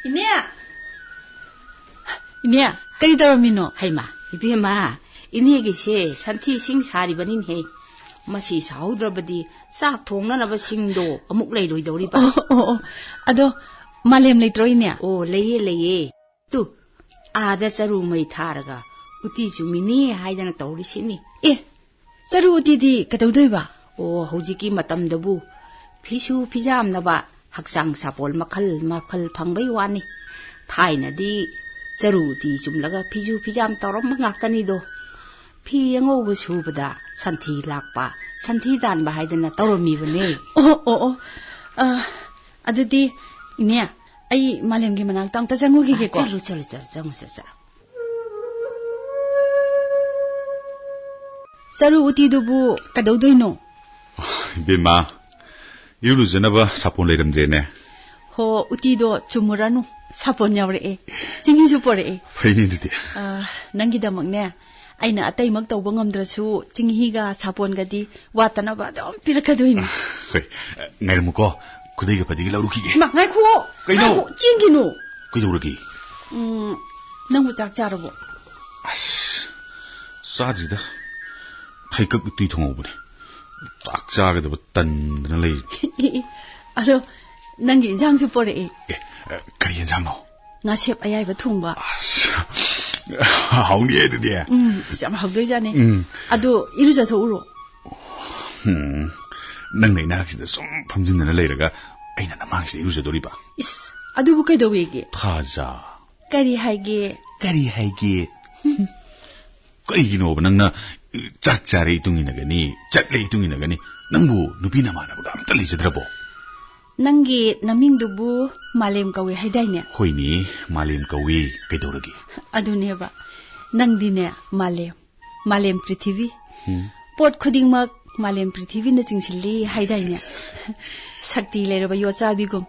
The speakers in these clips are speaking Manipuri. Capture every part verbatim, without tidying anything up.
ꯏꯅꯦ! ꯏꯅꯦ, ꯀꯔꯤ ꯇꯧꯔꯝꯃꯤꯅꯣ? ꯍꯩꯃꯥ, ꯏꯕꯦꯝꯃ, ꯏꯅꯦꯒꯤꯁꯦ ꯁꯟꯊꯤ ꯏꯁꯤꯡ ꯁꯥꯔꯤꯕꯅꯤꯅꯦꯍꯦ꯫ ꯃꯁꯤ ꯁꯥꯍꯧꯗ꯭ꯔꯕꯗꯤ ꯆꯥꯛ ꯊꯣꯡꯅꯅꯕ ꯁꯤꯡꯗꯣ ꯑꯃꯨꯛ ꯂꯩꯔꯣꯏꯗꯧꯔꯤꯕ꯫ ꯑꯣ, ꯑꯣ, ꯑꯣ꯫ ꯑꯗꯣ ꯃꯥꯂꯦꯝ ꯂꯩꯇ꯭ꯔꯣ, ꯏꯅꯦ? ꯑꯣ, ꯂꯩꯌꯦ, ꯂꯩꯌꯦ꯫ ꯇꯨ, ꯑꯥꯗ ꯆꯔꯨ ꯃꯩ ꯊꯥꯔꯒ ꯎꯇꯤ ꯆꯨꯝꯃꯤꯅꯤ ꯍꯥꯏꯗꯅ ꯇꯧꯔꯤꯁꯤꯅꯤ꯫ ꯑꯦ, ꯆꯔꯨ ꯎꯇꯤꯗꯤ ꯀꯩꯗꯧꯗꯣꯏꯕ? ꯑꯣ, ꯍꯧꯖꯤꯛꯀꯤ ꯃꯇꯝꯗꯕꯨ ꯐꯤꯁꯨ ꯐꯤꯖꯥꯝꯅꯕ ꯍꯛꯆꯥꯡ ꯁꯥꯄꯣꯟ ꯃꯈꯜ ꯃꯈꯜ ꯐꯪꯕꯩ ꯋꯥꯅꯤ꯫ ꯊꯥꯏꯅꯗꯤ ꯆꯔꯨ ꯎꯇꯤ ꯆꯨꯝꯂꯒ ꯐꯤꯁꯨ ꯐꯤꯖꯥꯝ ꯇꯧꯔꯝꯕ ꯉꯥꯛꯇꯅꯤꯗꯣ꯫ ꯐꯤ ꯑꯉꯧꯕ ꯁꯨꯕꯗ ꯁꯟꯊꯤ ꯂꯥꯛꯄ, ꯁꯟꯊꯤ ꯇꯥꯟꯕ ꯍꯥꯏꯗꯅ ꯇꯧꯔꯝꯃꯤꯕꯅꯦ꯫ ꯑꯣ, ꯑꯣ, ꯑꯣ꯫ ꯑ, ꯑꯗꯨꯗꯤ, ꯏꯅꯦ, ꯑꯩ ꯃꯥꯂꯦꯝꯒꯤ ꯃꯅꯥꯛꯇ ꯑꯝꯇ ꯆꯪꯉꯨꯈꯤꯒꯦꯀꯣ꯫ ꯆꯠꯂꯨ, ꯆꯠꯂꯨ, ꯆꯠꯂꯨ, ꯆꯪꯉꯨ, ꯆꯠꯂꯨ, ꯆꯠꯂꯨ꯫ ꯆꯔꯨ ꯎꯇꯤꯗꯨꯕꯨ ꯀꯩꯗꯧꯗꯣꯏꯅꯣ? ꯏꯕꯦꯝꯃ, ꯏꯔꯨ ꯂꯨꯖꯅꯕ ꯁꯥꯄꯣꯟ ꯂꯩꯔꯝꯗ꯭ꯔꯦꯅꯦ꯫ ꯍꯣ, ꯎꯇꯤꯗꯣ ꯆꯨꯝꯃꯨꯔꯅꯨ, ꯁꯥꯄꯣꯟ ꯌꯥꯎꯔꯛꯑꯦ꯫ ꯆꯤꯡꯍꯤꯁꯨ ꯄꯣꯔꯛꯑꯦ꯫ ꯐꯩꯅꯦ ꯑꯗꯨꯗꯤ꯫ ꯑ, ꯅꯪꯒꯤꯗꯃꯛꯅꯦ, ꯑꯩꯅ ꯑꯇꯩꯃꯛ ꯇꯧꯕ ꯉꯝꯗ꯭ꯔꯁꯨ ꯆꯤꯡꯍꯤꯒ ꯁꯥꯄꯣꯟꯒꯗꯤ ꯋꯥꯠꯇꯅꯕ ꯑꯗꯨꯝ ꯄꯤꯔꯛꯀꯗꯣꯏꯅꯤ꯫ ꯍꯣꯏ, ꯉꯥꯏꯔꯝꯃꯨꯀꯣ, ꯈꯨꯗꯩꯒ ꯐꯗꯤꯒ ꯂꯧꯔꯨꯈꯤꯒꯦ꯫ ꯏꯃꯥ, ꯉꯥꯏꯈꯨꯑꯣ! ꯀꯩꯅꯣ? ꯉꯥꯏꯈꯣ, ꯆꯦꯟꯒꯤꯅꯨ꯫ ꯀꯩꯗꯧꯔꯒꯦ? ꯎꯝ, ꯅꯪꯕꯨ ꯆꯥꯛ ꯆꯥꯔꯕꯣ? ꯑꯁ, ꯆꯥꯗ꯭ꯔꯤꯗ꯫ ꯍꯩꯀꯛ ꯎꯇꯤ ꯊꯣꯡꯍꯧꯕꯅꯦ꯫ ꯆꯥꯛ ꯆꯥꯒꯗꯕ ꯇꯟꯗꯅ ꯂꯩꯔꯤ꯫ ꯑꯗꯣ, ꯅꯪꯒꯤ ꯏꯟꯖꯥꯡꯁꯨ ꯄꯣꯔꯛꯑꯦ꯫ ꯑꯦ, ꯀꯔꯤ ꯏꯟꯖꯥꯡꯅꯣ? ꯉꯥꯁꯦꯞ ꯑꯌꯥꯏꯕ ꯊꯣꯡꯕ꯫ ꯑꯁ, ꯍꯥꯎꯅꯤꯌꯦ ꯑꯗꯨꯗꯤ꯫ ꯎꯝ, ꯑꯁ, ꯌꯥꯝ ꯍꯥꯎꯗꯣꯏꯖꯥꯠꯅꯤ꯫ ꯎꯝ꯫ ꯑꯗꯣ ꯏꯔꯨꯖꯊꯣꯛꯎꯔꯣ꯫ ꯎꯝ, ꯅꯪꯅ ꯏꯅꯥꯛꯁꯤꯗ ꯁꯨꯝ ꯐꯝꯖꯤꯟꯗꯅ ꯂꯩꯔꯒ ꯑꯩꯅ ꯅꯃꯥꯡꯁꯤꯗ ꯏꯔꯨꯖꯗꯣꯔꯤꯕ? ꯏꯁ, ꯑꯗꯨꯕꯨ ꯀꯩꯗꯧꯋꯦꯒꯦ? ꯊꯥꯖ꯫ ꯀꯔꯤ ꯍꯥꯏꯒꯦ? ꯀꯔꯤ ꯍꯥꯏꯒꯦ? ꯀꯔꯤꯒꯤꯅꯣꯕ ꯅꯪꯅ ꯆꯥꯛ ꯆꯥꯔꯦ ꯏꯇꯨꯡ ꯏꯟꯅꯒꯅꯤ, ꯆꯠꯂꯦ ꯏꯇꯨꯡ ꯏꯟꯅꯒꯅꯤ? ꯅꯪꯕꯨ ꯅꯨꯄꯤ ꯅꯃꯥꯟꯅꯕꯒ ꯑꯝꯇ ꯂꯩꯖꯗ꯭ꯔꯕꯣ? ꯅꯪꯒꯤ ꯅꯃꯤꯡꯗꯨꯕꯨ ꯃꯥꯂꯦꯝ ꯀꯧꯏ ꯍꯥꯏꯗꯥꯏꯅꯦ? ꯍꯣꯏꯅꯦ, ꯃꯥꯂꯦꯝ ꯀꯧꯏ꯫ ꯀꯩꯗꯧꯔꯒꯦ? ꯑꯗꯨꯅꯦꯕ, ꯅꯪꯗꯤꯅꯦ ꯃꯥꯂꯦꯝ, ꯃꯥꯂꯦꯝ ꯄ꯭ꯔꯤꯊꯤꯕꯤ꯫ ꯎꯝ꯫ ꯄꯣꯠ ꯈꯨꯗꯤꯡꯃꯛ ꯃꯥꯂꯦꯝ ꯄ꯭ꯔꯤꯊꯤꯕꯤꯅ ꯆꯤꯡꯁꯤꯜꯂꯤ ꯍꯥꯏꯗꯥꯏꯅꯦ? ꯁꯛꯇꯤ ꯂꯩꯔꯕ ꯌꯣꯠꯆꯥꯕꯤꯒꯨꯝ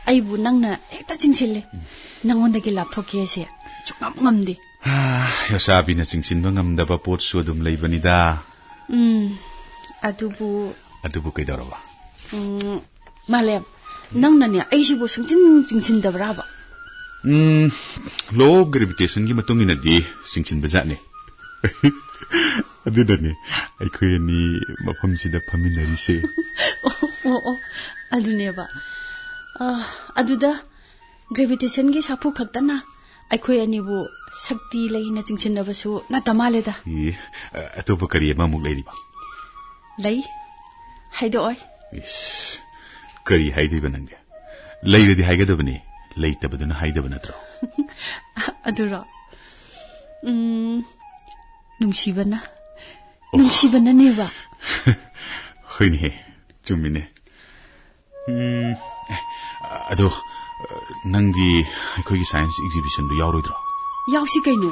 ꯑꯩꯕꯨ ꯅꯪꯅ ꯍꯦꯛꯇ ꯆꯤꯡꯁꯤꯜꯂꯦ꯫ ꯎꯝ꯫ ꯅꯪꯉꯣꯟꯗꯒꯤ ꯂꯥꯞꯊꯣꯛꯀꯦꯁꯦ ꯁꯨꯛꯉꯝ ꯉꯝꯗꯦ꯫ ꯍꯥ, ꯌꯣꯠꯆꯥꯕꯤꯅ ꯆꯤꯡꯁꯤꯟꯕ ꯉꯝꯗꯕ ꯄꯣꯠꯁꯨ ꯑꯗꯨꯝ ꯂꯩꯕꯅꯤꯗ꯫ ꯎꯝ, ꯑꯗꯨꯕꯨ ꯑꯗꯨꯕꯨ ꯀꯩꯗꯧꯔꯕ? ꯎꯝ, ꯃꯥꯂꯦꯝ, ꯅꯪꯅꯅꯦ ꯑꯩꯁꯤꯕꯨ ꯁꯨꯡꯆꯤꯟ ꯆꯤꯡꯁꯤꯟꯗꯕ꯭ꯔꯥꯕ? ꯎꯝ, law of gravitationꯒꯤ ꯃꯇꯨꯡ ꯏꯟꯅꯗꯤ ꯆꯤꯡꯁꯤꯟꯕ ꯖꯥꯠꯅꯤ꯫ ꯑꯗꯨꯅꯅꯦ ꯑꯩꯈꯣꯏ ꯑꯅꯤ ꯃꯐꯝꯁꯤꯗ ꯐꯝꯃꯤꯟꯅꯔꯤꯁꯦ꯫ ꯑꯣ, ꯑꯣ, ꯑꯣ, ꯑꯗꯨꯅꯦꯕ꯫ ꯑ, ꯑꯗꯨꯗ gravitationꯒꯤ ꯁꯥꯐꯨ ꯈꯛꯇꯅ ꯑꯩꯈꯣꯏ ꯑꯅꯤꯕꯨ ꯁꯛꯇꯤ ꯂꯩꯅ ꯆꯤꯡꯁꯤꯟꯅꯕꯁꯨ ꯅꯠꯇ ꯃꯥꯜꯂꯦꯗ꯫ ꯑꯦ, ꯑ-, ꯑꯇꯣꯞꯄ ꯀꯔꯤ ꯑꯃꯃꯨꯛ ꯂꯩꯔꯤꯕ? ꯂꯩ꯫ ꯍꯥꯏꯗꯣꯛꯑꯣꯏ꯫ ꯏꯁ, ꯀꯔꯤ ꯍꯥꯏꯗꯣꯏꯕ ꯅꯪꯗꯤ? ꯂꯩꯔꯗꯤ ꯍꯥꯏꯒꯗꯕꯅꯤ, ꯂꯩꯇꯕꯗꯨꯅ ꯍꯥꯏꯗꯕ ꯅꯠꯇ꯭ꯔꯣ? ꯑꯗꯨꯔꯣ? ꯎꯝ, ꯅꯨꯡꯁꯤꯕꯅ꯫ ꯑꯣ꯫ ꯅꯨꯡꯁꯤꯕꯅꯅꯦꯕ꯫ ꯍꯣꯏꯅꯦꯍꯦ, ꯆꯨꯝꯃꯤꯅꯦ꯫ ꯎꯝ, ꯑꯦ, ꯑꯗꯣ, ꯅꯪꯗꯤ ꯑꯩꯈꯣꯏꯒꯤ science exhibitionꯗꯨ ꯌꯥꯎꯔꯣꯏꯗ꯭ꯔꯣ? ꯌꯥꯎꯁꯤ ꯀꯩꯅꯣ꯫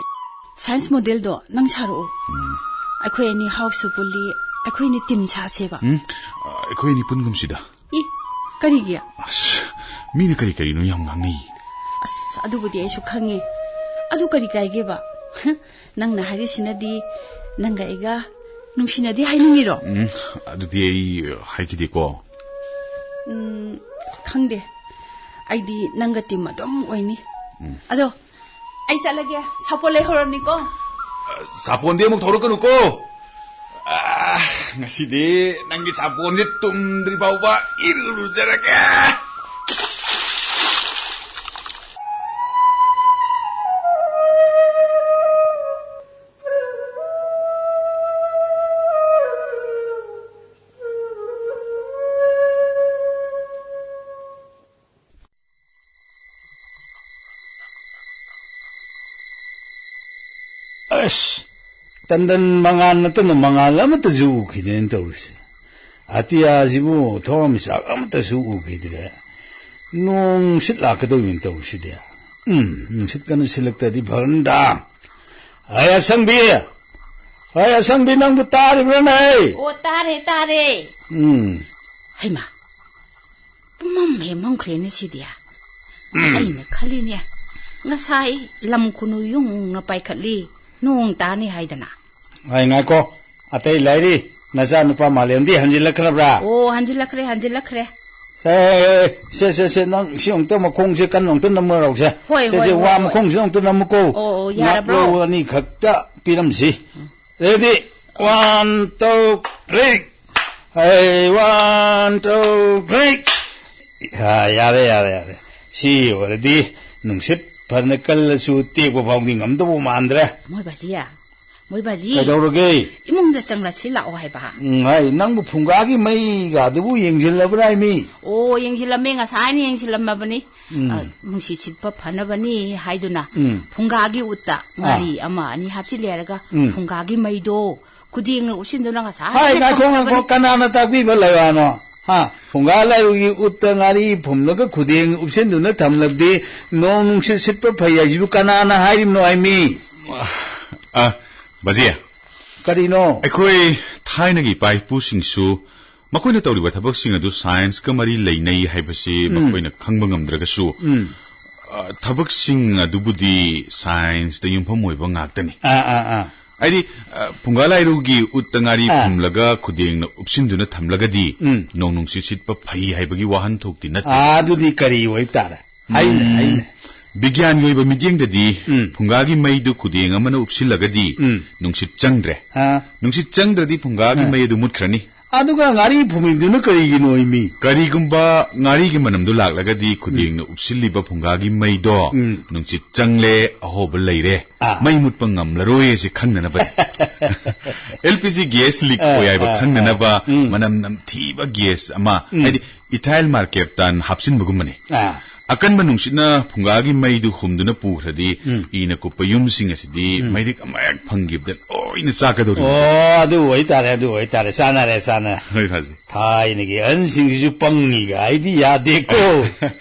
Science modelꯗꯣ ꯅꯪ ꯁꯥꯔꯛꯑꯣ꯫ ꯎꯝ꯫ ꯑꯩꯈꯣꯏ ꯑꯅꯤ ꯍꯥꯎꯁꯁꯨ ꯄꯨꯜꯂꯤ, ꯑꯩꯈꯣꯏ ꯑꯅꯤ team ꯁꯥꯁꯦꯕ꯫ ꯎꯝ, ꯑꯩꯈꯣꯏ ꯑꯅꯤ ꯄꯨꯟꯒꯨꯝꯁꯤꯗ꯫ ꯏ, ꯀꯔꯤꯒꯤ? ꯑꯁ, ꯃꯤꯅ ꯀꯔꯤ ꯀꯔꯤꯅꯣ ꯌꯥꯝ ꯉꯥꯡꯅꯩ꯫ ꯑꯁ, ꯑꯗꯨꯕꯨꯗꯤ ꯑꯩꯁꯨ ꯈꯪꯉꯦ꯫ ꯑꯗꯨ ꯀꯔꯤ ꯀꯥꯏꯒꯦꯕ? ꯅꯪꯅ ꯍꯥꯏꯔꯤꯁꯤꯅꯗꯤ ꯅꯪꯒ ꯑꯩꯒ ꯅꯨꯡꯁꯤꯅꯗꯦ ꯍꯥꯏꯅꯤꯡꯉꯤꯔꯣ? ꯎꯝ, ꯑꯗꯨꯗꯤ ꯑꯩ ꯍꯥꯏꯈꯤꯗꯦꯀꯣ꯫ ꯎꯝ, ꯑꯁ, ꯈꯪꯗꯦ꯫ ꯑꯩꯗꯤ ꯅꯪꯒ team ꯑꯗꯨꯝ ꯑꯣꯏꯅꯤ꯫ ꯎꯝ꯫ ꯑꯗꯣ, ꯑꯩ ꯆꯠꯂꯒꯦ꯫ ꯁꯥꯄꯣꯟ ꯂꯩꯍꯧꯔꯝꯅꯤꯀꯣ꯫ ꯁꯥꯄꯣꯟꯗꯤ ꯑꯃꯨꯛ ꯊꯧꯔꯛꯀꯅꯨꯀꯣ꯫ ꯑꯥ, ꯉꯁꯤꯗꯤ ꯅꯪꯒꯤ ꯁꯥꯄꯣꯟꯁꯦ ꯇꯨꯝꯗ꯭ꯔꯤ ꯐꯥꯎꯕ ꯏꯔꯨꯖꯔꯒꯦ꯫ ꯑꯁ, ꯇꯟꯗꯟ ꯃꯉꯥꯜ ꯅꯠꯇꯅ ꯃꯉꯥꯜ ꯑꯃꯠꯇꯁꯨ ꯎꯈꯤꯗ꯭ꯔꯦꯅ ꯇꯧꯔꯤꯁꯦ꯫ ꯑꯇꯤꯌꯥꯁꯤꯕꯨ ꯊꯋꯥꯟꯃꯤꯆꯥꯛ ꯑꯃꯠꯇꯁꯨ ꯎꯈꯤꯗ꯭ꯔꯦ꯫ ꯅꯣꯡ ꯅꯨꯡꯁꯤꯠ ꯂꯥꯛꯀꯗꯧꯔꯤꯅ ꯇꯧꯔꯤꯁꯤꯗꯤ꯫ ꯎꯝ, ꯅꯨꯡꯁꯤꯠ ꯀꯟꯅ ꯁꯤꯜꯂꯛꯇ꯭ꯔꯗꯤ ꯐꯔꯅꯤꯗ꯫ ꯑꯩ ꯑꯁꯪꯕꯤ! ꯑꯩ ꯑꯁꯪꯕꯤ, ꯅꯪꯕꯨ ꯇꯥꯔꯤꯕ꯭ꯔꯥꯅꯦ? ꯑꯣ, ꯇꯥꯔꯦ, ꯇꯥꯔꯦ꯫ ꯎꯝ꯫ ꯍꯩꯃꯥ, ꯄꯨꯝꯃꯝ ꯍꯦꯛ ꯃꯝꯈ꯭ꯔꯦꯅꯦ ꯁꯤꯗꯤ꯫ ꯎꯝ꯫ ꯑꯩꯅ ꯈꯜꯂꯤꯅꯦ, ꯉꯁꯥꯏ ꯂꯝ ꯈꯨꯅꯨ ꯌꯨꯡꯅ ꯄꯥꯏꯈꯠꯂꯤ, ꯅꯣꯡ ꯇꯥꯅꯤ ꯍꯥꯏꯗꯅ꯫ ꯍꯥꯏ, ꯉꯥꯏꯈꯣ, ꯑꯇꯩ ꯂꯥꯏꯔꯤ, ꯅꯆꯥꯅꯨꯄꯥ ꯃꯥꯂꯦꯝꯗꯤ ꯍꯟꯖꯤꯜꯂꯛꯈ꯭ꯔꯕ꯭ꯔꯥ? ꯑꯣ, ꯍꯟꯖꯤꯜꯂꯛꯈ꯭ꯔꯦ, ꯍꯟꯖꯤꯜꯂꯛꯈ꯭ꯔꯦ꯫ ꯑꯦ, ꯁꯦ, ꯁꯦ, ꯁꯦ, ꯅꯪ ꯁꯤ ꯑꯃꯨꯛꯇ ꯃꯈꯣꯡꯁꯦ ꯀꯟꯅ ꯑꯃꯨꯛꯇ ꯅꯝꯃꯔꯧꯁꯦ꯫ ꯍꯣꯏ, ꯁꯦ, ꯍꯣꯏ, ꯁꯦ, ꯍꯣꯏ, ꯋꯥ ꯍꯣꯏ꯫ ꯃꯈꯣꯡꯁꯤꯗ ꯑꯃꯨꯛꯇ ꯅꯝꯃꯨꯀꯣ꯫ ꯑꯣ, ꯑꯣ, ꯌꯥꯔꯕ꯭ꯔꯣ? ꯉꯥꯛꯂꯧ ꯑꯅꯤꯈꯛꯇ ꯄꯤꯔꯝꯁꯤ꯫ Ready? One, two, three. Hey, one, two, three. ꯑ, ꯌꯥꯔꯦ, ꯌꯥꯔꯦ, ꯌꯥꯔꯦ꯫ ꯁꯤ ꯑꯣꯏꯔꯗꯤ ꯅꯨꯡꯁꯤꯠ ꯐꯅ ꯀꯜꯂꯁꯨ ꯇꯦꯛꯄ ꯐꯥꯎꯗꯤ ꯉꯝꯗꯧꯕ ꯃꯥꯟꯗ꯭ꯔꯦ꯫ ꯃꯣꯏ ꯕꯥꯖꯤ, ꯃꯣꯏ ꯕꯥꯖꯤ꯫ ꯀꯩꯗꯧꯔꯒꯦ? ꯏꯃꯨꯡꯗ ꯆꯪꯂꯛꯁꯤ ꯂꯥꯛꯑꯣ ꯍꯥꯏꯕ꯫ ꯎꯝ, ꯍꯥꯏ, ꯅꯪꯕꯨ ꯐꯨꯡꯒꯥꯒꯤ ꯃꯩꯒꯥꯗꯨꯕꯨ ꯌꯦꯡꯁꯤꯜꯂꯕ꯭ꯔꯥ ꯍꯥꯏꯃꯤ? ꯑꯣ, ꯌꯦꯡꯁꯤꯜꯂꯝꯃꯦ, ꯉꯁꯥꯏꯅ ꯌꯦꯡꯁꯤꯜꯂꯝꯃꯕꯅꯤ꯫ ꯎꯝ꯫ ꯑ, ꯅꯨꯡꯁꯤꯠ ꯁꯤꯠꯄ ꯐꯅꯕꯅꯤ ꯍꯥꯏꯗꯨꯅ ꯎꯝ꯫ ꯐꯨꯡꯒꯥꯒꯤ ꯎꯠꯇ ꯑꯥ꯫ ꯉꯥꯔꯤ ꯑꯃ ꯑꯅꯤ ꯍꯥꯞꯆꯤꯜꯂꯦꯔꯒ ꯎꯝ꯫ ꯐꯨꯡꯒꯥꯒꯤ ꯃꯩꯗꯣ ꯈꯨꯗꯦꯡꯅ ꯎꯞꯁꯤꯟꯗꯨꯅ ꯉꯁꯥꯏ ꯍꯥꯏ, ꯉꯥꯏꯈꯣ, ꯉꯥꯏꯈꯣ, ꯊꯝꯈ꯭ꯔꯕꯅꯤ꯫ ꯀꯅꯥꯅ ꯇꯥꯛꯄꯤꯕ ꯂꯩꯕꯅꯣ? ꯍꯥ? ꯐꯨꯡꯒꯥ ꯂꯥꯏꯔꯨꯒꯤ ꯎꯠꯇ ꯉꯥꯔꯤ ꯐꯨꯝꯂꯒ ꯈꯨꯗꯦꯡ ꯎꯞꯁꯤꯟꯗꯨꯅ ꯊꯝꯂꯕꯗꯤ ꯅꯣꯡ ꯅꯨꯡꯁꯤꯠ ꯁꯤꯠꯄ ꯐꯩ ꯍꯥꯏꯁꯤꯕꯨ ꯀꯅꯥꯅ ꯍꯥꯏꯔꯤꯕꯅꯣ ꯍꯥꯏꯃꯤ? ꯑ, ꯕꯥꯖꯤ꯫ ꯀꯔꯤꯅꯣ? ꯑꯩꯈꯣꯏ ꯊꯥꯏꯅꯒꯤ ꯏꯄꯥ ꯏꯄꯨꯁꯤꯡꯁꯨ ꯃꯈꯣꯏꯅ ꯇꯧꯔꯤꯕ ꯊꯕꯛꯁꯤꯡ ꯑꯗꯨ ꯁꯥꯏꯟꯁꯀ ꯃꯔꯤ ꯂꯩꯅꯩ ꯍꯥꯏꯕꯁꯤ ꯎꯝ꯫ ꯃꯈꯣꯏꯅ ꯈꯪꯕ ꯉꯝꯗ꯭ꯔꯒꯁꯨ, ꯎꯝ꯫ ꯑ, ꯊꯕꯛꯁꯤꯡ ꯑꯗꯨꯕꯨꯗꯤ ꯁꯥꯏꯟꯁꯇ ꯌꯨꯝꯐꯝ ꯑꯣꯏꯕ ꯉꯥꯛꯇꯅꯤ꯫ ꯑꯥ, ꯑꯥ, ꯑꯥ꯫ ꯍꯥꯏꯗꯤ, ꯑ, ꯐꯨꯡꯒꯥ ꯂꯥꯏꯔꯨꯒꯤ ꯎꯠꯇ ꯉꯥꯔꯤ ꯑꯥ꯫ ꯐꯨꯝꯂꯒ ꯈꯨꯗꯦꯡꯅ ꯎꯞꯁꯤꯟꯗꯨꯅ ꯊꯝꯂꯒꯗꯤ ꯎꯝ꯫ ꯅꯣꯡ ꯅꯨꯡꯁꯤꯠ ꯁꯤꯠꯄ ꯐꯩ ꯍꯥꯏꯕꯒꯤ ꯋꯥꯍꯟꯊꯣꯛꯇꯤ ꯅꯠꯇꯦ꯫ ꯑꯥ, ꯑꯗꯨꯗꯤ ꯀꯔꯤ ꯑꯣꯏꯕ ꯇꯥꯔꯦ? ꯍꯥꯏꯌꯨꯅꯦ, ꯎꯝ, ꯍꯥꯏꯌꯨꯅꯦ꯫ ꯕꯤꯒ꯭ꯌꯥꯟꯒꯤ ꯑꯣꯏꯕ ꯃꯤꯠꯌꯦꯡꯗꯗꯤ ꯎꯝ꯫ ꯐꯨꯡꯒꯥꯒꯤ ꯃꯩꯗꯨ ꯈꯨꯗꯦꯡ ꯑꯃꯅ ꯎꯞꯁꯤꯜꯂꯒꯗꯤ ꯎꯝ꯫ ꯅꯨꯡꯁꯤꯠ ꯆꯪꯗ꯭ꯔꯦ꯫ ꯑꯥ꯫ ꯅꯨꯡꯁꯤꯠ ꯆꯪꯗ꯭ꯔꯗꯤ ꯐꯨꯡꯒꯥꯒꯤ ꯑꯥ꯫ ꯃꯩ ꯑꯗꯨ ꯃꯨꯠꯈ꯭ꯔꯅꯤ꯫ ꯑꯗꯨꯒ ꯉꯥꯔꯤ ꯐꯨꯝꯃꯤꯕꯗꯨꯅ ꯀꯔꯤꯒꯤꯅꯣ ꯃꯤ? ꯀꯔꯤꯒꯨꯝꯕ ꯉꯥꯔꯤꯒꯤ ꯃꯅꯝꯗꯨ ꯂꯥꯛꯂꯒꯗꯤ ꯈꯨꯗꯦꯡꯅ ꯎꯞꯁꯤꯜꯂꯤꯕ ꯐꯨꯡꯒꯥꯒꯤ ꯃꯩꯗꯣ ꯎꯝ꯫ ꯅꯨꯡꯁꯤꯠ ꯆꯪꯂꯦ, ꯑꯍꯣꯕ ꯂꯩꯔꯦ, ꯑꯥ꯫ ꯃꯩ ꯃꯨꯠꯄ ꯉꯝꯂꯔꯣꯏ ꯍꯥꯏꯁꯤ ꯈꯪꯅꯅꯕꯅꯤ꯫ ꯑꯦꯜ ꯄꯤ ꯖꯤ ꯒ꯭ꯌꯥꯁ ꯂꯤꯛ ꯑꯥ, ꯑꯣꯏ ꯍꯥꯏꯕ ꯑꯥ, ꯈꯪꯅꯅꯕ ꯑꯥ꯫ ꯎꯝ꯫ ꯃꯅꯝ ꯅꯝꯊꯤꯕ ꯒ꯭ꯌꯥꯁ ꯑꯃ, ꯎꯝ꯫ ꯍꯥꯏꯗꯤ ꯏꯊꯥꯏꯜ ꯃꯥꯔꯀꯦꯞꯇꯥꯟ ꯍꯥꯞꯆꯤꯟꯕꯒꯨꯝꯕꯅꯤ꯫ ꯑꯥ꯫ ꯑꯀꯟꯕ ꯅꯨꯡꯁꯤꯠꯅ ꯐꯨꯡꯒꯥꯒꯤ ꯃꯩꯗꯨ ꯍꯨꯝꯗꯨꯅ ꯄꯨꯈ꯭ꯔꯗꯤ, ꯎꯝ꯫ ꯏꯅ ꯀꯨꯞꯄ ꯌꯨꯝꯁꯤꯡ ꯑꯁꯤꯗꯤ ꯎꯝ꯫ ꯃꯩꯔꯤꯛ ꯑꯃ ꯍꯦꯛ ꯐꯪꯈꯤꯕꯗ ꯂꯣꯏꯅ ꯆꯥꯛꯀꯗꯧꯔꯤꯕꯅꯤ꯫ ꯑꯣ, ꯑꯗꯨ ꯑꯣꯏꯇꯥꯔꯦ, ꯑꯗꯨ ꯑꯣꯏꯇꯥꯔꯦ꯫ ꯆꯥꯅꯔꯦ, ꯆꯥꯅꯔꯦ꯫ ꯍꯣꯏ, ꯐꯖꯩ꯫ ꯊꯥꯏꯅꯒꯤ ꯑꯍꯟꯁꯤꯡꯁꯤꯁꯨ ꯄꯪꯉꯤꯒ ꯍꯥꯏꯗꯤ ꯌꯥꯗꯦꯀꯣ꯫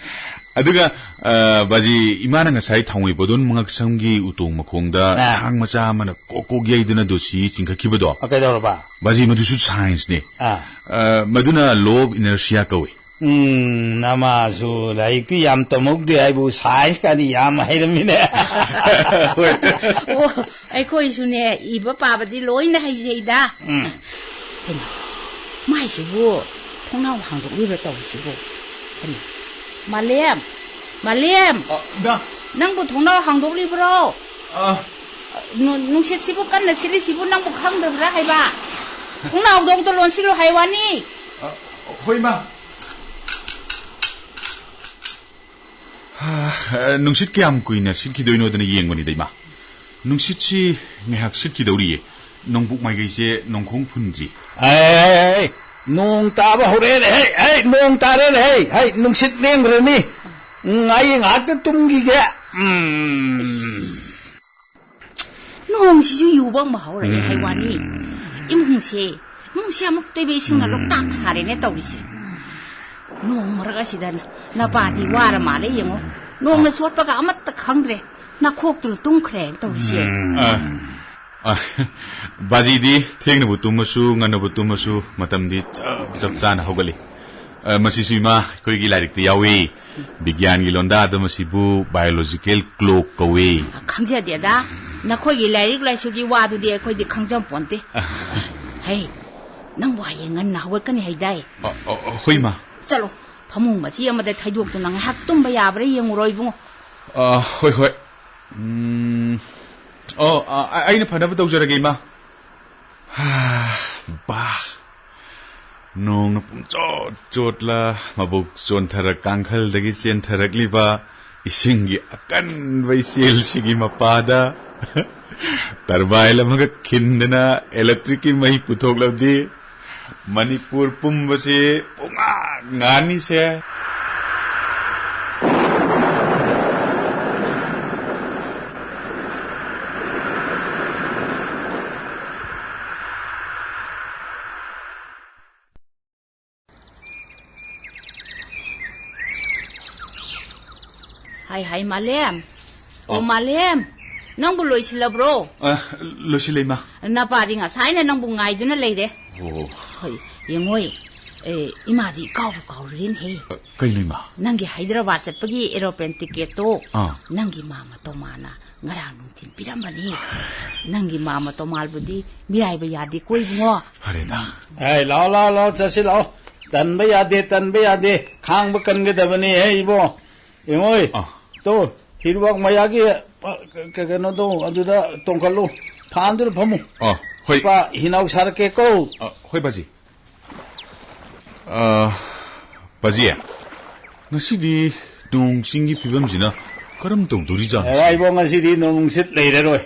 ꯑꯗꯨꯒ, ꯑ, ꯕꯥꯖꯤ, ꯏꯃꯥꯅ ꯉꯁꯥꯏ ꯊꯥꯡꯃꯩ ꯕꯣꯗꯣꯟ ꯃꯉꯛꯁꯝꯒꯤ ꯎꯇꯣꯡ ꯃꯈꯣꯡꯗ ꯑꯥ꯫ ꯊꯥꯡ ꯃꯆꯥ ꯑꯃꯅ ꯀꯣꯛ ꯀꯣꯛ ꯌꯩꯗꯨꯅ ꯗꯣꯁꯤ ꯆꯤꯡꯈꯠꯈꯤꯕꯗꯣ꯫ ꯑ, ꯀꯩꯗꯧꯔꯕ? ꯕꯥꯖꯤ, ꯃꯗꯨꯁꯨ ꯁꯥꯏꯟꯁꯅꯤ꯫ ꯑꯥ꯫ ꯑ, ꯃꯗꯨꯅ law of inertia ꯀꯧꯏ꯫ ꯎꯝ, ꯅꯃꯥꯁꯨ ꯂꯥꯏꯔꯤꯛꯇꯤ ꯌꯥꯝ ꯇꯝꯍꯧꯗꯦ ꯍꯥꯏꯕꯨ ꯁꯥꯏꯟꯁꯀꯗꯤ ꯌꯥꯝ ꯍꯩꯔꯝꯃꯤꯅꯦ꯫ ꯍꯣꯏ꯫ ꯑꯣ, ꯑꯩꯈꯣꯏꯁꯨꯅꯦ, ꯏꯕ ꯄꯥꯕꯗꯤ ꯂꯣꯏꯅ ꯍꯩꯖꯩꯗ꯫ ꯎꯝ꯫ ꯍꯩꯃꯥ, ꯃꯥꯏꯁꯤꯕꯨ ꯊꯣꯡꯅꯥꯎ ꯍꯥꯡꯗꯣꯛꯂꯤꯕ꯭ꯔꯥ ꯇꯧꯔꯤꯁꯤꯕꯨ? ꯃꯥꯂꯦꯝ, ꯃꯥꯂꯦꯝ, ꯑ, ꯏꯃꯥ꯫ ꯅꯪꯕꯨ ꯊꯣꯡꯅꯥꯎ ꯍꯥꯡꯗꯣꯛꯂꯤꯕ꯭ꯔꯣ? ꯑ꯫ ꯅꯨ-, ꯅꯨꯡꯁꯤꯠꯁꯤꯕꯨ ꯀꯟꯅ ꯁꯤꯠꯂꯤꯁꯤꯕꯨ ꯅꯪꯕꯨ ꯈꯪꯗꯕ꯭ꯔꯥ ꯍꯥꯏꯕ? ꯊꯣꯡꯅꯥꯎꯗꯣ ꯑꯝꯇ ꯂꯣꯟꯁꯤꯜꯂꯨ ꯍꯥꯏ ꯋꯥꯅꯤ꯫ ꯑ, ꯍꯣꯏ, ꯏꯃꯥ꯫ ꯍꯥ, ꯅꯨꯡꯁꯤꯠ ꯀꯌꯥꯝ ꯀꯨꯏꯅ ꯁꯤꯠꯈꯤꯗꯣꯏꯅꯣꯗꯅ ꯌꯦꯡꯕꯅꯤꯗ, ꯏꯃꯥ꯫ ꯅꯨꯡꯁꯤꯠꯁꯤ ꯉꯥꯏꯍꯥꯛ ꯁꯤꯠꯈꯤꯗꯧꯔꯤꯌꯦ꯫ ꯅꯣꯡꯄꯣꯛ ꯃꯥꯏꯀꯩꯁꯦ ꯅꯣꯡꯈꯣꯡ ꯐꯨꯟꯗ꯭ꯔꯤ꯫ ꯑꯦ, ꯑꯦ, ꯑꯦ, ꯅꯣꯡ ꯇꯥꯕ ꯍꯧꯔꯛꯑꯦꯅꯦ, ꯍꯩ, ꯍꯩ, ꯅꯣꯡ ꯇꯥꯔꯦꯅꯦ, ꯍꯩ, ꯍꯩ, ꯅꯨꯡꯁꯤꯠ ꯂꯦꯡꯈ꯭ꯔꯅꯤ꯫ ꯎꯝ, ꯑꯩ ꯉꯥꯏꯍꯥꯛꯇ ꯇꯨꯝꯈꯤꯒꯦ꯫ ꯎꯝ꯫ ꯅꯣꯡꯁꯤꯁꯨ ꯌꯨꯕ ꯑꯃ ꯍꯧꯔꯛꯑꯦ ꯍꯥꯏ ꯋꯥꯅꯤ꯫ ꯏꯃꯨꯡꯁꯦ, ꯏꯃꯨꯡꯁꯦ ꯑꯃꯨꯛꯇꯣꯏꯕ ꯏꯁꯤꯡꯅ ꯂꯣꯛꯇꯥꯛ ꯁꯥꯔꯦꯅꯦ ꯇꯧꯔꯤꯁꯦ꯫ ꯅꯣꯡ ꯃꯔꯛ ꯑꯁꯤꯗ ꯅ-, ꯅꯄꯥꯗꯤ ꯋꯥꯔ ꯃꯥꯜꯂꯦ ꯌꯦꯡꯉꯣ꯫ ꯅꯣꯡꯅ ꯆꯣꯠꯄꯒ ꯑꯃꯠꯇ ꯈꯪꯗ꯭ꯔꯦ꯫ ꯅꯥꯈꯣꯛꯇꯨꯅ ꯇꯨꯝꯈ꯭ꯔꯦ ꯇꯧꯔꯤꯁꯦ꯫ ꯑ, ꯑ, ꯕꯥꯖꯤꯗꯤ ꯊꯦꯡꯅꯕꯨ ꯇꯨꯝꯃꯁꯨ, ꯉꯟꯅꯕꯨ ꯇꯨꯝꯃꯁꯨ, ꯃꯇꯝꯗꯤ ꯆꯞ, ꯆꯞ ꯆꯥꯅ ꯍꯧꯒꯠꯂꯤ꯫ ꯑ, ꯃꯁꯤꯁꯨ ꯏꯃꯥ, ꯑꯩꯈꯣꯏꯒꯤ ꯂꯥꯏꯔꯤꯛꯇ ꯌꯥꯎꯏ꯫ ꯕꯤꯒ꯭ꯌꯥꯟꯒꯤ ꯂꯣꯟꯗꯥꯗ ꯃꯁꯤꯕꯨ biological clock ꯀꯧꯏ꯫ ꯈꯪꯖꯗꯦꯗ, ꯅꯈꯣꯏꯒꯤ ꯂꯥꯏꯔꯤꯛ ꯂꯥꯏꯁꯨꯒꯤ ꯋꯥꯗꯨꯗꯤ ꯑꯩꯈꯣꯏꯗꯤ ꯈꯪꯖꯄꯣꯟꯇꯦ꯫ ꯑ꯫ ꯍꯩ, ꯅꯪꯕꯨ ꯍꯌꯦꯡ ꯉꯟꯅ ꯍꯧꯒꯠꯀꯅꯤ ꯍꯥꯏꯗꯥꯏ? ꯑ, ꯑ, ꯑ, ꯍꯣꯏ, ꯏꯃꯥ꯫ ꯆꯠꯂꯣ, ꯐꯃꯨꯡ ꯃꯆꯤ ꯑꯃꯗ ꯊꯩꯗꯣꯛꯇꯨꯅ ꯉꯥꯏꯍꯥꯛ ꯇꯨꯝꯕ ꯌꯥꯕ꯭ꯔꯥ ꯌꯦꯡꯉꯨꯔꯣ ꯏꯕꯨꯡꯉꯣ꯫ ꯑ, ꯍꯣꯏ, ꯍꯣꯏ꯫ ꯎꯝ꯫ ꯑꯣ, ꯑ, ꯑ, ꯑꯩꯅ ꯐꯅꯕ ꯇꯧꯖꯔꯒꯦ, ꯏꯃꯥ꯫ ꯍꯥ, ꯕꯥ꯫ ꯅꯣꯡꯅ ꯄꯨꯡꯆꯣꯠ ꯆꯣꯠꯂ, ꯃꯕꯨꯛ ꯆꯣꯟꯊꯔ ꯀꯥꯡꯈꯜꯗꯒꯤ ꯆꯦꯟꯊꯔꯛꯂꯤꯕ ꯏꯁꯤꯡꯒꯤ ꯑꯀꯟꯕ ꯏꯆꯦꯜꯁꯤꯒꯤ ꯃꯄꯥꯗ ꯇꯔꯕꯥꯏꯟ ꯑꯃꯒ ꯈꯤꯟꯗꯅ electricꯀꯤ ꯃꯩ ꯄꯨꯊꯣꯛꯂꯕꯗꯤ ꯃꯅꯤꯄꯨꯔ ꯄꯨꯝꯕꯁꯤ ꯄꯨꯡꯉꯥꯟ ꯉꯥꯟꯅꯤꯁꯦ꯫ ꯍꯥꯏ, ꯍꯥꯏ, ꯃꯥꯂꯦꯝ꯫ ꯑꯣ, ꯑꯣ꯫ ꯃꯥꯂꯦꯝ, ꯅꯪꯕꯨ ꯂꯣꯏꯁꯤꯜꯂꯕ꯭ꯔꯣ? ꯑ, ꯂꯣꯏꯁꯤꯜꯂꯦ, ꯏꯃꯥ꯫ ꯅꯄꯥꯗꯤ ꯉꯁꯥꯏꯅ ꯅꯪꯕꯨ ꯉꯥꯏꯗꯨꯅ ꯂꯩꯔꯦ꯫ ꯑꯣ꯫ ꯍꯣꯏ, ꯌꯦꯡꯉꯣꯏ꯫ ꯑꯦ, ꯏꯃꯥꯗꯤ ꯀꯥꯎꯕꯨ ꯀꯥꯎꯔꯨꯔꯦꯅꯦꯍꯦ꯫ ꯑ, ꯀꯩꯅꯣ, ꯏꯃꯥ? ꯅꯪꯒꯤ ꯍꯥꯏꯗ꯭ꯔꯕꯥꯗ ꯆꯠꯄꯒꯤ aeroplane ticketꯇꯣ ꯑꯥ꯫ ꯅꯪꯒꯤ ꯃꯥꯃ ꯇꯣꯃꯥꯅ ꯉꯔꯥꯡ ꯅꯨꯡꯊꯤꯜ ꯄꯤꯔꯝꯕꯅꯤ꯫ ꯅꯪꯒꯤ ꯃꯥꯃ ꯇꯣꯃꯥꯜꯕꯨꯗꯤ ꯃꯤꯔꯥꯏꯕ ꯌꯥꯗꯦꯀꯣ ꯏꯕꯨꯡꯉꯣ꯫ ꯐꯔꯦꯗ꯫ ꯑꯦ, ꯂꯥꯛꯑꯣ, ꯂꯥꯛꯑꯣ, ꯂꯥꯛꯑꯣ, ꯆꯠꯁꯤ ꯂꯥꯛꯑꯣ꯫ ꯇꯟꯕ ꯌꯥꯗꯦ, ꯇꯟꯕ ꯌꯥꯗꯦ, ꯈꯥꯡꯕ ꯀꯟꯒꯗꯕꯅꯤ꯫ ꯍꯦ ꯏꯕꯣ, ꯌꯦꯡꯉꯣꯏ꯫ ꯑꯥ꯫ ꯇꯣ, ꯍꯤꯔꯨꯕꯥꯛ ꯃꯌꯥꯒꯤ, ꯑ, ꯀ-, ꯀꯩꯅꯣꯗꯣ, ꯑꯗꯨꯗ ꯇꯣꯡꯈꯠꯂꯨ, ꯐꯥꯟꯗꯨꯗ ꯐꯝꯃꯨ꯫ ꯑꯥ, ꯍꯣꯏ꯫ ꯏꯄꯥ ꯍꯤꯅꯥꯎ ꯁꯥꯔꯛꯀꯦꯀꯣ꯫ ꯑꯥ, ꯍꯣꯏ, ꯕꯥꯖꯤ꯫ ꯑꯥ, ꯕꯥꯖꯤ, ꯉꯁꯤꯗꯤ ꯅꯣꯡ ꯆꯤꯡꯒꯤ ꯐꯤꯕꯝꯁꯤꯅ ꯀꯔꯝ ꯇꯧꯗꯣꯔꯤꯖꯥꯠꯅꯣ? ꯑꯦꯔꯥ ꯏꯕꯣ, ꯉꯁꯤꯗꯤ ꯅꯣꯡ ꯅꯨꯡꯁꯤꯠ ꯂꯩꯔꯔꯣꯏ꯫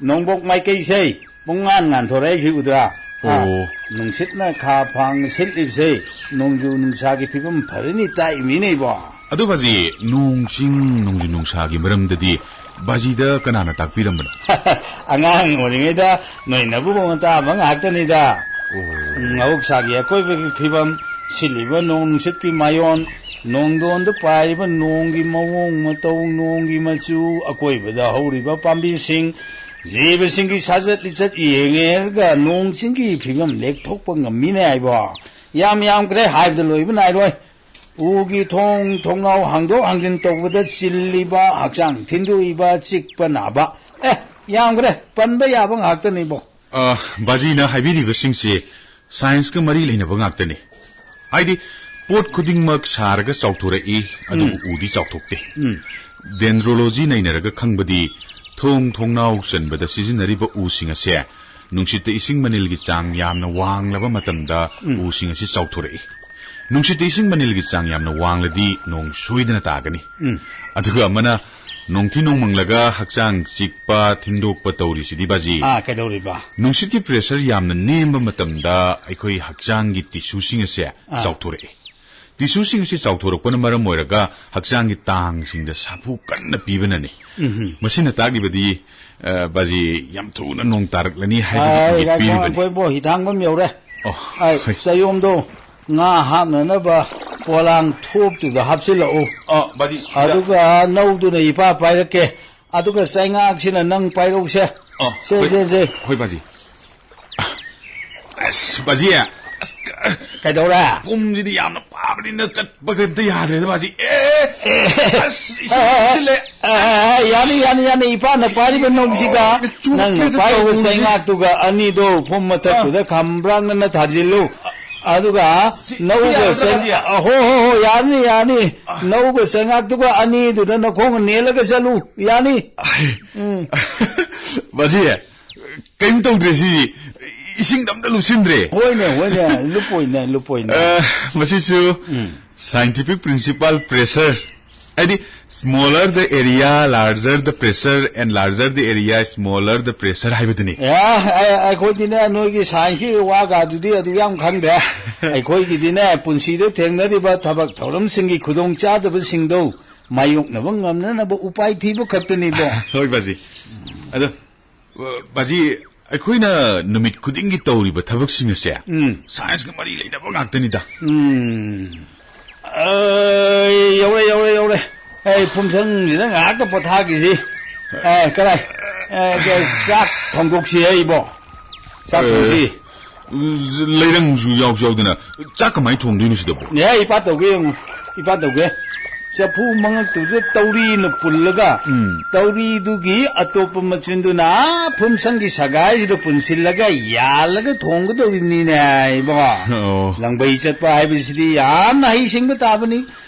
ꯅꯣꯡꯄꯣꯛ ꯃꯥꯏꯀꯩꯁꯦ ꯄꯨꯡꯉꯥꯟ ꯉꯥꯟꯊꯣꯔꯛꯏꯁꯤ ꯎꯗ꯭ꯔꯥ? ꯑꯥ, ꯑꯣ꯫ ꯅꯨꯡꯁꯤꯠꯅ ꯈꯥ ꯐꯥꯡ ꯁꯤꯠꯂꯤꯕꯁꯦ ꯅꯣꯡꯖꯨ ꯅꯨꯡꯁꯥꯒꯤ ꯐꯤꯕꯝ ꯐꯔꯅꯤ ꯇꯥꯛꯏꯃꯤꯅꯦ ꯏꯕꯣ꯫ ꯑꯗꯨ ꯕꯥꯖꯤ, ꯅꯣꯡ ꯆꯤꯡ ꯅꯣꯡꯖꯨ ꯅꯨꯡꯁꯥꯒꯤ ꯃꯔꯝꯗꯗꯤ ꯕꯥꯖꯤꯗ ꯀꯅꯥꯅ ꯇꯥꯛꯄꯤꯔꯝꯕꯅꯣ? ꯑꯉꯥꯡ ꯑꯣꯏꯔꯤꯉꯩꯗ ꯅꯣꯏ ꯅꯕꯨꯡꯉꯣ ꯇꯥꯕ ꯉꯥꯛꯇꯅꯤꯗ꯫ ꯑꯣ꯫ ꯃꯍꯧꯁꯥꯒꯤ ꯑꯀꯣꯏꯕꯒꯤ ꯐꯤꯕꯝ, ꯁꯤꯜꯂꯤꯕ ꯅꯣꯡ ꯅꯨꯡꯁꯤꯠꯀꯤ ꯃꯥꯏꯑꯣꯟ, ꯅꯣꯡꯗꯣꯟꯗ ꯄꯥꯏꯔꯤꯕ ꯅꯣꯡꯒꯤ ꯃꯑꯣꯡ ꯃꯇꯧ, ꯅꯣꯡꯒꯤ ꯃꯆꯨ, ꯑꯀꯣꯏꯕꯗ ꯍꯧꯔꯤꯕ ꯄꯥꯝꯕꯤꯁꯤꯡ, ꯖꯤꯕꯁꯤꯡꯒꯤ ꯁꯥꯖꯠ ꯂꯤꯆꯠ ꯌꯦꯡꯉꯦꯔꯒ ꯅꯣꯡ ꯆꯤꯡꯒꯤ ꯐꯤꯕꯝ ꯂꯦꯞꯊꯣꯛꯄ ꯉꯝꯃꯤꯅꯦ ꯍꯥꯏꯕꯣ꯫ ꯌꯥꯝ ꯌꯥꯝꯈ꯭ꯔꯦ, ꯍꯥꯏꯕꯗ ꯂꯣꯏꯕ ꯅꯥꯏꯔꯣꯏ꯫ ꯎꯒꯤ ꯊꯣꯡ ꯊꯣꯡꯅꯥꯎ ꯍꯥꯡꯗꯣꯛ ꯍꯥꯡꯖꯤꯟ ꯇꯧꯕꯗ ꯆꯤꯜꯂꯤꯕ, ꯍꯛꯆꯥꯡ ꯊꯤꯟꯗꯣꯛꯏꯕ, ꯆꯤꯛꯄ ꯅꯥꯕ꯫ ꯑꯦ, ꯌꯥꯝꯈ꯭ꯔꯦ, ꯄꯟꯕ ꯌꯥꯕ ꯉꯥꯛꯇꯅꯤꯕꯣ꯫ ꯑ, ꯕꯥꯖꯤꯅ ꯍꯥꯏꯕꯤꯔꯤꯕꯁꯤꯡꯁꯦ ꯁꯥꯏꯟꯁꯀ ꯃꯔꯤ ꯂꯩꯅꯕ ꯉꯥꯛꯇꯅꯤ꯫ ꯍꯥꯏꯗꯤ, ꯄꯣꯠ ꯈꯨꯗꯤꯡꯃꯛ ꯁꯥꯔꯒ ꯆꯥꯎꯊꯣꯔꯛꯏ, ꯑꯗꯨꯕꯨ ꯎꯝ꯫ ꯎꯗꯤ ꯆꯥꯎꯊꯣꯛꯇꯦ꯫ ꯎꯝ꯫ ꯗꯦꯟꯗ꯭ꯔꯣꯂꯣꯖꯤ ꯅꯩꯅꯔꯒ ꯈꯪꯕꯗꯤ, ꯊꯣꯡ ꯊꯣꯡꯅꯥꯎ ꯆꯟꯕꯗ ꯁꯤꯖꯤꯟꯅꯔꯤꯕ ꯎꯁꯤꯡ ꯑꯁꯦ ꯅꯨꯡꯁꯤꯠꯇ ꯏꯁꯤꯡ ꯃꯅꯤꯜꯒꯤ ꯆꯥꯡ ꯌꯥꯝꯅ ꯋꯥꯡꯂꯕ ꯃꯇꯝꯗ ꯎꯝ꯫ ꯎꯁꯤꯡ ꯑꯁꯤ ꯆꯥꯎꯊꯣꯔꯛꯏ꯫ ꯅꯨꯡꯁꯤꯠꯇ ꯏꯁꯤꯡ ꯃꯅꯤꯜꯒꯤ ꯆꯥꯡ ꯌꯥꯝꯅ ꯋꯥꯡꯂꯗꯤ ꯅꯣꯡ ꯁꯣꯏꯗꯅ ꯇꯥꯒꯅꯤ꯫ ꯎꯝ꯫ ꯑꯗꯨꯒ ꯑꯃꯅ, ꯅꯣꯡꯊꯤ ꯅꯣꯡꯃꯪꯂꯒ ꯍꯛꯆꯥꯡ ꯆꯤꯛꯄ, ꯊꯤꯟꯗꯣꯛꯄ ꯇꯧꯔꯤꯁꯤꯗꯤ ꯕꯥꯖꯤ꯫ ꯑꯥ, ꯀꯩꯗꯧꯔꯤꯕ? ꯅꯨꯡꯁꯤꯠꯀꯤ ꯄ꯭ꯔꯦꯁꯔ ꯌꯥꯝꯅ ꯅꯦꯝꯕ ꯃꯇꯝꯗ ꯑꯩꯈꯣꯏ ꯍꯛꯆꯥꯡꯒꯤ ꯇꯤꯁꯨꯁꯤꯡ ꯑꯁꯦ ꯑꯥ꯫ ꯆꯥꯎꯊꯣꯔꯛꯏ꯫ ꯇꯤꯁꯨꯁꯤꯡ ꯑꯁꯤ ꯆꯥꯎꯊꯣꯔꯛꯄꯅ ꯃꯔꯝ ꯑꯣꯏꯔꯒ ꯍꯛꯆꯥꯡꯒꯤ ꯇꯥꯡꯁꯤꯡꯗ ꯁꯥꯐꯨ ꯀꯟꯅ ꯄꯤꯕꯅꯅꯤ꯫ ꯎꯝꯍꯨꯝ꯫ ꯃꯁꯤꯅ ꯇꯥꯛꯂꯤꯕꯗꯤ, ꯑ, ꯕꯥꯖꯤ, ꯌꯥꯝ ꯊꯨꯅ ꯅꯣꯡ ꯇꯥꯔꯛꯂꯅꯤ ꯍꯥꯏꯕꯒꯤ ꯑꯥ, ꯏꯪꯒꯤꯠ ꯏꯔꯥꯏ ꯄꯤꯔꯤꯕꯅꯤ꯫ ꯀꯣꯡ ꯑꯩꯈꯣꯏꯕꯨ ꯍꯤꯊꯥꯡꯐꯝ ꯌꯧꯔꯦ꯫ ꯑꯣ, ꯑꯩ ꯍꯣꯏ꯫ ꯆꯌꯣꯝꯗꯣ ꯉꯥ ꯍꯥꯞꯅꯅꯕ ꯄꯣꯂꯥꯡ ꯊꯣꯞꯇꯨꯗ ꯍꯥꯞꯆꯤꯜꯂꯛꯎ꯫ ꯑ, ꯕꯥꯖꯤ, ꯁꯤꯗ꯫ ꯑꯗꯨꯒ ꯅꯧꯗꯨꯅ ꯏꯄꯥ ꯄꯥꯏꯔꯛꯀꯦ꯫ ꯑꯗꯨꯒ ꯆꯩꯉꯥꯛꯁꯤꯅ ꯅꯪ ꯄꯥꯏꯔꯛꯎꯁꯦ꯫ ꯑ, ꯁꯦ, ꯍꯣꯏ, ꯁꯦ, ꯁꯦ꯫ ꯍꯣꯏ, ꯕꯥꯖꯤ꯫ ꯑꯁ, ꯕꯥꯖꯤ, ꯑꯁ, ꯀꯩꯗꯧꯔꯦ? ꯄꯨꯝꯁꯤꯗꯤ ꯌꯥꯝꯅ ꯄꯥꯕꯅꯤꯅ ꯆꯠꯄꯒ ꯑꯝꯇ ꯌꯥꯗ꯭ꯔꯦꯗ, ꯕꯥꯖꯤ꯫ ꯑꯦ, ꯑꯁ, ꯏꯁꯤꯡ ꯑꯦ, ꯑꯦ, ꯆꯤꯜꯂꯦ꯫ ꯑꯦ, ꯑꯦ, ꯌꯥꯅꯤ, ꯌꯥꯅꯤ, ꯌꯥꯅꯤ꯫ ꯏꯄꯥꯅ ꯄꯥꯏꯔꯤꯕ ꯅꯧꯁꯤꯒ ꯑꯣ, ꯆꯨꯝꯃꯦ, ꯅꯪꯅ ꯄꯥꯏꯔꯤꯕ ꯇꯧꯔꯤꯁꯦ꯫ ꯆꯩꯉꯥꯛꯇꯨꯒ ꯑꯅꯤꯗꯣ ꯐꯨꯝ ꯃꯊꯛꯇꯨꯗ ꯑ꯫ ꯈꯝꯕ꯭ꯔꯥꯡꯅꯅ ꯊꯥꯖꯤꯜꯂꯨ꯫ ꯑꯗꯨꯒ ꯁꯤ, ꯁꯤ ꯅꯧꯕ ꯌꯥꯔꯗ꯭ꯔꯥ, ꯆꯩ-, ꯁꯤ? ꯑ, ꯍꯣ, ꯍꯣ, ꯍꯣ, ꯌꯥꯔꯅꯤ, ꯌꯥꯔꯅꯤ꯫ ꯑ꯫ ꯅꯧꯕ ꯆꯩꯉꯥꯛꯇꯨꯒ ꯑꯅꯤꯗꯨꯗ ꯅꯈꯣꯡ ꯅꯦꯠꯂꯒ ꯆꯠꯂꯨ, ꯌꯥꯅꯤ? ꯑꯩ, ꯎꯝ꯫ ꯕꯥꯖꯤ, ꯀꯩꯝ ꯇꯧꯗ꯭ꯔꯦ ꯁꯤ, ꯏꯁꯤꯡꯗ ꯑꯝꯇ ꯂꯨꯞꯁꯤꯟꯗ꯭ꯔꯦ꯫ ꯍꯣꯏꯅꯦ, ꯍꯣꯏꯅꯦ, ꯂꯨꯞꯄꯣꯏꯅꯦ, ꯂꯨꯞꯄꯣꯏꯅꯦ꯫ ꯑ, ꯃꯁꯤꯁꯨ ꯎꯝ꯫ Scientific principle pressure꯫ ꯍꯥꯏꯗꯤ, smaller the area, larger the pressure, and larger the area, smaller the pressure ꯍꯥꯏꯕꯗꯨꯅꯤ꯫ ꯑꯦ, ꯑꯩ-, ꯑꯩꯈꯣꯏꯗꯤꯅꯦ, ꯅꯣꯏꯒꯤ science ꯀꯤ ꯋꯥꯒꯗꯨꯗꯤ ꯑꯗꯨ ꯌꯥꯝ ꯈꯪꯗ꯭ꯔꯦ꯫ ꯑꯩꯈꯣꯏꯒꯤꯗꯤꯅꯦ, ꯄꯨꯟꯁꯤꯗ ꯊꯦꯡꯅꯔꯤꯕ ꯊꯕꯛ ꯊꯧꯔꯝꯁꯤꯡꯒꯤ ꯈꯨꯗꯣꯡꯆꯥꯗꯕꯁꯤꯡꯗꯣ ꯃꯥꯌꯣꯛꯅꯕ ꯉꯝꯅꯅꯕ ꯎꯄꯥꯏ ꯊꯤꯕ ꯈꯛꯇꯅꯤꯗꯣ꯫ ꯍꯣꯏ, ꯕꯥꯖꯤ꯫ ꯑꯗꯣ, ꯑ, ꯕꯥꯖꯤ, ꯑꯩꯈꯣꯏꯅ ꯅꯨꯃꯤꯠ ꯈꯨꯗꯤꯡꯒꯤ ꯇꯧꯔꯤꯕ ꯊꯕꯛꯁꯤꯡ ꯑꯁꯦ ꯎꯝ꯫ Science ꯀ ꯃꯔꯤ ꯂꯩꯅꯕ ꯉꯥꯛꯇꯅꯤꯗ꯫ ꯎꯝ꯫ ꯑꯩ, ꯌꯧꯔꯦ, ꯌꯧꯔꯦ, ꯌꯧꯔꯦ꯫ ꯑꯩ ꯐꯨꯝꯁꯪꯁꯤꯗ ꯉꯥꯏꯍꯥꯛꯇ ꯄꯣꯊꯥꯈꯤꯁꯤ꯫ ꯑꯦ, ꯀꯗꯥꯏ? ꯑꯦ, ꯀ-, ꯆꯥꯛ ꯊꯣꯡꯗꯣꯛꯁꯤ ꯑꯩꯕꯣ꯫ ꯆꯥꯛ ꯑꯦ, ꯊꯣꯡꯁꯤ꯫ ꯂꯩꯔꯪꯁꯨ ꯌꯥꯎꯁꯨ ꯌꯥꯎꯗꯅ ꯆꯥꯛ ꯀꯃꯥꯏꯅ ꯊꯣꯡꯗꯣꯏꯅꯣ ꯁꯤꯗꯕꯣ? ꯑꯦ, ꯏꯄꯥ ꯇꯧꯒꯦ ꯌꯦꯡꯉꯨ꯫ ꯏꯄꯥ ꯇꯧꯒꯦ꯫ ꯆꯐꯨ ꯃꯉꯛꯇꯨꯗ ꯇꯧꯔꯤꯅ ꯄꯨꯜꯂꯒ, ꯎꯝ꯫ ꯇꯧꯔꯤꯗꯨꯒꯤ ꯑꯇꯣꯞꯄ ꯃꯆꯤꯟꯗꯨꯅ ꯐꯨꯝꯁꯪꯒꯤ ꯁꯒꯥꯏꯁꯤꯗ ꯄꯨꯟꯁꯤꯜꯂꯒ ꯌꯥꯜꯂꯒ ꯊꯣꯡꯒꯗꯧꯔꯤꯕꯅꯤꯅꯦ, ꯏꯕꯨꯡꯉꯣ꯫ ꯑꯣ꯫ ꯂꯪꯕꯩ ꯆꯠꯄ ꯍꯥꯏꯕꯁꯤꯗꯤ ꯌꯥꯝꯅ ꯍꯩꯁꯤꯡꯕ ꯇꯥꯕꯅꯤ꯫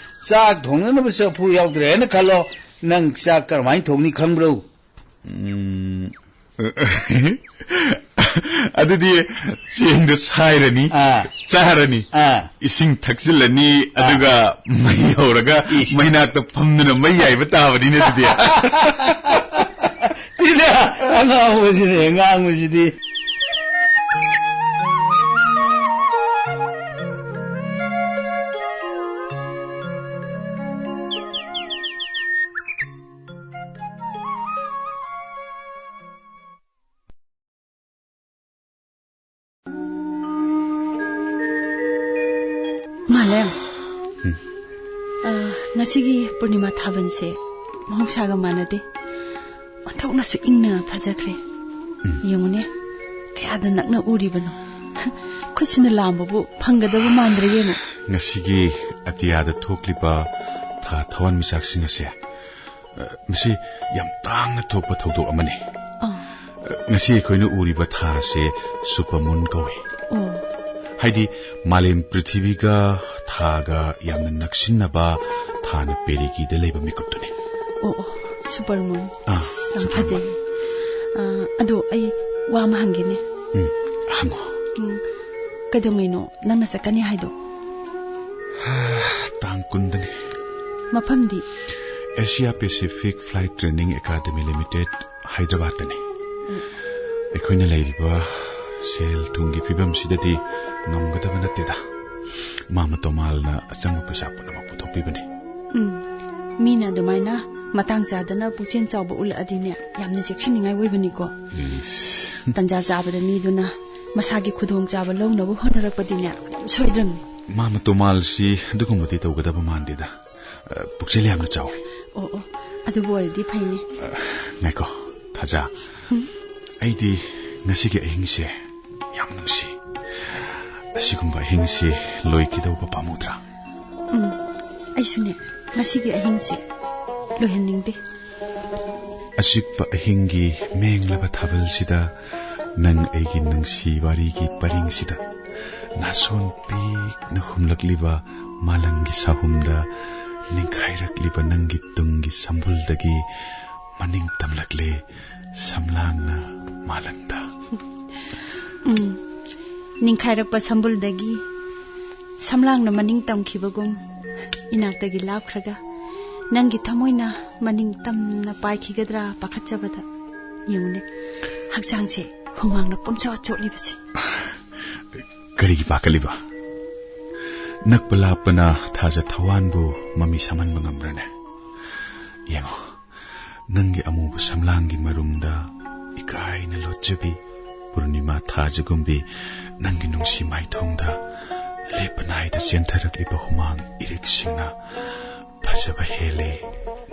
ꯆꯥꯛ ꯊꯣꯡꯅꯅꯕ ꯆꯐꯨ ꯌꯥꯎꯗ꯭ꯔꯦꯅ ꯈꯜꯂꯣ, ꯅꯪ ꯆꯥꯛ ꯀꯔꯝꯍꯥꯏꯅ ꯊꯣꯡꯅꯤ ꯈꯪꯕ꯭ꯔꯣ? ꯎꯝ꯫ ꯑꯗꯨꯗꯤ ꯆꯦꯡꯗꯣ ꯁꯥꯏꯔꯅꯤ, ꯑꯥ꯫ ꯆꯥꯔꯅꯤ, ꯑꯥ꯫ ꯏꯁꯤꯡ ꯊꯛꯆꯤꯜꯂꯅꯤ, ꯑꯥ꯫ ꯑꯗꯨꯒ ꯃꯩ ꯍꯧꯔꯒ ꯏꯁ꯫ ꯃꯩꯅꯥꯛꯇ ꯐꯝꯗꯨꯅ ꯃꯩ ꯌꯥꯏꯕ ꯇꯥꯕꯅꯤꯅꯦ ꯑꯗꯨꯗꯤ꯫ ꯇꯤꯅ ꯑꯉꯥꯡꯕꯁꯤꯅꯦ, ꯉꯥꯡꯕꯁꯤꯗꯤ꯫ ꯃꯥꯂꯦꯝ꯫ ꯎꯝ꯫ ꯑ, ꯉꯁꯤꯒꯤ ꯄꯨꯔꯅꯤꯃꯥ ꯊꯥꯕꯜꯁꯦ ꯃꯍꯧꯁꯥꯒ ꯃꯥꯟꯅꯗꯦ꯫ ꯑꯣꯟꯊꯣꯛꯅꯁꯨ ꯏꯪꯅ ꯐꯖꯈ꯭ꯔꯦ꯫ ꯎꯝ꯫ ꯌꯦꯡꯉꯨꯅꯦ, ꯀꯌꯥꯗ ꯅꯛꯅ ꯎꯔꯤꯕꯅꯣ꯫ ꯈꯨꯠꯁꯤꯅ ꯂꯥꯝꯕꯕꯨ ꯐꯪꯒꯗꯕ ꯃꯥꯟꯗ꯭ꯔꯦ, ꯌꯦꯡꯉꯨ꯫ ꯉꯁꯤꯒꯤ ꯑꯇꯤꯌꯥꯗ ꯊꯣꯛꯂꯤꯕ ꯊꯥ ꯊꯋꯥꯟꯃꯤꯆꯥꯛꯁꯤꯡ ꯑꯁꯦ, ꯑ, ꯃꯁꯤ ꯌꯥꯝ ꯇꯥꯡꯅ ꯊꯣꯛꯄ ꯊꯧꯗꯣꯛ ꯑꯃꯅꯤ꯫ ꯑꯥ꯫ ꯑ, ꯉꯁꯤ ꯑꯩꯈꯣꯏꯅ ꯎꯔꯤꯕ ꯊꯥ ꯑꯁꯦ supermoon ꯀꯧꯏ꯫ ꯑꯣ꯫ ꯍꯥꯏꯗꯤ, ꯃꯥꯂꯦꯝ ꯄ꯭ꯔꯤꯊꯤꯕꯤꯒ ꯊꯥꯒ ꯌꯥꯝꯅ ꯅꯛꯁꯤꯟꯅꯕ, ꯊꯥꯅ ꯄꯦꯔꯤꯒꯤꯗ ꯂꯩꯕ ꯃꯤꯀꯨꯞꯇꯨꯅꯤ꯫ ꯑꯣ, ꯑꯣ, ꯁꯨꯄꯔ ꯃꯨꯟ꯫ ꯑꯥ, ꯑꯁ, ꯌꯥꯝ ꯁꯨꯄꯔ ꯐꯖꯩ꯫ ꯃꯨꯟ꯫ ꯑꯥ, ꯑꯗꯣ ꯑꯩ ꯋꯥ ꯑꯃ ꯍꯪꯒꯦꯅꯦ꯫ ꯎꯝ, ꯍꯪꯉꯣ꯫ ꯎꯝ, ꯀꯩꯗꯧꯉꯩꯅꯣ ꯅꯪꯅ ꯆꯠꯀꯅꯤ ꯍꯥꯏꯗꯣ? ꯇꯥꯡ ꯀꯨꯟꯗꯅꯤ꯫ ꯃꯐꯝꯗꯤ? Asia Pacific flight training academy limited, ꯍꯥꯏꯗ꯭ꯔꯕꯥꯗꯇꯅꯤ꯫ ꯎꯝ꯫ ꯑꯩꯈꯣꯏꯅ ꯂꯩꯔꯤꯕ ꯁꯦꯜ ꯊꯨꯝꯒꯤ ꯐꯤꯕꯝꯁꯤꯗꯗꯤ ꯉꯝꯒꯗꯕ ꯅꯠꯇꯦꯗ꯫ ꯃꯥꯃ ꯇꯣꯃꯥꯜꯅ ꯑꯆꯪꯕ ꯄꯩꯁꯥ ꯄꯨꯝꯅꯃꯛ ꯄꯨꯊꯣꯛꯄꯤꯕꯅꯤ꯫ ꯎꯝ꯫ ꯃꯤꯅ ꯑꯗꯨꯃꯥꯏꯅ ꯃꯇꯥꯡ ꯆꯥꯗꯅ ꯄꯨꯛꯆꯦꯜ ꯆꯥꯎꯕ ꯎꯠꯂꯛꯑꯗꯤꯅꯦ, ꯌꯥꯝꯅ ꯆꯦꯛꯁꯤꯟꯅꯤꯡꯉꯥꯏ ꯑꯣꯏꯕꯅꯤꯀꯣ꯫ ꯏꯁ꯫ ꯇꯟꯖꯥ ꯆꯥꯕꯗ ꯃꯤꯗꯨꯅ ꯃꯁꯥꯒꯤ ꯈꯨꯗꯣꯡꯆꯥꯕ ꯂꯧꯅꯕ ꯍꯣꯠꯅꯔꯛꯄꯗꯤꯅꯦ, ꯑꯗꯨꯝ ꯁꯣꯏꯗ꯭ꯔꯝꯅꯤ꯫ ꯃꯥꯃ ꯇꯣꯃꯥꯜꯁꯤ ꯑꯗꯨꯒꯨꯝꯕꯗꯤ ꯇꯧꯒꯗꯕ ꯃꯥꯟꯗꯦꯗ꯫ ꯑ, ꯄꯨꯛꯆꯦꯜ ꯌꯥꯝꯅ ꯆꯥꯎꯏ꯫ ꯑꯣ, ꯑꯣ, ꯑꯗꯨꯕꯨ ꯑꯣꯏꯔꯗꯤ ꯐꯩꯅꯦ꯫ ꯑ, ꯉꯥꯏꯈꯣ, ꯊꯥꯖ꯫ ꯎꯝ? ꯑꯩꯗꯤ ꯉꯁꯤꯒꯤ ꯑꯍꯤꯡꯁꯦ ꯌꯥꯝ ꯅꯨꯡꯁꯤ꯫ ꯑꯁꯤꯒꯨꯝꯕ ꯑꯍꯤꯡꯁꯤ ꯂꯣꯏꯈꯤꯗꯧꯕ ꯄꯥꯝꯃꯨꯗ꯭ꯔꯥ? ꯎꯝ, ꯑꯩꯁꯨꯅꯦ, ꯉꯁꯤꯒꯤ ꯑꯍꯤꯡꯁꯦ ꯂꯣꯏꯍꯟꯅꯤꯡꯗꯦ꯫ ꯑꯆꯤꯛꯄ ꯑꯍꯤꯡꯒꯤ ꯃꯦꯡꯂꯕ ꯊꯥꯕꯜꯁꯤꯗ, ꯅꯪ ꯑꯩꯒꯤ ꯅꯨꯡꯁꯤ ꯋꯥꯔꯤꯒꯤ ꯄꯔꯤꯡꯁꯤꯗ, ꯅꯥꯁꯣꯟ ꯄꯤꯛꯅ ꯍꯨꯝꯂꯛꯂꯤꯕ ꯃꯥꯂꯪꯒꯤ ꯁꯥꯍꯨꯝꯗ ꯅꯤꯡꯈꯥꯏꯔꯛꯂꯤꯕ ꯅꯪꯒꯤ ꯇꯨꯡꯒꯤ ꯁꯝꯕꯨꯜꯗꯒꯤ ꯃꯅꯤꯡ ꯇꯝꯂꯛꯂꯦ ꯁꯝꯂꯥꯡꯅ ꯃꯥꯂꯪꯗ꯫ ꯎꯝ, ꯅꯤꯡꯈꯥꯏꯔꯛꯄ ꯁꯝꯕꯨꯜꯗꯒꯤ ꯁꯝꯂꯥꯡꯅ ꯃꯅꯤꯡ ꯇꯝꯈꯤꯕꯒꯨꯝ, ꯏꯅꯥꯛꯇꯒꯤ ꯂꯥꯞꯈ꯭ꯔꯒ ꯅꯪꯒꯤ ꯊꯃꯣꯏꯅ ꯃꯅꯤꯡ ꯇꯝꯅ ꯄꯥꯏꯈꯤꯒꯗ꯭ꯔꯥ ꯄꯥꯈꯠꯆꯕꯗ, ꯌꯦꯡꯉꯨꯅꯦ, ꯍꯛꯆꯥꯡꯁꯦ ꯍꯨꯃꯥꯡꯅ ꯄꯨꯝꯆꯣꯠ ꯆꯣꯠꯂꯤꯕꯁꯦ꯫ ꯀꯔꯤꯒꯤ ꯄꯥꯈꯠꯂꯤꯕ? ꯅꯛꯄ ꯂꯥꯞꯄꯅ ꯊꯥꯖ ꯊꯋꯥꯟꯕꯨ ꯃꯃꯤ ꯁꯥꯝꯍꯟꯕ ꯉꯝꯕ꯭ꯔꯅꯦ? ꯌꯦꯡꯉꯣ, ꯅꯪꯒꯤ ꯑꯃꯨꯕ ꯁꯝꯂꯥꯡꯒꯤ ꯃꯔꯨꯝꯗ ꯏꯀꯥꯏꯅ ꯂꯣꯠꯆꯕꯤ ꯄꯨꯔꯅꯤꯃꯥ ꯊꯥꯖꯒꯨꯝꯕꯤ, ꯅꯪꯒꯤ ꯅꯨꯡꯁꯤ ꯃꯥꯏꯊꯣꯡꯗ ꯂꯦꯞꯄ ꯅꯥꯏꯗ ꯆꯦꯟꯊꯔꯛꯂꯤꯕ ꯍꯨꯃꯥꯡ ꯏꯔꯤꯛꯁꯤꯡꯅ ꯐꯖꯕ ꯍꯦꯜꯂꯦ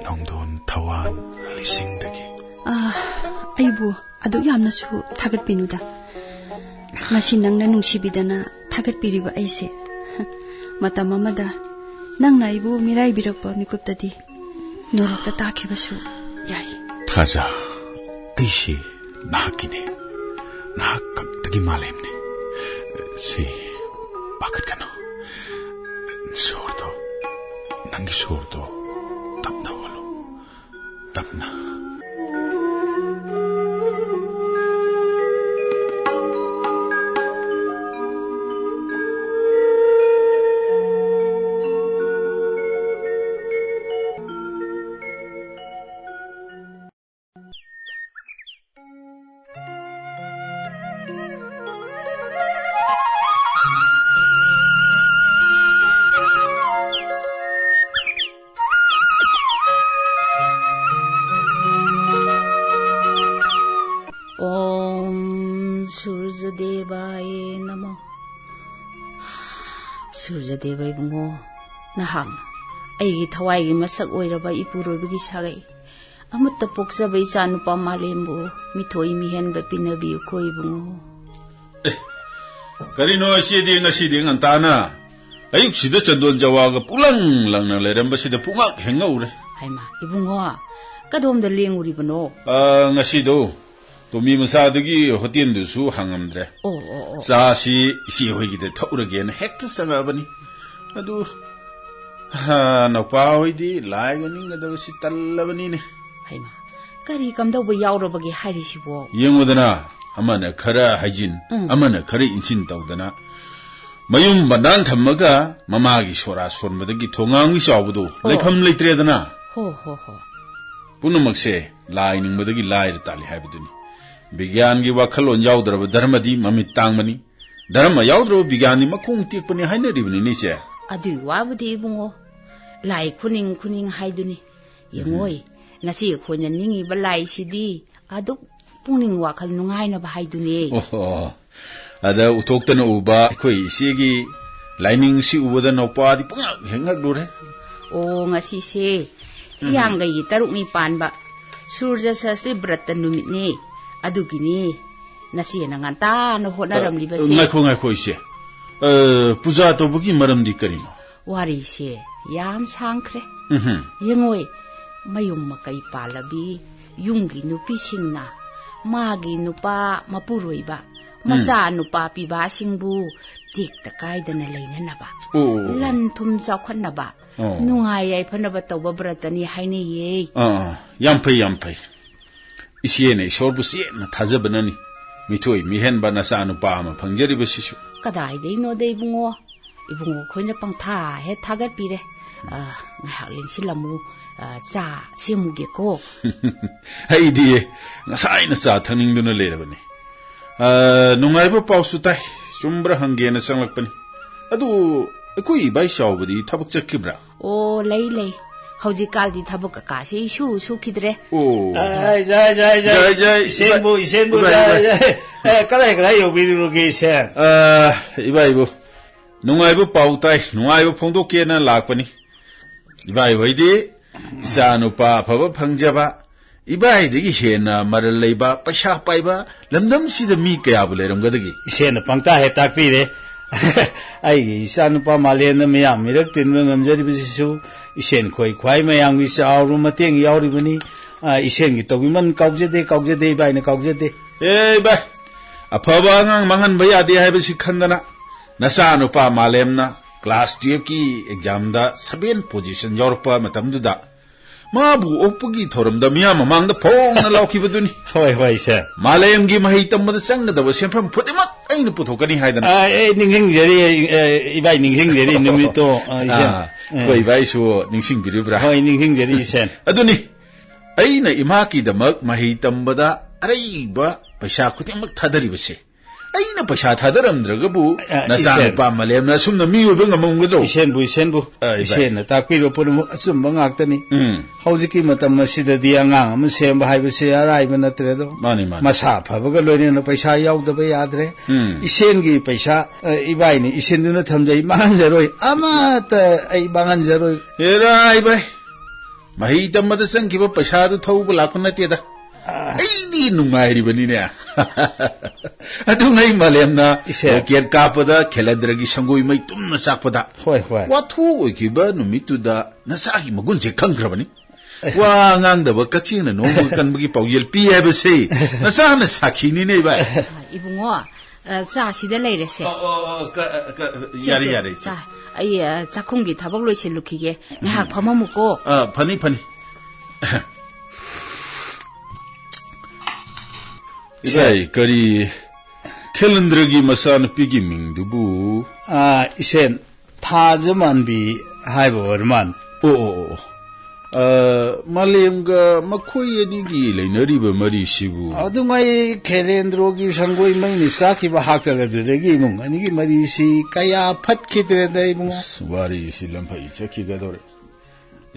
ꯅꯣꯡꯗꯣꯟ ꯊꯋꯥꯟ ꯂꯤꯁꯤꯡꯗꯒꯤ꯫ ꯑꯥ, ꯑꯩꯕꯨ ꯑꯗꯨꯛ ꯌꯥꯝꯅꯁꯨ ꯊꯥꯒꯠꯄꯤꯅꯨꯗ꯫ ꯉꯁꯤ ꯅꯪꯅ ꯅꯨꯡꯁꯤꯕꯤꯗꯅ ꯊꯥꯒꯠꯄꯤꯔꯤꯕ ꯑꯩꯁꯦ, ꯃꯇꯝ ꯑꯃꯗ ꯅꯪꯅ ꯑꯩꯕꯨ ꯃꯤꯔꯥꯏꯕꯤꯔꯛꯄ ꯃꯤꯀꯨꯞꯇꯗꯤ ꯅꯣꯔꯣꯛꯇ ꯇꯥꯈꯤꯕꯁꯨ ꯌꯥꯏ꯫ ꯊꯥꯖ, ꯑꯩꯁꯤ ꯅꯍꯥꯛꯀꯤꯅꯦ, ꯅꯍꯥꯛ ꯈꯛꯇꯒꯤ ꯃꯥꯂꯦꯝꯅꯦ꯫ ꯁꯤ ꯄꯥꯈꯠꯀꯅꯨ꯫ ꯁꯣꯔꯗꯣ, ꯅꯪꯒꯤ ꯁꯣꯔꯗꯣ ꯇꯞꯅ ꯍꯣꯜꯂꯨ, ꯇꯞꯅ꯫ ꯁꯨꯔꯖꯗꯦꯕꯥꯌꯦ ꯅꯃꯣ꯫ ꯁꯨꯔꯖꯗꯦꯕ ꯏꯕꯨꯡꯉꯣ, ꯅꯍꯥꯛꯅ ꯑꯩꯒꯤ ꯊꯋꯥꯏꯒꯤ ꯃꯁꯛ ꯑꯣꯏꯔꯕ ꯏꯄꯨꯔꯣꯏꯕꯒꯤ ꯁꯥꯒꯩ, ꯑꯃꯠꯇ ꯄꯣꯛꯆꯕ ꯏꯆꯥ ꯅꯨꯄꯥ ꯃꯥꯂꯦꯝꯕꯨ ꯃꯤꯊꯣꯏ ꯃꯤꯍꯦꯟꯕ ꯄꯤꯅꯕꯤꯌꯨꯀꯣ ꯏꯕꯨꯡꯉꯣ꯫ ꯑꯦ, ꯀꯔꯤꯅꯣ ꯏꯆꯦꯗꯤ ꯉꯁꯤꯗꯤ ꯉꯟꯇꯥꯅ ꯑꯌꯨꯛꯁꯤꯗ ꯆꯟꯗꯣꯟ ꯖꯋꯥꯒ ꯄꯨꯛꯂꯪ ꯂꯪꯅ ꯂꯩꯔꯝꯕꯁꯤꯗ ꯄꯨꯡꯉꯛ ꯍꯦꯛ ꯉꯛꯎꯔꯦ꯫ ꯍꯩꯃꯥ, ꯏꯕꯨꯡꯉꯣ, ꯀꯗꯣꯝꯗ ꯂꯦꯡꯉꯨꯔꯤꯕꯅꯣ? ꯑ, ꯉꯁꯤꯗꯣ ꯇꯣꯃꯤ ꯃꯆꯥꯗꯨꯒꯤ ꯍꯣꯇꯦꯜꯗꯨꯁꯨ ꯍꯥꯡꯉꯝꯗ꯭ꯔꯦ꯫ ꯑꯣ, ꯑꯣ, ꯑꯣ꯫ ꯆꯥꯁꯤ ꯏꯆꯦ ꯍꯣꯏꯒꯤꯗ ꯊꯛꯎꯔꯒꯦꯅ ꯍꯦꯛꯇ ꯆꯪꯉꯛꯑꯕꯅꯤ꯫ ꯑꯗꯨ, ꯍꯥ, ꯅꯧꯄꯥ ꯍꯣꯏꯗꯤ ꯂꯥꯏꯒ ꯅꯤꯡꯒꯗꯕꯁꯤ ꯇꯜꯂꯕꯅꯤꯅꯦ꯫ ꯍꯩꯃꯥ, ꯀꯔꯤ ꯀꯝꯗꯧꯕ ꯌꯥꯎꯔꯕꯒꯦ ꯍꯥꯏꯔꯤꯁꯤꯕꯣ? ꯌꯦꯡꯉꯨꯗꯅ, ꯑꯃꯅ ꯈꯔ ꯍꯥꯏꯖꯤꯟ, ꯎꯝ꯫ ꯑꯃꯅ ꯈꯔ ꯏꯟꯁꯤꯟ ꯇꯧꯗꯅ, ꯃꯌꯨꯝ ꯕꯟꯗꯥꯟ ꯊꯝꯃꯒ ꯃꯃꯥꯒꯤ ꯁꯣꯔꯥ ꯁꯣꯟꯕꯗꯒꯤ ꯊꯣꯡꯒꯥꯡꯒꯤ ꯆꯥꯎꯕꯗꯣ ꯑꯣ꯫ ꯂꯩꯐꯝ ꯂꯩꯇ꯭ꯔꯦꯗꯅ꯫ ꯍꯣ, ꯍꯣ, ꯍꯣ꯫ ꯄꯨꯝꯅꯃꯛꯁꯦ ꯂꯥꯏ ꯅꯤꯡꯕꯗꯒꯤ ꯂꯥꯏꯔ ꯇꯥꯜꯂꯤ ꯍꯥꯏꯕꯗꯨꯅꯤ꯫ ꯕꯤꯒ꯭ꯌꯥꯟꯒꯤ ꯋꯥꯈꯜꯂꯣꯟ ꯌꯥꯎꯗ꯭ꯔꯕ ꯙꯔꯃꯗꯤ ꯃꯃꯤꯠ ꯇꯥꯡꯕꯅꯤ꯫ ꯙꯔꯃ ꯌꯥꯎꯗ꯭ꯔꯕ ꯕꯤꯒ꯭ꯌꯥꯟꯗꯤ ꯃꯈꯣꯡ ꯇꯦꯛꯄꯅꯤ ꯍꯥꯏꯅꯔꯤꯕꯅꯤꯅꯦ, ꯏꯆꯦ꯫ ꯑꯗꯨꯒꯤ ꯋꯥꯕꯨꯗꯤ ꯏꯕꯨꯡꯉꯣ, ꯂꯥꯏ ꯈꯨꯅꯤꯡ ꯈꯨꯅꯤꯡ ꯍꯥꯏꯗꯨꯅꯤ꯫ ꯌꯦꯡꯉꯣꯏ, ꯎꯝ꯫ ꯉꯁꯤ ꯑꯩꯈꯣꯏꯅ ꯅꯤꯡꯉꯤꯕ ꯂꯥꯏꯁꯤꯗꯤ ꯑꯗꯨꯛ ꯄꯨꯛꯅꯤꯡ ꯋꯥꯈꯜ ꯅꯨꯡꯉꯥꯏꯅꯕ ꯍꯥꯏꯗꯨꯅꯤ꯫ ꯑꯣꯍꯣ꯫ ꯑꯗ ꯎꯊꯣꯛꯇꯅ ꯎꯕ ꯑꯩꯈꯣꯏ ꯏꯆꯦꯒꯤ ꯂꯥꯏꯅꯤꯡꯁꯤ ꯎꯕꯗ ꯅꯧꯄꯥꯗꯤ ꯄꯨꯡꯉꯛ ꯍꯦꯛ ꯉꯛꯂꯨꯔꯦ꯫ ꯑꯣ, ꯉꯁꯤꯁꯦ ꯎꯝ꯫ ꯍꯤꯌꯥꯡꯒꯩꯒꯤ ꯇꯔꯨꯛꯅꯤ ꯄꯥꯟꯕ ꯁꯨꯔꯖ ꯁꯁꯇꯤ ꯕ꯭ꯔꯠꯇ ꯅꯨꯃꯤꯠꯅꯦ꯫ ꯑꯗꯨꯒꯤꯅꯤ ꯅꯆꯦꯅ ꯉꯟꯇꯥꯅ ꯍꯣꯠꯅꯔꯝꯂꯤꯕꯁꯦ꯫ ꯑ, ꯉꯥꯏꯈꯣ, ꯉꯥꯏꯈꯣ, ꯏꯆꯦ꯫ ꯑ, ꯄꯨꯖꯥ ꯇꯧꯕꯒꯤ ꯃꯔꯝꯗꯤ ꯀꯔꯤꯅꯣ? ꯋꯥꯔꯤꯁꯦ ꯌꯥꯝ ꯁꯥꯡꯈ꯭ꯔꯦ꯫ ꯎꯝꯍꯨꯝ꯫ ꯌꯦꯡꯉꯣꯏ, ꯃꯌꯨꯝ ꯃꯀꯩ ꯄꯥꯜꯂꯕꯤ ꯌꯨꯝꯒꯤ ꯅꯨꯄꯤꯁꯤꯡꯅ ꯃꯥꯒꯤ ꯅꯨꯄꯥ ꯃꯄꯨꯔꯣꯏꯕ, ꯎꯝ꯫ ꯃꯆꯥ ꯅꯨꯄꯥ ꯄꯤꯕꯥꯁꯤꯡꯕꯨ ꯇꯦꯛꯇ ꯀꯥꯏꯗꯅ ꯂꯩꯅꯅꯕ, ꯑꯣ, ꯑꯣ, ꯑꯣ꯫ ꯂꯟ ꯊꯨꯝ ꯆꯥꯎꯈꯠꯅꯕ, ꯑꯣ꯫ ꯅꯨꯡꯉꯥꯏ ꯌꯥꯏꯐꯅꯕ ꯇꯧꯕ ꯕ꯭ꯔꯇꯅꯤ ꯍꯥꯏꯅꯩꯌꯦ꯫ ꯑꯥ, ꯑꯥ, ꯌꯥꯝ ꯐꯩ, ꯌꯥꯝ ꯐꯩ꯫ ꯏꯆꯦꯅ ꯏꯁꯣꯔꯕꯨ ꯆꯦꯠꯅ ꯊꯥꯖꯕꯅꯅꯤ ꯃꯤꯊꯣꯏ ꯃꯤꯍꯦꯟꯕ ꯅꯆꯥꯅꯨꯄꯥ ꯑꯃ ꯐꯪꯖꯔꯤꯕꯁꯤꯁꯨ꯫ ꯀꯗꯥꯏꯗꯩꯅꯣꯗ ꯏꯕꯨꯡꯉꯣ? ꯏꯕꯨꯡꯉꯣ ꯑꯩꯈꯣꯏꯅ ꯄꯪꯊꯥ ꯍꯦꯛ ꯊꯥꯒꯠꯄꯤꯔꯦ꯫ ꯑ, ꯉꯥꯏꯍꯥꯛ ꯂꯦꯡꯁꯤꯜꯂꯝꯃꯨ, ꯑ, ꯆꯥ ꯁꯦꯝꯃꯨꯒꯦꯀꯣ꯫ ꯑꯩꯗꯤ ꯉꯁꯥꯏꯅ ꯆꯥ ꯊꯛꯅꯤꯡꯗꯨꯅ ꯂꯩꯔꯕꯅꯤ꯫ ꯑ, ꯅꯨꯡꯉꯥꯏꯕ ꯄꯥꯎꯁꯨ ꯇꯥꯏ, ꯆꯨꯝꯕ꯭ꯔꯥ ꯍꯪꯒꯦꯅ ꯆꯪꯂꯛꯄꯅꯤ꯫ ꯑꯗꯨ ꯑꯩꯈꯣꯏ ꯏꯕꯥꯏ ꯆꯥꯎꯕꯗꯤ ꯊꯕꯛ ꯆꯠꯈꯤꯕ꯭ꯔꯥ? ꯑꯣ, ꯂꯩ, ꯂꯩ꯫ ꯍꯧꯖꯤꯛꯀꯥꯟꯗꯤ ꯊꯕꯛ ꯀꯀꯥꯁꯤ ꯏꯁꯨ ꯁꯨꯈꯤꯗ꯭ꯔꯦ꯫ ꯑꯣ꯫ ꯑ, ꯖꯥꯏ, ꯖꯥꯏ, ꯖꯥꯏ, ꯖꯥꯏ꯫ ꯖꯥꯏ, ꯖꯥꯏ, ꯏꯁꯦꯟꯕꯨ, ꯏꯕꯥꯏ, ꯏꯁꯦꯟꯕꯨ, ꯏꯕꯥꯏ, ꯖꯥꯏ, ꯏꯕꯥꯏ꯫ ꯖꯥꯏ꯫ ꯑꯦ, ꯀꯗꯥꯏ, ꯀꯗꯥꯏ ꯌꯧꯕꯤꯔꯨꯔꯒꯦ, ꯏꯁꯦꯟ? ꯑ, ꯏꯕꯥꯏꯕꯨ, ꯅꯨꯡꯉꯥꯏꯕ ꯄꯥꯎ ꯇꯥꯏ, ꯅꯨꯡꯉꯥꯏꯕ ꯐꯣꯡꯗꯣꯛꯀꯦꯅ ꯂꯥꯛꯄꯅꯤ꯫ ꯏꯕꯥꯏ ꯍꯣꯏꯗꯤ ꯏꯆꯥ ꯅꯨꯄꯥ ꯑꯐꯕ ꯐꯪꯖꯕ, ꯏꯕꯥꯏꯗꯒꯤ ꯍꯦꯟꯅ ꯃꯔꯜ ꯂꯩꯕ, ꯄꯩꯁꯥ ꯄꯥꯏꯕ ꯂꯝꯗꯝꯁꯤꯗ ꯃꯤ ꯀꯌꯥꯕꯨ ꯂꯩꯔꯝꯒꯗꯒꯦ? ꯏꯁꯦꯟꯅ ꯄꯪꯇꯥ ꯍꯦꯛ ꯇꯥꯛꯄꯤꯔꯦ꯫ ꯑꯩꯒꯤ ꯏꯆꯥ ꯅꯨꯄꯥ ꯃꯥꯂꯦꯝꯅ ꯃꯤꯌꯥꯝ ꯃꯤꯔꯛ ꯇꯤꯟꯕ ꯉꯝꯖꯔꯤꯕꯁꯤꯁꯨ ꯏꯁꯦꯟ ꯈꯣꯏ ꯈ꯭ꯋꯥꯏ ꯃꯌꯥꯝꯒꯤ ꯆꯥꯎꯔꯕ ꯃꯇꯦꯡ ꯌꯥꯎꯔꯤꯕꯅꯤ꯫ ꯑ, ꯏꯁꯦꯟꯒꯤ ꯇꯧꯕꯤꯃꯜ ꯀꯥꯎꯖꯗꯦ, ꯀꯥꯎꯖꯗꯦ, ꯏꯕꯥꯏꯅ ꯀꯥꯎꯖꯗꯦ꯫ ꯑꯦ ꯏꯕꯥꯏ, ꯑꯐꯕ ꯑꯉꯥꯡ ꯃꯥꯡꯍꯟꯕ ꯌꯥꯗꯦ ꯍꯥꯏꯕꯁꯤ ꯈꯪꯗꯅ ꯅꯆꯥ ꯅꯨꯄꯥ ꯃꯥꯂꯦꯝꯅ class twelve ꯀꯤ exam ꯗ seven position ꯌꯥꯎꯔꯛꯄ ꯃꯇꯝꯗꯨꯗ ꯃꯥꯕꯨ ꯑꯣꯛꯄꯒꯤ ꯊꯧꯔꯝꯗ ꯃꯤꯌꯥꯝ ꯃꯃꯥꯡꯗ ꯐꯣꯡꯅ ꯂꯥꯎꯈꯤꯕꯗꯨꯅꯤ꯫ ꯍꯣꯏ, ꯍꯣꯏ, ꯁꯦ꯫ ꯃꯥꯂꯦꯝꯒꯤ ꯃꯍꯩ ꯇꯝꯕꯗ ꯆꯪꯒꯗꯕ ꯁꯦꯟꯐꯝ ꯈꯨꯗꯤꯡꯃꯛ ꯑꯩꯅ ꯄꯨꯊꯣꯛꯀꯅꯤ ꯍꯥꯏꯗꯅ꯫ ꯑ, ꯑꯩ ꯅꯤꯡꯁꯤꯡꯖꯔꯤ, ꯑꯩ, ꯑ, ꯏꯕꯥꯏ ꯅꯤꯡꯁꯤꯡꯖꯔꯤ ꯅꯨꯃꯤꯠꯇꯣ, ꯑ, ꯏꯆꯦ꯫ ꯑꯥ, ꯑ꯫ ꯑꯩꯈꯣꯏ ꯏꯕꯥꯏꯁꯨ ꯅꯤꯡꯁꯤꯡꯕꯤꯔꯤꯕ꯭ꯔꯥ? ꯍꯣꯏ, ꯅꯤꯡꯁꯤꯡꯖꯔꯤ, ꯏꯆꯦ꯫ ꯑꯗꯨꯅꯤ, ꯑꯩꯅ ꯏꯃꯥꯀꯤꯗꯃꯛ ꯃꯍꯩ ꯇꯝꯕꯗ ꯑꯔꯩꯕ ꯄꯩꯁꯥ ꯈꯨꯗꯤꯡꯃꯛ ꯊꯥꯗꯔꯤꯕꯁꯦ꯫ ꯑꯩꯅ ꯄꯩꯁꯥ ꯊꯥꯗꯔꯝꯗ꯭ꯔꯒꯕꯨ ꯑ, ꯅꯆꯥꯅꯨꯄꯥ ꯏꯆꯦ꯫ ꯃꯥꯂꯦꯝꯅ ꯑꯁꯨꯝꯅ ꯃꯤ ꯑꯣꯏꯕ ꯉꯝꯃꯝꯒꯗ꯭ꯔꯣ? ꯏꯁꯦꯟꯕꯨ, ꯏꯁꯦꯟꯕꯨ꯫ ꯑ, ꯏꯕꯥꯏ꯫ ꯏꯁꯦꯟꯅ ꯇꯥꯛꯄꯤꯕ ꯄꯨꯝꯅꯃꯛ ꯑꯆꯨꯝꯕ ꯉꯥꯛꯇꯅꯤ꯫ ꯎꯝ꯫ ꯍꯧꯖꯤꯛꯀꯤ ꯃꯇꯝ ꯑꯁꯤꯗꯗꯤ ꯑꯉꯥꯡ ꯑꯃ ꯁꯦꯝꯕ ꯍꯥꯏꯕꯁꯦ ꯑꯔꯥꯏꯕ ꯅꯠꯇ꯭ꯔꯦꯗꯣ꯫ ꯃꯥꯅꯤ, ꯃꯥꯅꯤ꯫ ꯃꯁꯥ ꯐꯕꯒ ꯂꯣꯏꯅꯅ ꯄꯩꯁꯥ ꯌꯥꯎꯗꯕ ꯌꯥꯗ꯭ꯔꯦ꯫ ꯎꯝ꯫ ꯏꯁꯦꯟꯒꯤ ꯄꯩꯁꯥ, ꯑ, ꯏꯕꯥꯏꯅ ꯏꯁꯦꯟꯗꯨꯅ ꯊꯝꯖꯩ, ꯃꯥꯡꯍꯟꯖꯔꯣꯏ꯫ ꯑꯃꯠꯇ ꯑꯩ ꯃꯥꯡꯍꯟꯖꯔꯣꯏ꯫ ꯍꯦꯔꯥ, ꯏꯕꯥꯏ꯫ ꯃꯍꯩ ꯇꯝꯕꯗ ꯆꯪꯈꯤꯕ ꯄꯩꯁꯥꯗꯨ ꯊꯧꯕ ꯂꯥꯛꯄ ꯅꯠꯇꯦꯗ꯫ ꯑꯥ꯫ ꯑꯩꯗꯤ ꯅꯨꯡꯉꯥꯏꯔꯤꯕꯅꯤꯅꯦ꯫ ꯑꯗꯨꯉꯩ ꯃꯥꯂꯦꯝꯅ ꯏꯁꯦ꯫ Rocket ꯀꯥꯞꯄꯗ ꯈꯦꯂꯦꯟꯗ꯭ꯔꯒꯤ ꯁꯪꯒꯣꯏ ꯃꯩ ꯇꯨꯝꯅ ꯆꯥꯛꯄꯗ ꯍꯣꯏ, ꯍꯣꯏ꯫ ꯋꯥꯊꯣꯛ ꯑꯣꯏꯈꯤꯕ ꯅꯨꯃꯤꯠꯇꯨꯗ ꯅꯆꯥꯒꯤ ꯃꯒꯨꯟꯁꯦ ꯈꯪꯈ꯭ꯔꯕꯅꯤ꯫ ꯋꯥ ꯉꯥꯡꯗꯕ ꯀꯛꯆꯦꯡꯅ ꯅꯣꯡꯃ ꯀꯟꯕꯒꯤ ꯄꯥꯎꯖꯦꯜ ꯄꯤ ꯍꯥꯏꯕꯁꯦ ꯅꯆꯥꯅ ꯁꯥꯈꯤꯅꯤꯅꯦ, ꯏꯕꯥꯏ꯫ ꯏꯕꯨꯡꯉꯣ, ꯑ, ꯆꯥ ꯁꯤꯗ ꯂꯩꯔꯦꯁꯦ꯫ ꯑꯣ, ꯑꯣ, ꯑꯣ, ꯀ-, ꯀ-, ꯁꯦ, ꯌꯥꯔꯦ, ꯁꯦ, ꯌꯥꯔꯦ, ꯏꯆꯦ꯫ ꯆꯥ꯫ ꯑꯩ, ꯑ, ꯆꯥꯛꯈꯨꯝꯒꯤ ꯊꯕꯛ ꯂꯣꯏꯁꯤꯜꯂꯨꯈꯤꯒꯦ꯫ ꯉꯥꯏꯍꯥꯛ ꯐꯝꯃꯝꯃꯨꯀꯣ꯫ ꯑ, ꯐꯅꯤ, ꯐꯅꯤ꯫ ꯏꯆꯦ꯫ ꯏꯆꯦ, ꯀꯔꯤ ꯈꯦꯂꯦꯟꯗ꯭ꯔꯒꯤ ꯃꯆꯥꯅꯨꯄꯤꯒꯤ ꯃꯤꯡꯗꯨꯕꯨ? ꯑ, ꯏꯆꯦ, ꯊꯥꯖꯃꯥꯟꯕꯤ ꯍꯥꯏꯕ ꯑꯣꯏꯔ ꯃꯥꯜꯂꯦ꯫ ꯑꯣ, ꯑꯣ, ꯑꯣ, ꯑꯣ꯫ ꯑ, ꯃꯥꯂꯦꯝꯒ ꯃꯈꯣꯏ ꯑꯅꯤꯒꯤ ꯂꯩꯅꯔꯤꯕ ꯃꯔꯤꯁꯤꯕꯨ? ꯑꯗꯨꯉꯩ ꯈꯦꯂꯦꯟꯗ꯭ꯔꯣꯒꯤ ꯁꯪꯒꯣꯏ ꯃꯩꯅ ꯆꯥꯛꯈꯤꯕ ꯍꯥꯛꯇꯛ ꯑꯗꯨꯗꯒꯤ ꯏꯃꯨꯡ ꯑꯅꯤꯒꯤ ꯃꯔꯤꯁꯤ ꯀꯌꯥ ꯐꯠꯈꯤꯗ꯭ꯔꯦꯗ, ꯏꯕꯨꯡꯉꯣ꯫ ꯑꯁ, ꯋꯥꯔꯤꯁꯤ ꯂꯝꯐꯩ ꯆꯠꯈꯤꯒꯗꯧꯔꯦ꯫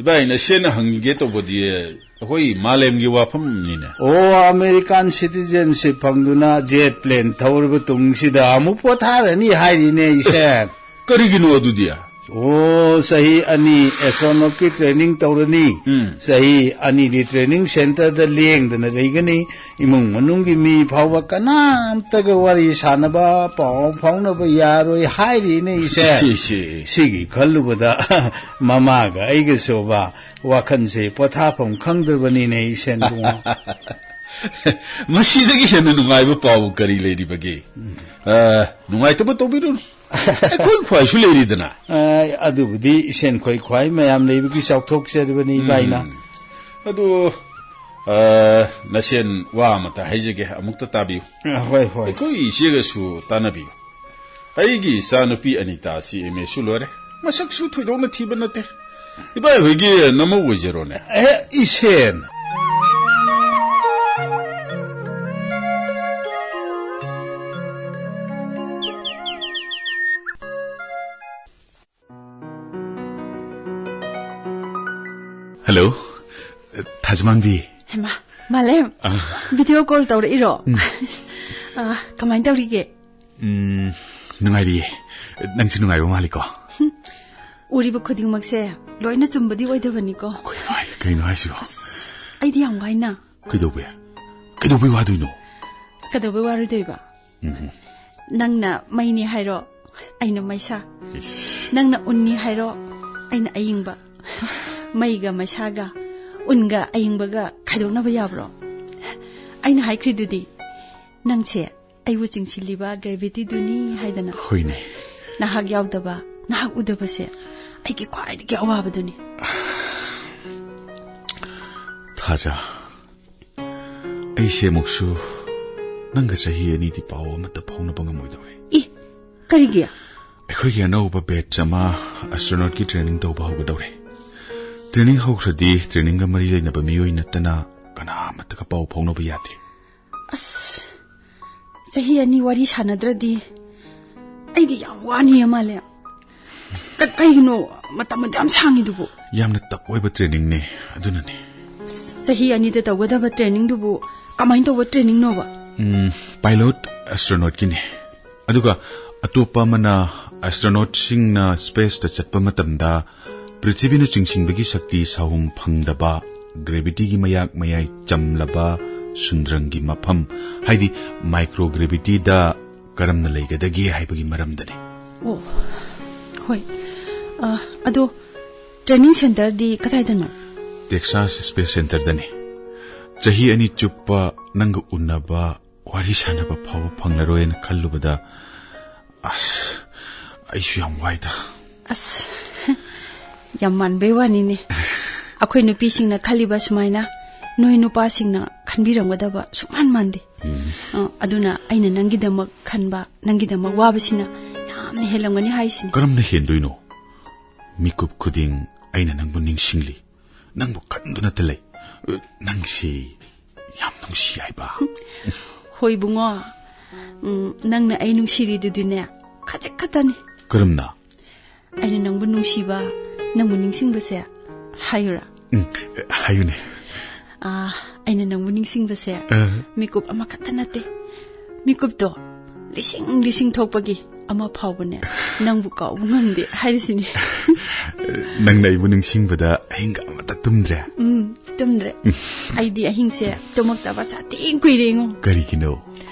ꯏꯕꯥꯏ, ꯅꯆꯦꯅ ꯍꯪꯒꯦ ꯇꯧꯕꯗꯤ ꯑꯩꯈꯣꯏ ꯃꯥꯂꯦꯝꯒꯤ ꯋꯥꯐꯝꯅꯤꯅꯦ꯫ ꯑꯣ, American citizenship ꯐꯪꯗꯨꯅ jet plane ꯊꯧꯔꯕ ꯇꯨꯡꯁꯤꯗ ꯑꯃꯨꯛ ꯄꯣꯊꯥꯔꯅꯤ ꯍꯥꯏꯔꯤꯅꯦ, ꯏꯆꯦ꯫ ꯀꯔꯤꯒꯤꯅꯣ ꯑꯗꯨꯗꯤ? ꯑꯣ, ꯆꯍꯤ ꯑꯅꯤ astronautꯀꯤ training ꯇꯧꯔꯅꯤ꯫ ꯎꯝ꯫ ꯆꯍꯤ ꯑꯅꯤꯗꯤ training centreꯗ ꯂꯦꯡꯗꯅ ꯂꯩꯒꯅꯤ꯫ ꯏꯃꯨꯡ ꯃꯅꯨꯡꯒꯤ ꯃꯤ ꯐꯥꯎꯕ ꯀꯅꯥꯝꯇꯒ ꯋꯥꯔꯤ ꯁꯥꯟꯅꯕ, ꯄꯥꯎ ꯐꯥꯎꯅꯕ ꯌꯥꯔꯣꯏ ꯍꯥꯏꯔꯤꯅꯦ, ꯏꯆꯦ꯫ ꯁꯤ, ꯁꯤ꯫ ꯁꯤꯒꯤ ꯈꯜꯂꯨꯕꯗ ꯃꯃꯥꯒ ꯑꯩꯒꯁꯨꯕ ꯋꯥꯈꯜꯁꯦ ꯄꯣꯊꯥꯐꯝ ꯈꯪꯗ꯭ꯔꯕꯅꯤꯅꯦ, ꯏꯆꯦ ꯏꯕꯨꯡꯉꯣ꯫ ꯃꯁꯤꯗꯒꯤ ꯍꯦꯟꯅ ꯅꯨꯡꯉꯥꯏꯕ ꯄꯥꯎ ꯀꯔꯤ ꯂꯩꯔꯤꯕꯒꯦ? ꯎꯝ꯫ ꯑ, ꯅꯨꯡꯉꯥꯏꯇꯕ ꯇꯧꯕꯤꯔꯨꯅꯨ꯫ ꯑꯩꯈꯣꯏ ꯈ꯭ꯋꯥꯏꯁꯨ ꯂꯩꯔꯤꯗꯅ꯫ ꯑ, ꯑꯗꯨꯕꯨꯗꯤ ꯏꯆꯦ ꯈꯣꯏ ꯈ꯭ꯋꯥꯏ ꯃꯌꯥꯝ ꯂꯩꯕꯒꯤ ꯆꯥꯎꯊꯣꯛꯆꯔꯤꯕꯅꯤ, ꯎꯝ꯫ ꯏꯕꯥꯏꯅ꯫ ꯑꯗꯨ, ꯑ, ꯅꯆꯦ ꯋꯥ ꯑꯃꯇ ꯍꯥꯏꯖꯒꯦ, ꯑꯃꯨꯛꯇ ꯇꯥꯕꯤꯌꯨ꯫ ꯑ, ꯍꯣꯏ, ꯍꯣꯏ꯫ ꯑꯩꯈꯣꯏ ꯏꯆꯦꯒꯁꯨ ꯇꯥꯟꯅꯕꯤꯌꯨ꯫ ꯑꯩꯒꯤ ꯏꯆꯥꯅꯨꯄꯤ ꯑꯅꯤꯇꯥ ꯑꯁꯤ M A ꯁꯨ ꯂꯣꯏꯔꯦ꯫ ꯃꯁꯛꯁꯨ ꯊꯣꯏꯗꯣꯛꯅ ꯊꯤꯕ ꯅꯠꯇꯦ꯫ ꯏꯕꯥꯏ ꯍꯣꯏꯒꯤ ꯅꯃꯧ ꯑꯣꯏꯖꯔꯣꯅꯦ꯫ ꯑꯦ, ꯏꯆꯦ꯫ Hello, ꯊꯥꯖꯃꯥꯟꯕꯤ꯫ ꯍꯩꯃꯥ, ꯃꯥꯂꯦꯝ꯫ ꯑ꯫ Video call ꯇꯧꯔꯛꯏꯔꯣ? ꯎꯝ꯫ ꯑ, ꯀꯃꯥꯏꯅ ꯇꯧꯔꯤꯒꯦ? ꯎꯝ, ꯅꯨꯡꯉꯥꯏꯔꯤꯌꯦ꯫ ꯅꯪꯁꯨ ꯅꯨꯡꯉꯥꯏꯕ ꯃꯥꯜꯂꯤꯀꯣ? ꯎꯔꯤꯕ ꯈꯨꯗꯤꯡꯃꯛꯁꯦ ꯂꯣꯏꯅ ꯆꯨꯝꯕꯗꯤ ꯑꯣꯏꯗꯕꯅꯤꯀꯣ꯫ ꯀꯩꯅꯣ ꯍꯥꯏ-, ꯀꯩꯅꯣ ꯍꯥꯏꯁꯤꯕꯣ? ꯑꯁ, ꯑꯩꯗꯤ ꯌꯥꯝ ꯋꯥꯏꯅ꯫ ꯀꯩꯗꯧꯕꯩ? ꯀꯩꯗꯧꯕꯩ ꯋꯥꯗꯣꯏꯅꯣ? ꯑꯁ, ꯀꯩꯗꯧꯕꯩ ꯋꯥꯔꯣꯏꯗꯣꯏꯕ? ꯎꯝ꯫ ꯅꯪꯅ ꯃꯩꯅꯤ ꯍꯥꯏꯔꯣ, ꯑꯩꯅ ꯃꯩꯁꯥ꯫ ꯏꯁ꯫ ꯅꯪꯅ ꯎꯟꯅꯤ ꯍꯥꯏꯔꯣ, ꯑꯩꯅ ꯑꯌꯤꯡꯕ꯫ ꯃꯩꯒ ꯃꯩꯁꯥꯒ, ꯎꯟꯒ ꯑꯌꯤꯡꯕꯒ ꯈꯥꯏꯗꯣꯛꯅꯕ ꯌꯥꯕ꯭ꯔꯣ? ꯑꯩꯅ ꯍꯥꯏꯈ꯭ꯔꯤꯗꯨꯗꯤ, ꯅꯪꯁꯦ ꯑꯩꯕꯨ ꯆꯤꯡꯁꯤꯜꯂꯤꯕ gravityꯗꯨꯅꯤ ꯍꯥꯏꯗꯅ꯫ ꯍꯣꯏꯅꯦ꯫ ꯅꯍꯥꯛ ꯌꯥꯎꯗꯕ, ꯅꯍꯥꯛ ꯎꯗꯕꯁꯦ ꯑꯩꯒꯤ ꯈ꯭ꯋꯥꯏꯗꯒꯤ ꯑꯋꯥꯕꯗꯨꯅꯤ꯫ ꯊꯥꯖ, ꯑꯩꯁꯦ ꯑꯃꯨꯛꯁꯨ ꯅꯪꯒ ꯆꯍꯤ ꯑꯅꯤꯗꯤ ꯄꯥꯎ ꯑꯃꯠꯇ ꯐꯥꯎꯅꯕ ꯉꯝꯃꯣꯏꯗꯧꯔꯦ꯫ ꯏ, ꯀꯔꯤꯒꯤ? ꯑꯩꯈꯣꯏꯒꯤ ꯑꯅꯧꯕ batch ꯑꯃ astronautꯀꯤ training ꯇꯧꯕ ꯍꯧꯒꯗꯧꯔꯦ꯫ Training ꯍꯧꯈ꯭ꯔꯗꯤ trainingꯒ ꯃꯔꯤ ꯂꯩꯅꯕ ꯃꯤꯑꯣꯏ ꯅꯠꯇꯅ ꯀꯅꯥ ꯑꯃꯠꯇꯒ ꯄꯥꯎ ꯐꯥꯎꯅꯕ ꯌꯥꯗꯦ꯫ ꯑꯁ, ꯆꯍꯤ ꯑꯅꯤ ꯋꯥꯔꯤ ꯁꯥꯟꯅꯗ꯭ꯔꯗꯤ ꯑꯩꯗꯤ ꯌꯥꯝ ꯋꯥꯅꯤ ꯃꯥꯜꯂꯦ꯫ ꯑꯁ, ꯀ-, ꯀꯩꯒꯤꯅꯣ ꯃꯇꯝ ꯑꯗꯨ ꯌꯥꯝ ꯁꯥꯡꯉꯤꯗꯨꯕꯨ? ꯌꯥꯝꯅ tough ꯑꯣꯏꯕ trainingꯅꯦ, ꯑꯗꯨꯅꯅꯦ꯫ ꯑꯁ, ꯆꯍꯤ ꯑꯅꯤꯗ ꯇꯧꯒꯗꯕ trainingꯗꯨꯕꯨ ꯀꯃꯥꯏꯅ ꯇꯧꯕ trainingꯅꯣꯕ? ꯎꯝ, pilot astronautꯀꯤꯅꯦ꯫ ꯑꯗꯨꯒ ꯑꯇꯣꯞꯄ ꯑꯃꯅ astronautꯁꯤꯡꯅ spaceꯇ ꯆꯠꯄ ꯃꯇꯝꯗ ꯄ꯭ꯔꯤꯊꯤꯕꯤꯅ ꯆꯤꯡꯁꯤꯟꯕꯒꯤ ꯁꯛꯇꯤ ꯁꯥꯍꯨꯝ ꯐꯪꯗꯕ, gravityꯒꯤ ꯃꯌꯥꯛ ꯃꯌꯥꯏ ꯆꯝꯂꯕ ꯁꯨꯟꯗ꯭ꯔꯪꯒꯤ ꯃꯐꯝ, ꯍꯥꯏꯗꯤ microgravityꯗ ꯀꯔꯝꯅ ꯂꯩꯒꯗꯒꯦ ꯍꯥꯏꯕꯒꯤ ꯃꯔꯝꯗꯅꯤ꯫ ꯑꯣ, ꯍꯣꯏ꯫ ꯑ, ꯑꯗꯣ training centreꯗꯤ ꯀꯗꯥꯏꯗꯅꯣ? Texas Space Centreꯗꯅꯤ꯫ ꯆꯍꯤ ꯑꯅꯤ ꯆꯨꯞꯄ ꯅꯪꯒ ꯎꯅꯕ, ꯋꯥꯔꯤ ꯁꯥꯟꯅꯕ ꯐꯥꯎꯕ ꯐꯪꯂꯔꯣꯏꯅ ꯈꯜꯂꯨꯕꯗ, ꯑꯁ, ꯑꯩꯁꯨ ꯌꯥꯝ ꯋꯥꯏꯗ꯫ ꯑꯁ, ꯌꯥꯝ ꯃꯥꯟꯕꯩ ꯋꯥꯅꯤꯅꯦ꯫ ꯑꯩꯈꯣꯏ ꯅꯨꯄꯤꯁꯤꯡꯅ ꯈꯜꯂꯤꯕ ꯁꯨꯃꯥꯏꯅ ꯅꯣꯏ ꯅꯨꯄꯥꯁꯤꯡꯅ ꯈꯟꯕꯤꯔꯝꯒꯗꯕ ꯁꯨꯛꯃꯥꯟ ꯃꯥꯟꯗꯦ꯫ ꯎꯝ꯫ ꯑ, ꯑꯗꯨꯅ ꯑꯩꯅ ꯅꯪꯒꯤꯗꯃꯛ ꯈꯟꯕ, ꯅꯪꯒꯤꯗꯃꯛ ꯋꯥꯕꯁꯤꯅ ꯌꯥꯝꯅ ꯍꯦꯜꯂꯝꯒꯅꯤ ꯍꯥꯏꯁꯤꯅꯤ꯫ ꯀꯔꯝꯅ ꯍꯦꯟꯗꯣꯏꯅꯣ? ꯃꯤꯀꯨꯞ ꯈꯨꯗꯤꯡ ꯑꯩꯅ ꯅꯪꯕꯨ ꯅꯤꯡꯁꯤꯡꯂꯤ, ꯅꯪꯕꯨ ꯈꯟꯗꯨꯅꯇ ꯂꯩ꯫ ꯅꯪꯁꯤ ꯌꯥꯝ ꯅꯨꯡꯁꯤ ꯍꯥꯏꯕ꯫ ꯍꯣꯏ ꯏꯕꯨꯡꯉꯣ, ꯎꯝ, ꯅꯪꯅ ꯑꯩ ꯅꯨꯡꯁꯤꯔꯤꯗꯨꯗꯤꯅꯦ, ꯈꯖꯤꯛ ꯈꯛꯇꯅꯤ꯫ ꯀꯔꯝꯅ? ꯑꯩꯅ ꯅꯪꯕꯨ ꯅꯨꯡꯁꯤꯕ, ꯅꯪꯕꯨ ꯅꯤꯡꯁꯤꯡꯕꯁꯦ ꯍꯥꯏꯌꯨꯔꯥ? ꯎꯝ, ꯍꯥꯏꯌꯨꯅꯦ꯫ ꯑꯥ, ꯑꯩꯅ ꯅꯪꯕꯨ ꯅꯤꯡꯁꯤꯡꯕꯁꯦ ꯑ꯫ ꯃꯤꯀꯨꯞ ꯑꯃꯈꯛꯇ ꯅꯠꯇꯦ꯫ ꯃꯤꯀꯨꯞꯇꯣ ꯂꯤꯁꯤꯡ ꯂꯤꯁꯤꯡ ꯊꯣꯛꯄꯒꯤ ꯑꯃ ꯐꯥꯎꯕꯅꯦ ꯅꯪꯕꯨ ꯀꯥꯎꯕ ꯉꯝꯗꯦ ꯍꯥꯏꯔꯤꯁꯤꯅꯤ꯫ ꯅꯪꯅ ꯑꯩꯕꯨ ꯅꯤꯡꯁꯤꯡꯕꯗ ꯑꯍꯤꯡꯒ ꯑꯃꯠꯇ ꯇꯨꯝꯗ꯭ꯔꯦ? ꯎꯝ, ꯇꯨꯝꯗ꯭ꯔꯦ꯫ ꯑꯩꯗꯤ ꯑꯍꯤꯡꯁꯦ ꯇꯨꯝꯃꯛꯇꯕ ꯁꯥꯊꯤ ꯀꯨꯏꯔꯦꯉꯣ꯫ ꯀꯔꯤꯒꯤꯅꯣ?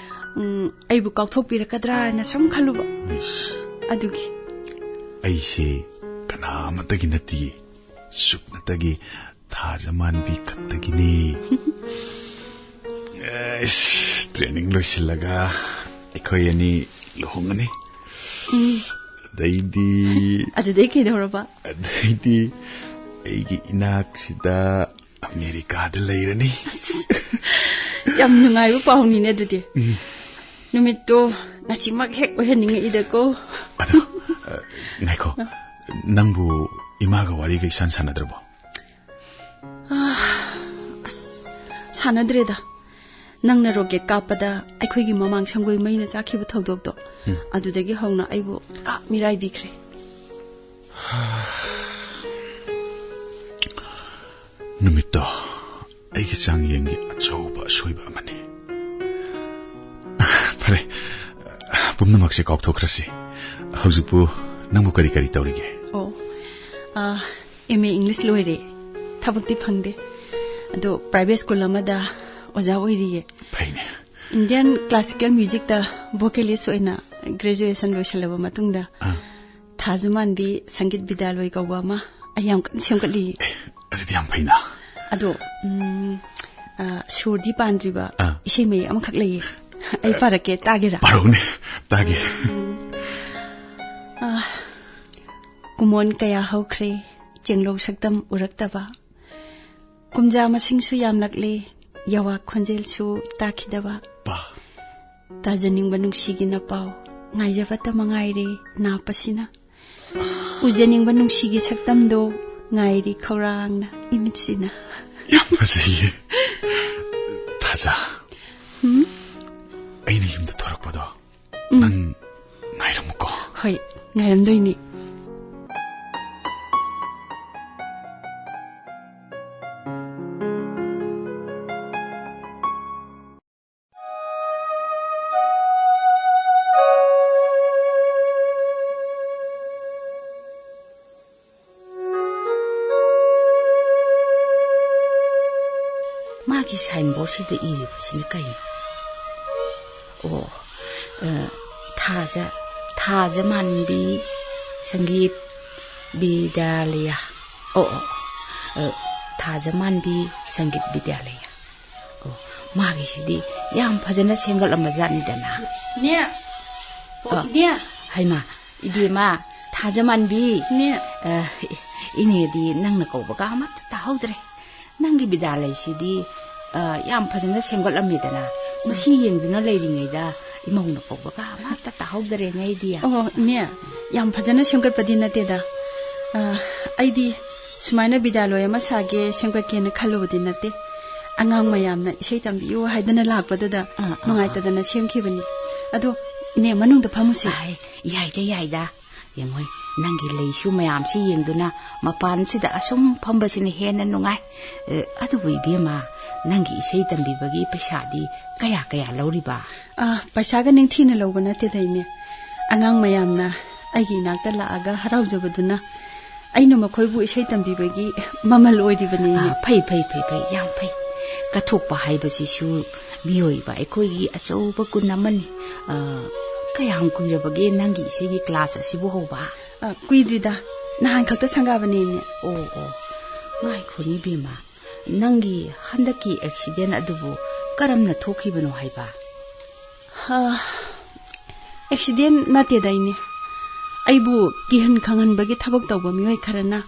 ꯎꯝ, ꯑꯩꯕꯨ ꯀꯥꯎꯊꯣꯛꯄꯤꯔꯛꯀꯗ꯭ꯔꯥ ꯍꯥꯏꯅ ꯁꯨꯝ ꯈꯜꯂꯨꯕ꯫ ꯏꯁ꯫ ꯑꯗꯨꯒꯤ꯫ ꯑꯩꯁꯦ ꯀꯅꯥ ꯑꯃꯠꯇꯒꯤ ꯅꯠꯇꯤꯌꯦ꯫ ꯁꯨꯞꯅꯇꯒꯤ ꯊꯥꯖ ꯃꯥꯟꯕꯤ ꯈꯛꯇꯒꯤꯅꯤ꯫ ꯑꯩꯁ, training ꯂꯣꯏꯁꯤꯜꯂꯒ ꯑꯩꯈꯣꯏ ꯑꯅꯤ ꯂꯨꯍꯣꯡꯉꯅꯤ꯫ ꯎꯝ꯫ ꯑꯗꯩꯗꯤ ꯑꯗꯨꯗꯩ ꯀꯩꯗꯧꯔꯕ? ꯑꯗꯩꯗꯤ ꯑꯩꯒꯤ ꯏꯅꯥꯛꯁꯤꯗ ꯑꯃꯦꯔꯤꯀꯥꯗ ꯂꯩꯔꯅꯤ꯫ ꯑꯁ, ꯌꯥꯝ ꯅꯨꯡꯉꯥꯏꯕ ꯄꯥꯎꯅꯤꯅꯦ ꯑꯗꯨꯗꯤ꯫ ꯎꯝ꯫ ꯅꯨꯃꯤꯠꯇꯣ ꯉꯁꯤꯃꯛ ꯍꯦꯛ ꯑꯣꯏꯍꯟꯅꯤꯡꯉꯛꯏꯗꯀꯣ꯫ ꯑꯗꯣ, ꯑ, ꯉꯥꯏꯈꯣ꯫ ꯅꯪꯕꯨ ꯏꯃꯥꯒ ꯋꯥꯔꯤꯒ ꯏꯁꯥꯟ ꯁꯥꯟꯅꯗ꯭ꯔꯕꯣ? ꯑꯥ, ꯑꯁ, ꯁꯥꯟꯅꯗ꯭ꯔꯦꯗ꯫ ꯅꯪꯅ ꯔꯣꯀꯦꯠ ꯀꯥꯞꯄꯗ ꯑꯩꯈꯣꯏꯒꯤ ꯃꯃꯥꯡ ꯁꯪꯒꯣꯏ ꯃꯩꯅ ꯆꯥꯛꯈꯤꯕ ꯊꯧꯗꯣꯛꯇꯣ, ꯎꯝ꯫ ꯑꯗꯨꯗꯒꯤ ꯍꯧꯅ ꯑꯩꯕꯨ ꯄꯨꯔꯥ ꯃꯤꯔꯥꯏꯕꯤꯈ꯭ꯔꯦ꯫ ꯅꯨꯃꯤꯠꯇꯣ ꯑꯩꯒꯤ ꯆꯥꯡꯌꯦꯡꯒꯤ ꯑꯆꯧꯕ ꯑꯁꯣꯏꯕ ꯑꯃꯅꯤ꯫ ꯐꯔꯦ, ꯄꯨꯝꯅꯃꯛꯁꯦ ꯀꯥꯎꯊꯣꯛꯈ꯭ꯔꯁꯤ꯫ ꯍꯧꯖꯤꯛꯄꯨ ꯅꯪꯕꯨ ꯀꯔꯤ ꯀꯔꯤ ꯇꯧꯔꯤꯒꯦ? ꯑꯣ, ꯑꯥ, M A English ꯂꯣꯏꯔꯦ꯫ ꯊꯕꯛꯇꯤ ꯐꯪꯗꯦ꯫ ꯑꯗꯣ private school ꯑꯃꯗ ꯑꯣꯖꯥ ꯑꯣꯏꯔꯤꯌꯦ꯫ ꯐꯩꯅꯦ꯫ Indian classical musicꯇ vocalist ꯑꯣꯏꯅ graduation ꯂꯣꯏꯁꯤꯜꯂꯕ ꯃꯇꯨꯡꯗ ꯑꯥ꯫ ꯊꯥꯖꯃꯥꯟꯕꯤ ꯁꯪꯒꯤꯠ ꯕꯤꯗ꯭ꯌꯥꯂꯣꯏ ꯀꯧꯕ ꯑꯃ ꯑꯩ ꯌꯥꯝ ꯀꯟꯅ ꯁꯦꯝꯒꯠꯂꯤ꯫ ꯑꯦ, ꯑꯗꯨꯗꯤ ꯌꯥꯝ ꯐꯩꯅ꯫ ꯑꯗꯣ, ꯎꯝ, ꯑ, ꯁꯨꯔꯗꯤ ꯄꯥꯟꯗ꯭ꯔꯤꯕ ꯑꯥ꯫ ꯏꯁꯩ ꯃꯌꯦꯛ ꯑꯃꯈꯛ ꯂꯩꯌꯦ꯫ ꯑꯩ ꯄꯥꯔꯛꯀꯦ, ꯇꯥꯒꯦꯔꯥ? ꯄꯥꯔꯛꯎꯅꯦ, ꯇꯥꯒꯦ꯫ ꯎꯝ꯫ ꯑ, ꯀꯨꯃꯣꯟ ꯀꯌꯥ ꯍꯧꯈ꯭ꯔꯦ, ꯆꯦꯡꯂꯧ ꯁꯛꯇꯝ ꯎꯔꯛꯇꯕ꯫ ꯀꯨꯝꯖꯥ ꯃꯁꯤꯡꯁꯨ ꯌꯥꯝꯂꯛꯂꯦ, ꯌꯥꯋꯥ ꯈꯣꯟꯖꯦꯜꯁꯨ ꯇꯥꯈꯤꯗꯕ꯫ ꯄꯥ꯫ ꯇꯥꯖꯅꯤꯡꯕ ꯅꯨꯡꯁꯤꯒꯤ ꯅꯄꯥꯎ ꯉꯥꯏꯖꯕꯇ ꯃꯉꯥꯏꯔꯦ ꯅꯥꯞꯄꯁꯤꯅ꯫ ꯎꯖꯅꯤꯡꯕ ꯅꯨꯡꯁꯤꯒꯤ ꯁꯛꯇꯝꯗꯣ ꯉꯥꯏꯔꯤ ꯈꯧꯔꯥꯡꯅ ꯏꯃꯤꯠꯁꯤꯅ꯫ ꯌꯥꯝ ꯐꯖꯩꯌꯦ꯫ ꯊꯥꯖ꯫ ꯍꯨꯝ? ꯑꯩꯅ ꯌꯨꯝꯗ ꯊꯣꯔꯛꯄꯗꯣ ꯎꯝ꯫ ꯅꯪ ꯉꯥꯏꯔꯝꯃꯨꯀꯣ꯫ ꯍꯣꯏ, ꯉꯥꯏꯔꯝꯗꯣꯏꯅꯤ꯫ ꯃꯥꯒꯤ signboardꯁꯤꯗ ꯏꯔꯤꯕꯁꯤꯅ ꯀꯩꯅꯣ? ꯑꯣ, ꯑ, ꯊꯥꯖ, ꯊꯥꯖ ꯃꯥꯟꯕꯤ ꯁꯪꯒꯤꯠ ꯕꯤꯗ꯭ꯌꯥꯂꯌ꯫ ꯑꯣ, ꯑꯣ, ꯑ, ꯊꯥꯖ ꯃꯥꯟꯕꯤ ꯁꯪꯒꯤꯠ ꯕꯤꯗ꯭ꯌꯥꯂꯌ꯫ ꯑꯣ, ꯃꯥꯒꯤꯁꯤꯗꯤ ꯌꯥꯝ ꯐꯖꯅ ꯁꯦꯝꯒꯠꯂꯝꯕ ꯖꯥꯠꯅꯤꯗꯅ꯫ ꯅꯦ꯫ ꯑꯣ, ꯑ, ꯏꯅꯦ꯫ ꯍꯩꯃꯥ, ꯏꯕꯦꯝꯃ, ꯊꯥꯖꯃꯥꯟꯕꯤ꯫ ꯅꯦ꯫ ꯑ, ꯏꯅꯦꯗꯤ ꯅꯪꯅ ꯀꯧꯕꯒ ꯑꯃꯠꯇ ꯇꯥꯍꯧꯗ꯭ꯔꯦ꯫ ꯅꯪꯒꯤ ꯕꯤꯗ꯭ꯌꯥꯂꯌꯥꯁꯤꯗꯤ, ꯑ, ꯌꯥꯝ ꯐꯖꯅ ꯁꯦꯝꯒꯠꯂꯝꯃꯦꯗꯅ꯫ ꯃꯁꯤ ꯌꯦꯡꯗꯨꯅ ꯂꯩꯔꯤꯉꯩꯗ ꯏꯃꯧꯅ ꯀꯧꯕꯒ ꯑꯃꯠꯇ ꯇꯥꯍꯧꯗꯔꯦꯅꯦ ꯑꯩꯗꯤ꯫ ꯑꯣ, ꯏꯅꯦ, ꯌꯥꯝ ꯐꯖꯅ ꯁꯦꯝꯒꯠꯄꯗꯤ ꯅꯠꯇꯦꯗ꯫ ꯑ, ꯑꯩꯗꯤ ꯁꯨꯃꯥꯏꯅ ꯕꯤꯗ꯭ꯌꯥꯂꯌꯥ ꯑꯃ ꯁꯥꯒꯦ, ꯁꯦꯝꯒꯠꯀꯦꯅ ꯈꯜꯂꯨꯕꯗꯤ ꯅꯠꯇꯦ꯫ ꯑꯉꯥꯡ ꯃꯌꯥꯝꯅ ꯏꯁꯩ ꯇꯝꯕꯤꯌꯨ ꯍꯥꯏꯗꯅ ꯂꯥꯛꯄꯗꯨꯗ ꯑꯥ, ꯑꯥ, ꯅꯨꯡꯉꯥꯏꯇꯗꯅ ꯁꯦꯝꯈꯤꯕꯅꯤ꯫ ꯑꯗꯣ, ꯏꯅꯦ, ꯃꯅꯨꯡꯗ ꯐꯝꯃꯨꯁꯦ꯫ ꯑꯥꯏ, ꯌꯥꯏꯗ, ꯌꯥꯏꯗ꯫ ꯌꯦꯡꯉꯣꯏ, ꯅꯪꯒꯤ ꯂꯩꯁꯨ ꯃꯌꯥꯝꯁꯤ ꯌꯦꯡꯗꯨꯅ ꯃꯄꯥꯟꯁꯤꯗ ꯑꯁꯨꯝ ꯐꯝꯕꯁꯤꯅ ꯍꯦꯟꯅ ꯅꯨꯡꯉꯥꯏ꯫ ꯑꯦ, ꯑꯗꯨꯕꯨ ꯏꯕꯦꯝꯃ, ꯅꯪꯒꯤ ꯏꯁꯩ ꯇꯝꯕꯤꯕꯒꯤ ꯄꯩꯁꯥꯗꯤ ꯀꯌꯥ ꯀꯌꯥ ꯂꯧꯔꯤꯕ? ꯑꯥ, ꯄꯩꯁꯥꯒ ꯅꯤꯡꯊꯤꯅ ꯂꯧꯕ ꯅꯠꯇꯦꯗ, ꯏꯅꯦ꯫ ꯑꯉꯥꯡ ꯃꯌꯥꯝꯅ ꯑꯩꯒꯤ ꯏꯅꯥꯛꯇ ꯂꯥꯛꯑꯒ ꯍꯔꯥꯎꯖꯕꯗꯨꯅ ꯑꯩꯅ ꯃꯈꯣꯏꯕꯨ ꯏꯁꯩ ꯇꯝꯕꯤꯕꯒꯤ ꯃꯃꯜ ꯑꯣꯏꯔꯤꯕꯅꯤ, ꯏꯅꯦ꯫ ꯑꯥ, ꯐꯩ, ꯐꯩ, ꯐꯩ, ꯐꯩ, ꯌꯥꯝ ꯐꯩ꯫ ꯀꯠꯊꯣꯛꯄ ꯍꯥꯏꯕꯁꯤꯁꯨ ꯃꯤꯑꯣꯏꯕ ꯑꯩꯈꯣꯏꯒꯤ ꯑꯆꯧꯕ ꯒꯨꯟ ꯑꯃꯅꯤ꯫ ꯑꯥ, ꯀꯌꯥꯝ ꯀꯨꯏꯔꯕꯒꯦ ꯅꯪꯒꯤ ꯏꯁꯩꯒꯤ ꯀ꯭ꯂꯥꯁ ꯑꯁꯤꯕꯨ ꯍꯧꯕ? ꯑ, ꯀꯨꯏꯗ꯭ꯔꯤꯗ꯫ ꯅꯍꯥꯟ ꯈꯛꯇ ꯁꯪꯒꯥꯕꯅꯦ, ꯏꯅꯦ꯫ ꯑꯣ, ꯑꯣ꯫ ꯉꯥꯏꯈꯣꯅꯦ ꯏꯕꯦꯝꯃ, ꯅꯪꯒꯤ ꯍꯟꯗꯛꯀꯤ ꯑꯦꯛꯁꯤꯗꯦꯟ ꯑꯗꯨꯕꯨ ꯀꯔꯝꯅ ꯊꯣꯛꯈꯤꯕꯅꯣ ꯍꯥꯏꯕ? ꯑ, ꯑꯦꯛꯁꯤꯗꯦꯟ ꯅꯠꯇꯦꯗ, ꯏꯅꯦ꯫ ꯑꯩꯕꯨ ꯀꯤꯍꯟ ꯈꯪꯍꯟꯕꯒꯤ ꯊꯕꯛ ꯇꯧꯕ ꯃꯤꯑꯣꯏ ꯈꯔꯅ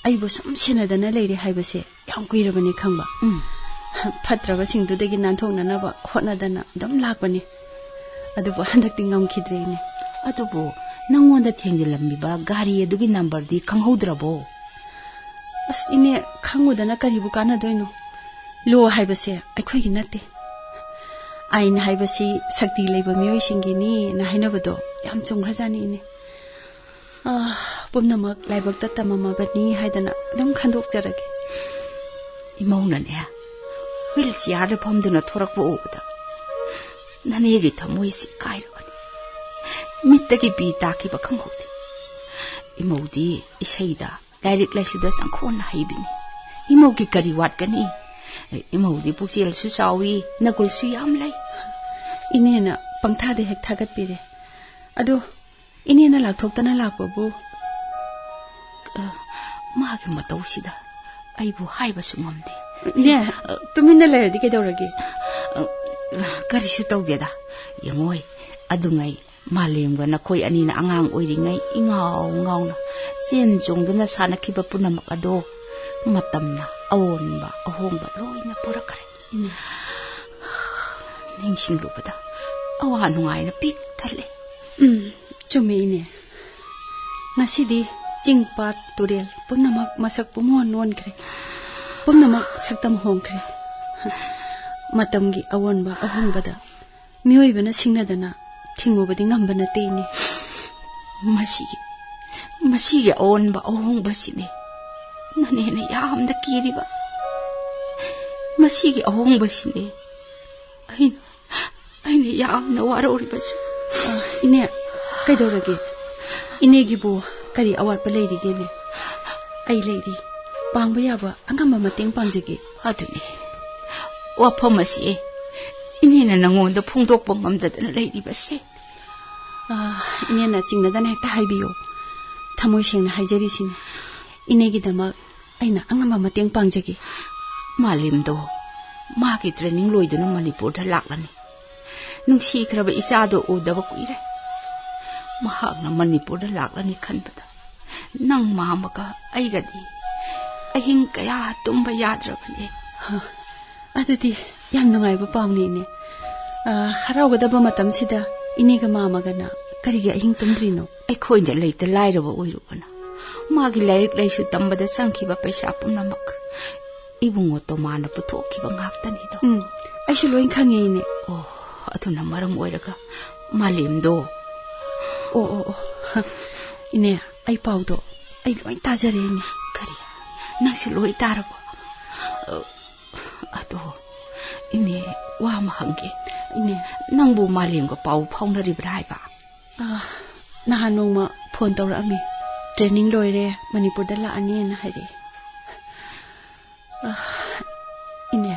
ꯑꯩꯕꯨ ꯁꯨꯝ ꯁꯦꯟꯅꯗꯅ ꯂꯩꯔꯦ ꯍꯥꯏꯕꯁꯦ ꯌꯥꯝ ꯀꯨꯏꯔꯕꯅꯤ ꯈꯪꯕ꯫ ꯎꯝ꯫ ꯐꯠꯇ꯭ꯔꯕꯁꯤꯡꯗꯨꯗꯒꯤ ꯅꯥꯟꯊꯣꯛꯅꯅꯕ ꯍꯣꯠꯅꯗꯅ ꯑꯗꯨꯝ ꯂꯥꯛꯄꯅꯤ꯫ ꯑꯗꯨꯕꯨ ꯍꯟꯗꯛꯇꯤ ꯉꯝꯈꯤꯗ꯭ꯔꯦ, ꯏꯅꯦ꯫ ꯑꯗꯨꯕꯨ ꯅꯪꯉꯣꯟꯗ ꯊꯦꯡꯖꯤꯜꯂꯝꯃꯤꯕ ꯒꯥꯔꯤ ꯑꯗꯨꯒꯤ ꯅꯝꯕꯔꯗꯤ ꯈꯪꯍꯧꯗ꯭ꯔꯕꯣ? ꯑꯁ, ꯏꯅꯦ, ꯈꯪꯉꯨꯗꯅ ꯀꯔꯤꯕꯨ ꯀꯥꯟꯅꯗꯣꯏꯅꯣ? ꯂꯣ ꯍꯥꯏꯕꯁꯦ ꯑꯩꯈꯣꯏꯒꯤ ꯅꯠꯇꯦ꯫ ꯑꯥꯏꯟ ꯍꯥꯏꯕꯁꯤ ꯁꯛꯇꯤ ꯂꯩꯕ ꯃꯤꯑꯣꯏꯁꯤꯡꯒꯤꯅꯤꯅ ꯍꯥꯏꯅꯕꯗꯣ ꯌꯥꯝ ꯆꯨꯝꯈ꯭ꯔꯖꯥꯠꯅꯤ, ꯏꯅꯦ꯫ ꯑꯥ, ꯄꯨꯝꯅꯃꯛ ꯂꯥꯏꯕꯛꯇ ꯇꯝꯃꯝꯃꯕꯅꯤ ꯍꯥꯏꯗꯅ ꯑꯗꯨꯝ ꯈꯟꯗꯣꯛꯆꯔꯒꯦ꯫ ꯏꯃꯧꯅꯅꯦ, ꯋꯤꯜ ꯆꯤꯌꯥꯔꯗ ꯐꯝꯗꯨꯅ ꯊꯣꯔꯛꯄ ꯎꯕꯗ ꯅꯅꯦꯒꯤ ꯊꯃꯣꯏꯁꯤ ꯀꯥꯏꯔꯕꯅꯤ꯫ ꯃꯤꯠꯇꯒꯤ ꯄꯤ ꯇꯥꯈꯤꯕ ꯈꯪꯍꯧꯗꯦ꯫ ꯏꯃꯧꯗꯤ ꯏꯁꯩꯗ, ꯂꯥꯏꯔꯤꯛ ꯂꯥꯏꯁꯨꯗ ꯆꯪꯈꯣꯟꯅ ꯍꯩꯕꯤꯅꯤ꯫ ꯏꯃꯧꯒꯤ ꯀꯔꯤ ꯋꯥꯠꯀꯅꯤ? ꯏꯃꯧꯗꯤ ꯄꯨꯛꯆꯦꯜꯁꯨ ꯆꯥꯎꯏ, ꯅꯒꯨꯜꯁꯨ ꯌꯥꯝ ꯂꯩ꯫ ꯏꯅꯦꯅ ꯄꯪꯊꯥꯗ ꯍꯦꯛ ꯊꯥꯒꯠꯄꯤꯔꯦ꯫ ꯑꯗꯣ, ꯏꯅꯦꯅ ꯂꯥꯛꯊꯣꯛꯇꯅ ꯂꯥꯛꯄꯕꯨ? ꯑ, ꯃꯥꯒꯤ ꯃꯇꯧꯁꯤꯗ ꯑꯩꯕꯨ ꯍꯥꯏꯕꯁꯨ ꯉꯝꯗꯦ꯫ ꯏꯅꯦ, ꯑ, ꯇꯨꯃꯤꯟꯅ ꯂꯩꯔꯗꯤ ꯀꯩꯗꯧꯔꯒꯦ? ꯑ, ꯀꯔꯤꯁꯨ ꯇꯧꯗꯦꯗ꯫ ꯌꯦꯡꯉꯣꯏ, ꯑꯗꯨꯉꯩ ꯃꯥꯂꯦꯝꯒ ꯅꯈꯣꯏ ꯑꯅꯤꯅ ꯑꯉꯥꯡ ꯑꯣꯏꯔꯤꯉꯩ ꯏꯉꯥꯎ ꯉꯥꯎꯅ ꯆꯦꯟ ꯆꯣꯡꯗꯨꯅ ꯁꯥꯟꯅꯈꯤꯕ ꯄꯨꯝꯅꯃꯛ ꯑꯗꯣ ꯃꯇꯝꯅ ꯑꯑꯣꯟꯕ ꯑꯍꯣꯡꯕ ꯂꯣꯏꯅ ꯄꯨꯔꯛꯈ꯭ꯔꯦ꯫ ꯏꯃꯥ꯫ ꯅꯤꯡꯁꯤꯡꯂꯨꯕꯗ ꯑꯋꯥ ꯅꯨꯡꯉꯥꯏꯅ ꯄꯤꯛ ꯊꯜꯂꯦ꯫ ꯎꯝ, ꯆꯨꯝꯃꯦ, ꯏꯅꯦ꯫ ꯉꯁꯤꯗꯤ ꯆꯤꯡ, ꯄꯥꯠ, ꯇꯨꯔꯦꯜ ꯄꯨꯝꯅꯃꯛ ꯃꯁꯛ ꯄꯨꯝꯑꯣꯟ ꯑꯣꯟꯈ꯭ꯔꯦ꯫ ꯄꯨꯝꯅꯃꯛ ꯁꯛꯇꯝ ꯍꯣꯡꯈ꯭ꯔꯦ꯫ ꯃꯇꯝꯒꯤ ꯑꯑꯣꯟꯕ ꯑꯍꯣꯡꯕꯗ ꯃꯤꯑꯣꯏꯕꯅ ꯁꯤꯡꯅꯗꯅ ꯊꯤꯡꯉꯨꯕꯗꯤ ꯉꯝꯕ ꯅꯠꯇꯦ, ꯏꯅꯦ꯫ ꯃꯁꯤꯒꯤ, ꯃꯁꯤꯒꯤ ꯑꯑꯣꯟꯕ ꯑꯍꯣꯡꯕꯁꯤꯅꯦ ꯅꯅꯦꯅ ꯌꯥꯝꯅ ꯀꯤꯔꯤꯕ꯫ ꯃꯁꯤꯒꯤ ꯑꯍꯣꯡꯕꯁꯤꯅꯦ ꯑꯩꯅ, ꯑꯩꯅ ꯌꯥꯝꯅ ꯋꯥꯔꯧꯔꯤꯕꯁꯨ꯫ ꯑ, ꯏꯅꯦ, ꯀꯩꯗꯧꯔꯒꯦ? ꯏꯅꯦꯒꯤꯕꯨ ꯀꯔꯤ ꯑꯋꯥꯠꯄ ꯂꯩꯔꯤꯒꯦꯅꯦ? ꯑꯩ ꯂꯩꯔꯤ꯫ ꯄꯥꯡꯕ ꯌꯥꯕ ꯑꯉꯝꯕ ꯃꯇꯦꯡ ꯄꯥꯡꯖꯒꯦ꯫ ꯑꯗꯨꯅꯤ꯫ ꯋꯥꯐꯝ ꯑꯁꯤ ꯏꯅꯦꯅ ꯅꯉꯣꯟꯗ ꯐꯣꯡꯗꯣꯛꯄ ꯉꯝꯗꯗꯅ ꯂꯩꯔꯤꯕꯁꯦ꯫ ꯑ, ꯏꯅꯦꯅ ꯆꯤꯡꯅꯗꯅ ꯍꯦꯛꯇ ꯍꯥꯏꯕꯤꯌꯨ꯫ ꯊꯃꯣꯏ ꯁꯦꯡꯅ ꯍꯥꯏꯖꯔꯤꯁꯤꯅꯤ꯫ ꯏꯅꯦꯒꯤꯗꯃꯛ ꯑꯩꯅ ꯑꯉꯝꯕ ꯃꯇꯦꯡ ꯄꯥꯡꯖꯒꯦ꯫ ꯃꯥꯂꯦꯝꯗꯣ ꯃꯥꯒꯤ training ꯂꯣꯏꯗꯨꯅ ꯃꯅꯤꯄꯨꯔꯗ ꯂꯥꯛꯂꯅꯤ꯫ ꯅꯨꯡꯁꯤꯈ꯭ꯔꯕ ꯏꯆꯥꯗꯣ ꯎꯗꯕ ꯀꯨꯏꯔꯦ꯫ ꯃꯍꯥꯛꯅ ꯃꯅꯤꯄꯨꯔꯗ ꯂꯥꯛꯂꯅꯤ ꯈꯟꯕꯗ ꯅꯪ ꯃꯥꯃꯒ ꯑꯩꯒꯗꯤ ꯑꯍꯤꯡ ꯀꯌꯥ ꯇꯨꯝꯕ ꯌꯥꯗ꯭ꯔꯕꯅꯦ꯫ ꯍ, ꯑꯗꯨꯗꯤ ꯌꯥꯝ ꯅꯨꯡꯉꯥꯏꯕ ꯄꯥꯎꯅꯤꯅꯦ꯫ ꯑ, ꯍꯔꯥꯎꯒꯗꯕ ꯃꯇꯝꯁꯤꯗ ꯏꯅꯦꯒ ꯃꯥꯃꯒꯅ ꯀꯔꯤꯒꯤ ꯑꯍꯤꯡ ꯇꯨꯝꯗ꯭ꯔꯤꯅꯣ? ꯑꯩꯈꯣꯏꯅ ꯂꯩꯇ ꯂꯥꯏꯔꯕ ꯑꯣꯏꯔꯨꯕꯅ ꯃꯥꯒꯤ ꯂꯥꯏꯔꯤꯛ ꯂꯥꯏꯁꯨ ꯇꯝꯕꯗ ꯆꯪꯈꯤꯕ ꯄꯩꯁꯥ ꯄꯨꯝꯅꯃꯛ ꯏꯕꯨꯡꯉꯣ ꯇꯣꯃꯥꯅ ꯄꯨꯊꯣꯛꯈꯤꯕ ꯉꯥꯛꯇꯅꯤꯗꯣ꯫ ꯎꯝ, ꯑꯩꯁꯨ ꯂꯣꯏ ꯈꯪꯉꯦ, ꯏꯅꯦ꯫ ꯑꯣ, ꯑꯗꯨꯅ ꯃꯔꯝ ꯑꯣꯏꯔꯒ ꯃꯥꯂꯦꯝꯗꯣ꯫ ꯑꯣ, ꯑꯣ, ꯑꯣ꯫ ꯏꯅꯦ, ꯑꯩ ꯄꯥꯎꯗꯣ ꯑꯩ ꯂꯣꯏ ꯇꯥꯖꯔꯦ, ꯏꯅꯦ꯫ ꯀꯔꯤ? ꯅꯪꯁꯨ ꯂꯣꯏ ꯇꯥꯔꯕꯣ? ꯑ, ꯑꯗꯣ, ꯏꯅꯦ, ꯋꯥ ꯑꯃ ꯍꯪꯒꯦ꯫ ꯏꯅꯦ꯫ ꯅꯪꯕꯨ ꯃꯥꯂꯦꯝꯒ ꯄꯥꯎ ꯐꯥꯎꯅꯔꯤꯕ꯭ꯔꯥ ꯍꯥꯏꯕ? ꯑ, ꯅꯍꯥꯟ ꯅꯣꯡꯃ phone ꯇꯧꯔꯛꯑꯝꯃꯤ꯫ Training ꯂꯣꯏꯔꯦ, ꯃꯅꯤꯄꯨꯔꯗ ꯂꯥꯛꯑꯅꯤꯅ ꯍꯥꯏꯔꯛꯑꯦ꯫ ꯑ, ꯏꯅꯦ,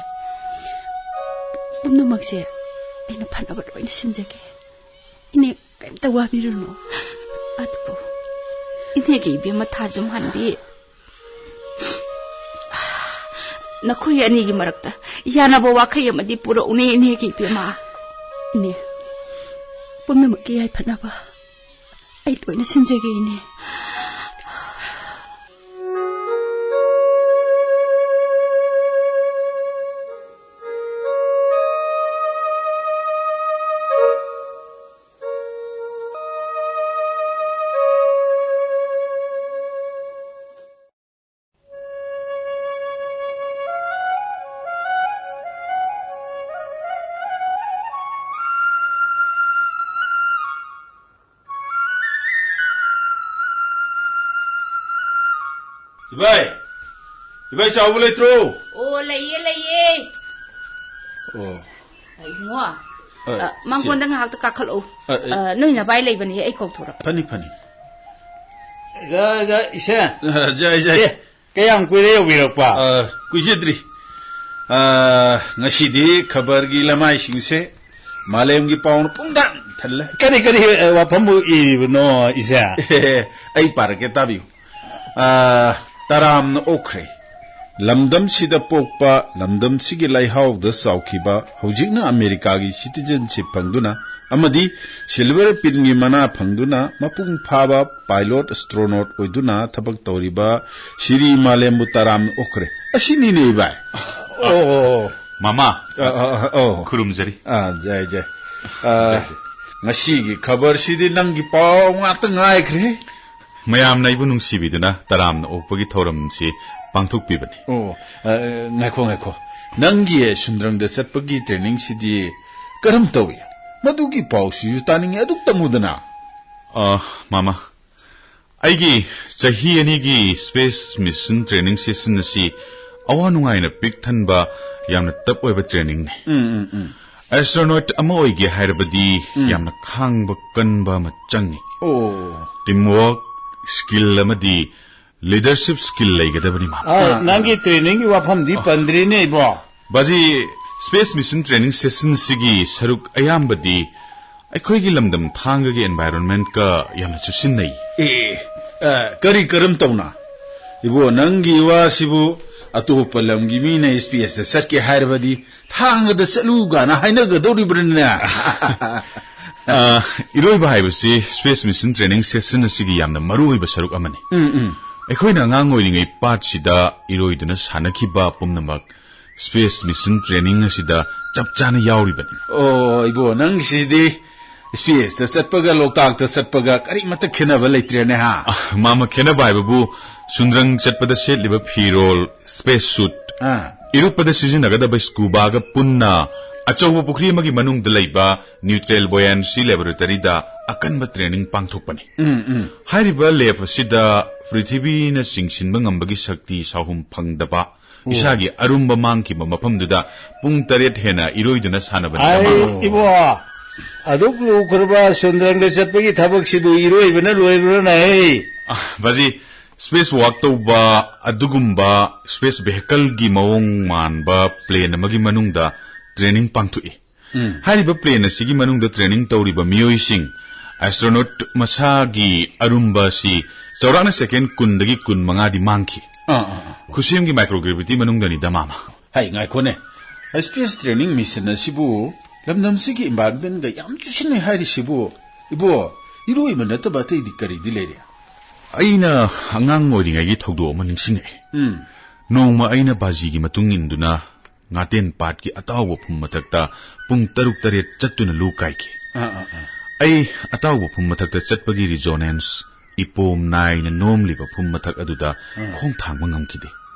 ꯄꯨꯝꯅꯃꯛꯁꯦ ꯑꯩꯅ ꯐꯅꯕ ꯂꯣꯏꯅ ꯁꯤꯟꯖꯒꯦ꯫ ꯏꯅꯦ, ꯀꯩꯝꯇ ꯋꯥꯕꯤꯔꯨꯅꯨ꯫ ꯑꯗꯨꯕꯨ ꯏꯅꯦꯒꯤ ꯏꯕꯦꯝꯃ ꯊꯥꯖꯝꯍꯟꯕꯤ, ꯅꯈꯣꯏ ꯑꯅꯤꯒꯤ ꯃꯔꯛꯇ ꯌꯥꯅꯕ ꯋꯥꯈꯩ ꯑꯃꯗꯤ ꯄꯨꯔꯛꯎꯅꯦ, ꯏꯅꯦꯒꯤ ꯏꯕꯦꯝꯃ꯫ ꯏꯅꯦ, ꯄꯨꯝꯅꯃꯛꯀꯤ ꯌꯥꯏꯐꯅꯕ ꯑꯩ ꯂꯣꯏꯅ ꯁꯤꯟꯖꯒꯦ, ꯏꯅꯦ꯫ ꯏꯕꯥꯏ! ꯏꯕꯥꯏ ꯆꯥꯎꯕ ꯂꯩꯇ꯭ꯔꯣ? ꯑꯣ, ꯂꯩꯌꯦ, ꯂꯩꯌꯦ꯫ ꯑꯣ꯫ ꯏꯕꯨꯡꯉꯣ, ꯑ, ꯑ, ꯃꯥꯡꯒꯣꯟꯗ ꯁꯤ꯫ ꯉꯥꯏꯍꯥꯛꯇ ꯀꯥꯈꯠꯂꯛꯎ꯫ ꯑ, ꯑ꯫ ꯑ, ꯅꯣꯏ ꯅꯚꯥꯏ ꯂꯩꯕꯅꯦ, ꯑꯩ ꯀꯧꯊꯣꯔꯛ꯫ ꯐꯅꯤ, ꯐꯅꯤ꯫ ꯖ, ꯖ, ꯏꯆꯦ꯫ ꯑ, ꯖꯥꯏ, ꯖꯥꯏ꯫ ꯑꯦ, ꯀꯌꯥꯝ ꯀꯨꯏꯔꯦ ꯌꯧꯕꯤꯔꯛꯄ? ꯑ, ꯀꯨꯏꯖꯗ꯭ꯔꯤ꯫ ꯑ, ꯉꯁꯤꯗꯤ ꯈꯕꯔꯒꯤ ꯂꯃꯥꯏꯁꯤꯡꯁꯦ ꯃꯥꯂꯦꯝꯒꯤ ꯄꯥꯎꯅ ꯄꯨꯡꯊꯟ ꯊꯜꯂꯦ꯫ ꯀꯔꯤ, ꯀꯔꯤ, ꯑ, ꯋꯥꯐꯝꯕꯨ ꯏꯔꯤꯕꯅꯣ, ꯏꯆꯦ? ꯑꯩ ꯄꯥꯔꯛꯀꯦ, ꯇꯥꯕꯤꯌꯨ꯫ ꯑ, ꯇꯔꯥꯝꯅ ꯑꯣꯛꯈ꯭ꯔꯦ꯫ ꯂꯝꯗꯝꯁꯤꯗ ꯄꯣꯛꯄ, ꯂꯝꯗꯝꯁꯤꯒꯤ ꯂꯩꯍꯥꯎꯗ ꯆꯥꯎꯈꯤꯕ, ꯍꯧꯖꯤꯛꯅ ꯑꯃꯦꯔꯤꯀꯥꯒꯤ citizenship ꯐꯪꯗꯨꯅ ꯑꯃꯗꯤ silver pinꯒꯤ ꯃꯅꯥ ꯐꯪꯗꯨꯅ ꯃꯄꯨꯡ ꯐꯥꯕ pilot astronaut ꯑꯣꯏꯗꯨꯅ ꯊꯕꯛ ꯇꯧꯔꯤꯕ ꯁꯤꯔꯤ ꯃꯥꯂꯦꯝꯕꯨ ꯇꯔꯥꯝꯅ ꯑꯣꯛꯈ꯭ꯔꯦ꯫ ꯑꯁꯤꯅꯤꯅꯦ, ꯏꯕꯥꯏ꯫ ꯑꯣ, ꯑꯣ, ꯑꯣ꯫ ꯃꯃꯥ, ꯑ, ꯑ, ꯑ, ꯑꯣ꯫ ꯈꯨꯔꯨꯝꯖꯔꯤ꯫ ꯑ, ꯖꯥꯏ, ꯖꯥꯏ꯫ ꯑ, ꯖꯥꯏ, ꯖꯥꯏ꯫ ꯉꯁꯤꯒꯤ ꯈꯕꯔꯁꯤꯗꯤ ꯅꯪꯒꯤ ꯄꯥꯎ ꯉꯥꯛꯇ ꯉꯥꯏꯈ꯭ꯔꯦ꯫ ꯃꯌꯥꯝꯅ ꯑꯩꯕꯨ ꯅꯨꯡꯁꯤꯕꯤꯗꯨꯅ ꯇꯔꯥꯝꯅ ꯑꯣꯛꯄꯒꯤ ꯊꯧꯔꯝꯁꯤ ꯄꯥꯡꯊꯣꯛꯄꯤꯕꯅꯤ꯫ ꯑꯣ, ꯑ, ꯉꯥꯏꯈꯣ, ꯉꯥꯏꯈꯣ꯫ ꯅꯪꯒꯤ ꯁꯨꯟꯗ꯭ꯔꯪꯗ ꯆꯠꯄꯒꯤ trainingꯁꯤꯗꯤ ꯀꯔꯝ ꯇꯧꯏ? ꯃꯗꯨꯒꯤ ꯄꯥꯎꯁꯤꯁꯨ ꯇꯥꯅꯤꯡꯉꯤ, ꯑꯗꯨꯝ ꯇꯝꯃꯨꯗꯅ꯫ ꯑ, ꯃꯥꯃ, ꯑꯩꯒꯤ ꯆꯍꯤ ꯑꯅꯤꯒꯤ space mission training session ꯑꯁꯤ ꯑꯋꯥ ꯅꯨꯡꯉꯥꯏꯅ ꯄꯤꯛ ꯊꯟꯕ, ꯌꯥꯝꯅ tough ꯑꯣꯏꯕ trainingꯅꯤ꯫ ꯎꯝ, ꯎꯝ, ꯎꯝ꯫ Astronaut ꯑꯃ ꯑꯣꯏꯒꯦ ꯍꯥꯏꯔꯕꯗꯤ ꯎꯝ꯫ ꯌꯥꯝꯅ ꯈꯥꯡꯕ ꯀꯟꯕ ꯑꯃ ꯆꯪꯉꯤ꯫ ꯑꯣ꯫ Teamwork, skill ꯑꯃꯗꯤ leadership skill ꯂꯩꯒꯗꯕꯅꯤ, ꯃꯥꯃ꯫ ꯑ, ꯑꯥ, ꯅꯪꯒꯤ ꯑꯥ꯫ Trainingꯒꯤ ꯋꯥꯐꯝꯗꯤ ꯑ꯫ ꯄꯟꯗ꯭ꯔꯤꯅꯦ, ꯏꯕꯣ꯫ ꯕꯥꯖꯤ, space mission training sessionꯁꯤꯒꯤ ꯁꯔꯨꯛ ꯑꯌꯥꯝꯕꯗꯤ ꯑꯩꯈꯣꯏꯒꯤ ꯂꯝꯗꯝ ꯊꯥꯡꯒꯒꯤ environmentꯀ ꯌꯥꯝꯅ ꯆꯨꯁꯤꯟꯅꯩ꯫ ꯑꯦ, ꯑ, ꯀꯔꯤ ꯀꯔꯝ ꯇꯧꯅ? ꯏꯕꯣ, ꯅꯪꯒꯤ ꯋꯥꯁꯤꯕꯨ ꯑꯇꯣꯞꯄ ꯂꯝꯒꯤ ꯃꯤꯅ ꯁ꯭ꯄꯦꯁꯇ ꯆꯠꯀꯦ ꯍꯥꯏꯔꯕꯗꯤ ꯊꯥꯡꯒꯗ ꯆꯠꯂꯨ ꯀꯥꯏꯅ ꯍꯥꯏꯅꯒꯗꯧꯔꯤꯕ꯭ꯔꯅꯦ? ꯑ, ꯏꯔꯣꯏꯕ ꯍꯥꯏꯕꯁꯤ ꯁ꯭ꯄꯦꯁ ꯃꯤꯁꯟ ꯇ꯭ꯔꯦꯅꯤꯡ ꯁꯦꯁꯟ ꯑꯁꯤꯒꯤ ꯌꯥꯝꯅ ꯃꯔꯨꯑꯣꯏꯕ ꯁꯔꯨꯛ ꯑꯃꯅꯤ꯫ ꯎꯝ, ꯎꯝ꯫ ꯑꯩꯈꯣꯏꯅ ꯑꯉꯥꯡ ꯑꯣꯏꯔꯤꯉꯩ ꯄꯥꯔꯠꯁꯤꯗ ꯏꯔꯣꯏꯗꯨꯅ ꯁꯥꯟꯅꯈꯤꯕ ꯄꯨꯝꯅꯃꯛ ꯁ꯭ꯄꯦꯁ ꯃꯤꯁꯟ ꯇ꯭ꯔꯦꯅꯤꯡ ꯑꯁꯤꯗ ꯆꯞ ꯆꯥꯅ ꯌꯥꯎꯔꯤꯕꯅꯤ꯫ ꯑꯣ, ꯏꯕꯣ, ꯅꯪꯒꯤꯁꯤꯗꯤ ꯁ꯭ꯄꯦꯁꯇ ꯆꯠꯄꯒ ꯂꯣꯛꯇꯥꯛꯇ ꯆꯠꯄꯒ ꯀꯔꯤꯃꯠꯇ ꯈꯦꯠꯅꯕ ꯂꯩꯇ꯭ꯔꯦꯅꯦ, ꯍꯥ? ꯑ, ꯃꯥꯃ, ꯈꯦꯠꯅꯕ ꯍꯥꯏꯕꯕꯨ ꯁꯨꯟꯗ꯭ꯔꯪ ꯆꯠꯄꯗ ꯁꯦꯠꯂꯤꯕ ꯐꯤꯔꯣꯜ, ꯁ꯭ꯄꯦꯁ ꯁꯨꯠ, ꯑꯥ꯫ ꯏꯔꯨꯞꯄꯗ ꯁꯤꯖꯤꯟꯅꯒꯗꯕ ꯁ꯭ꯀꯨꯕꯥꯒ ꯄꯨꯟꯅ ꯑꯆꯧꯕ ꯄꯨꯈ꯭ꯔꯤ ꯑꯃꯒꯤ ꯃꯅꯨꯡꯗ ꯂꯩꯕ ꯅ꯭ꯌꯨꯇ꯭ꯔꯦꯜ ꯕꯣꯌꯥꯟꯁꯤ ꯂꯦꯕꯣꯔꯦꯇꯔꯤꯗ ꯑꯀꯟꯕ ꯇ꯭ꯔꯦꯅꯤꯡ ꯄꯥꯡꯊꯣꯛꯄꯅꯤ꯫ ꯎꯝ, ꯎꯝ꯫ ꯍꯥꯏꯔꯤꯕ ꯂꯦꯕ ꯑꯁꯤꯗ ꯄ꯭ꯔꯤꯊꯤꯕꯤꯅ ꯆꯤꯡꯁꯤꯟꯕ ꯉꯝꯕꯒꯤ ꯁꯛꯇꯤ ꯁꯥꯍꯨꯝ ꯐꯪꯗꯕ, ꯑꯣ꯫ ꯏꯁꯥꯒꯤ ꯑꯔꯨꯝꯕ ꯃꯥꯡꯈꯤꯕ ꯃꯐꯝꯗꯨꯗ ꯄꯨꯡ ꯇꯔꯦꯠ ꯍꯦꯟꯅ ꯏꯔꯣꯏꯗꯨꯅ ꯁꯥꯟꯅꯕꯅꯤ꯫ ꯑꯩ, ꯏꯕꯣ, ꯑꯗꯨꯛ ꯂꯨꯈ꯭ꯔꯕ ꯁꯨꯟꯗ꯭ꯔꯪꯗ ꯆꯠꯄꯒꯤ ꯊꯕꯛꯁꯤꯕꯨ ꯏꯔꯣꯏꯕꯅ ꯂꯣꯏꯕ꯭ꯔꯅꯦ? ꯑ, ꯕꯥꯖꯤ, ꯁ꯭ꯄꯦꯁ ꯋꯥꯛ ꯇꯧꯕ, ꯑꯗꯨꯒꯨꯝꯕ ꯁ꯭ꯄꯦꯁ ꯚꯦꯍꯤꯀꯜꯒꯤ ꯃꯑꯣꯡ ꯃꯥꯟꯕ ꯄ꯭ꯂꯦꯟ ꯑꯃꯒꯤ ꯃꯅꯨꯡꯗ ꯇ꯭ꯔꯦꯅꯤꯡ ꯄꯥꯡꯊꯣꯛꯏ꯫ ꯎꯝ꯫ ꯍꯥꯏꯔꯤꯕ ꯄ꯭ꯂꯦꯟ ꯑꯁꯤꯒꯤ ꯃꯅꯨꯡꯗ ꯇ꯭ꯔꯦꯅꯤꯡ ꯇꯧꯔꯤꯕ ꯃꯤꯑꯣꯏꯁꯤꯡ, ꯑꯦꯁꯇ꯭ꯔꯣꯅꯣꯠ ꯃꯁꯥꯒꯤ ꯑꯔꯨꯝꯕ ꯑꯁꯤ ꯆꯥꯎꯔꯥꯛꯅ ꯁꯦꯀꯦꯟ ꯀꯨꯟꯗꯒꯤ ꯀꯨꯟꯃꯉꯥꯗꯤ ꯃꯥꯡꯈꯤ꯫ ꯑꯥ, ꯑꯥ, ꯑꯥ꯫ ꯈꯨꯁꯦꯝꯒꯤ ꯃꯥꯏꯀ꯭ꯔꯣꯒ꯭ꯔꯦꯚꯤꯇꯤ ꯃꯅꯨꯡꯗꯅꯤꯗ, ꯃꯥꯃ꯫ ꯍꯩ, ꯉꯥꯏꯈꯣꯅꯦ꯫ ꯁ꯭ꯄꯦꯁ ꯇ꯭ꯔꯦꯅꯤꯡ ꯃꯤꯁꯟ ꯑꯁꯤꯕꯨ ꯂꯝꯗꯝꯁꯤꯒꯤ ꯏꯟꯚꯥꯏꯔꯟꯃꯦꯟꯒ ꯌꯥꯝ ꯆꯨꯁꯤꯟꯅꯩ ꯍꯥꯏꯔꯤꯁꯤꯕꯨ, ꯏꯕꯣ, ꯏꯔꯣꯏꯕ ꯅꯠꯇꯕ ꯑꯇꯩꯗꯤ ꯀꯔꯤꯗꯤ ꯂꯩꯔꯦ? ꯑꯩꯅ ꯑꯉꯥꯡ ꯑꯣꯏꯔꯤꯉꯩꯒꯤ ꯊꯧꯗꯣꯛ ꯑꯃ ꯅꯤꯡꯁꯤꯡꯉꯛꯑꯦ꯫ ꯎꯝ꯫ ꯅꯣꯡꯃ ꯑꯩꯅ ꯕꯥꯖꯤꯒꯤ ꯃꯇꯨꯡ ꯏꯟꯗꯨꯅ ꯉꯥꯇꯦꯟ ꯄꯥꯠꯀꯤ ꯑꯇꯥꯎꯕ ꯐꯨꯝ ꯃꯊꯛꯇ ꯄꯨꯡ ꯇꯔꯨꯛ ꯇꯔꯦꯠ ꯆꯠꯇꯨꯅ ꯂꯨ ꯀꯥꯏꯈꯤ꯫ ꯑꯥ, ꯑꯥ, ꯑꯥ꯫ ꯑꯩ ꯑꯇꯥꯎꯕ ꯐꯨꯝ ꯃꯊꯛꯇ ꯆꯠꯄꯒꯤ ꯔꯤꯖꯣꯅꯦꯟꯁ, ꯏꯄꯣꯝ ꯅꯥꯏꯅ ꯅꯣꯝꯂꯤꯕ ꯐꯨꯝ ꯃꯊꯛ ꯑꯗꯨꯗ ꯑꯥ꯫ ꯈꯣꯡ ꯊꯥꯡꯕ ꯉꯝꯈꯤꯗꯦ꯫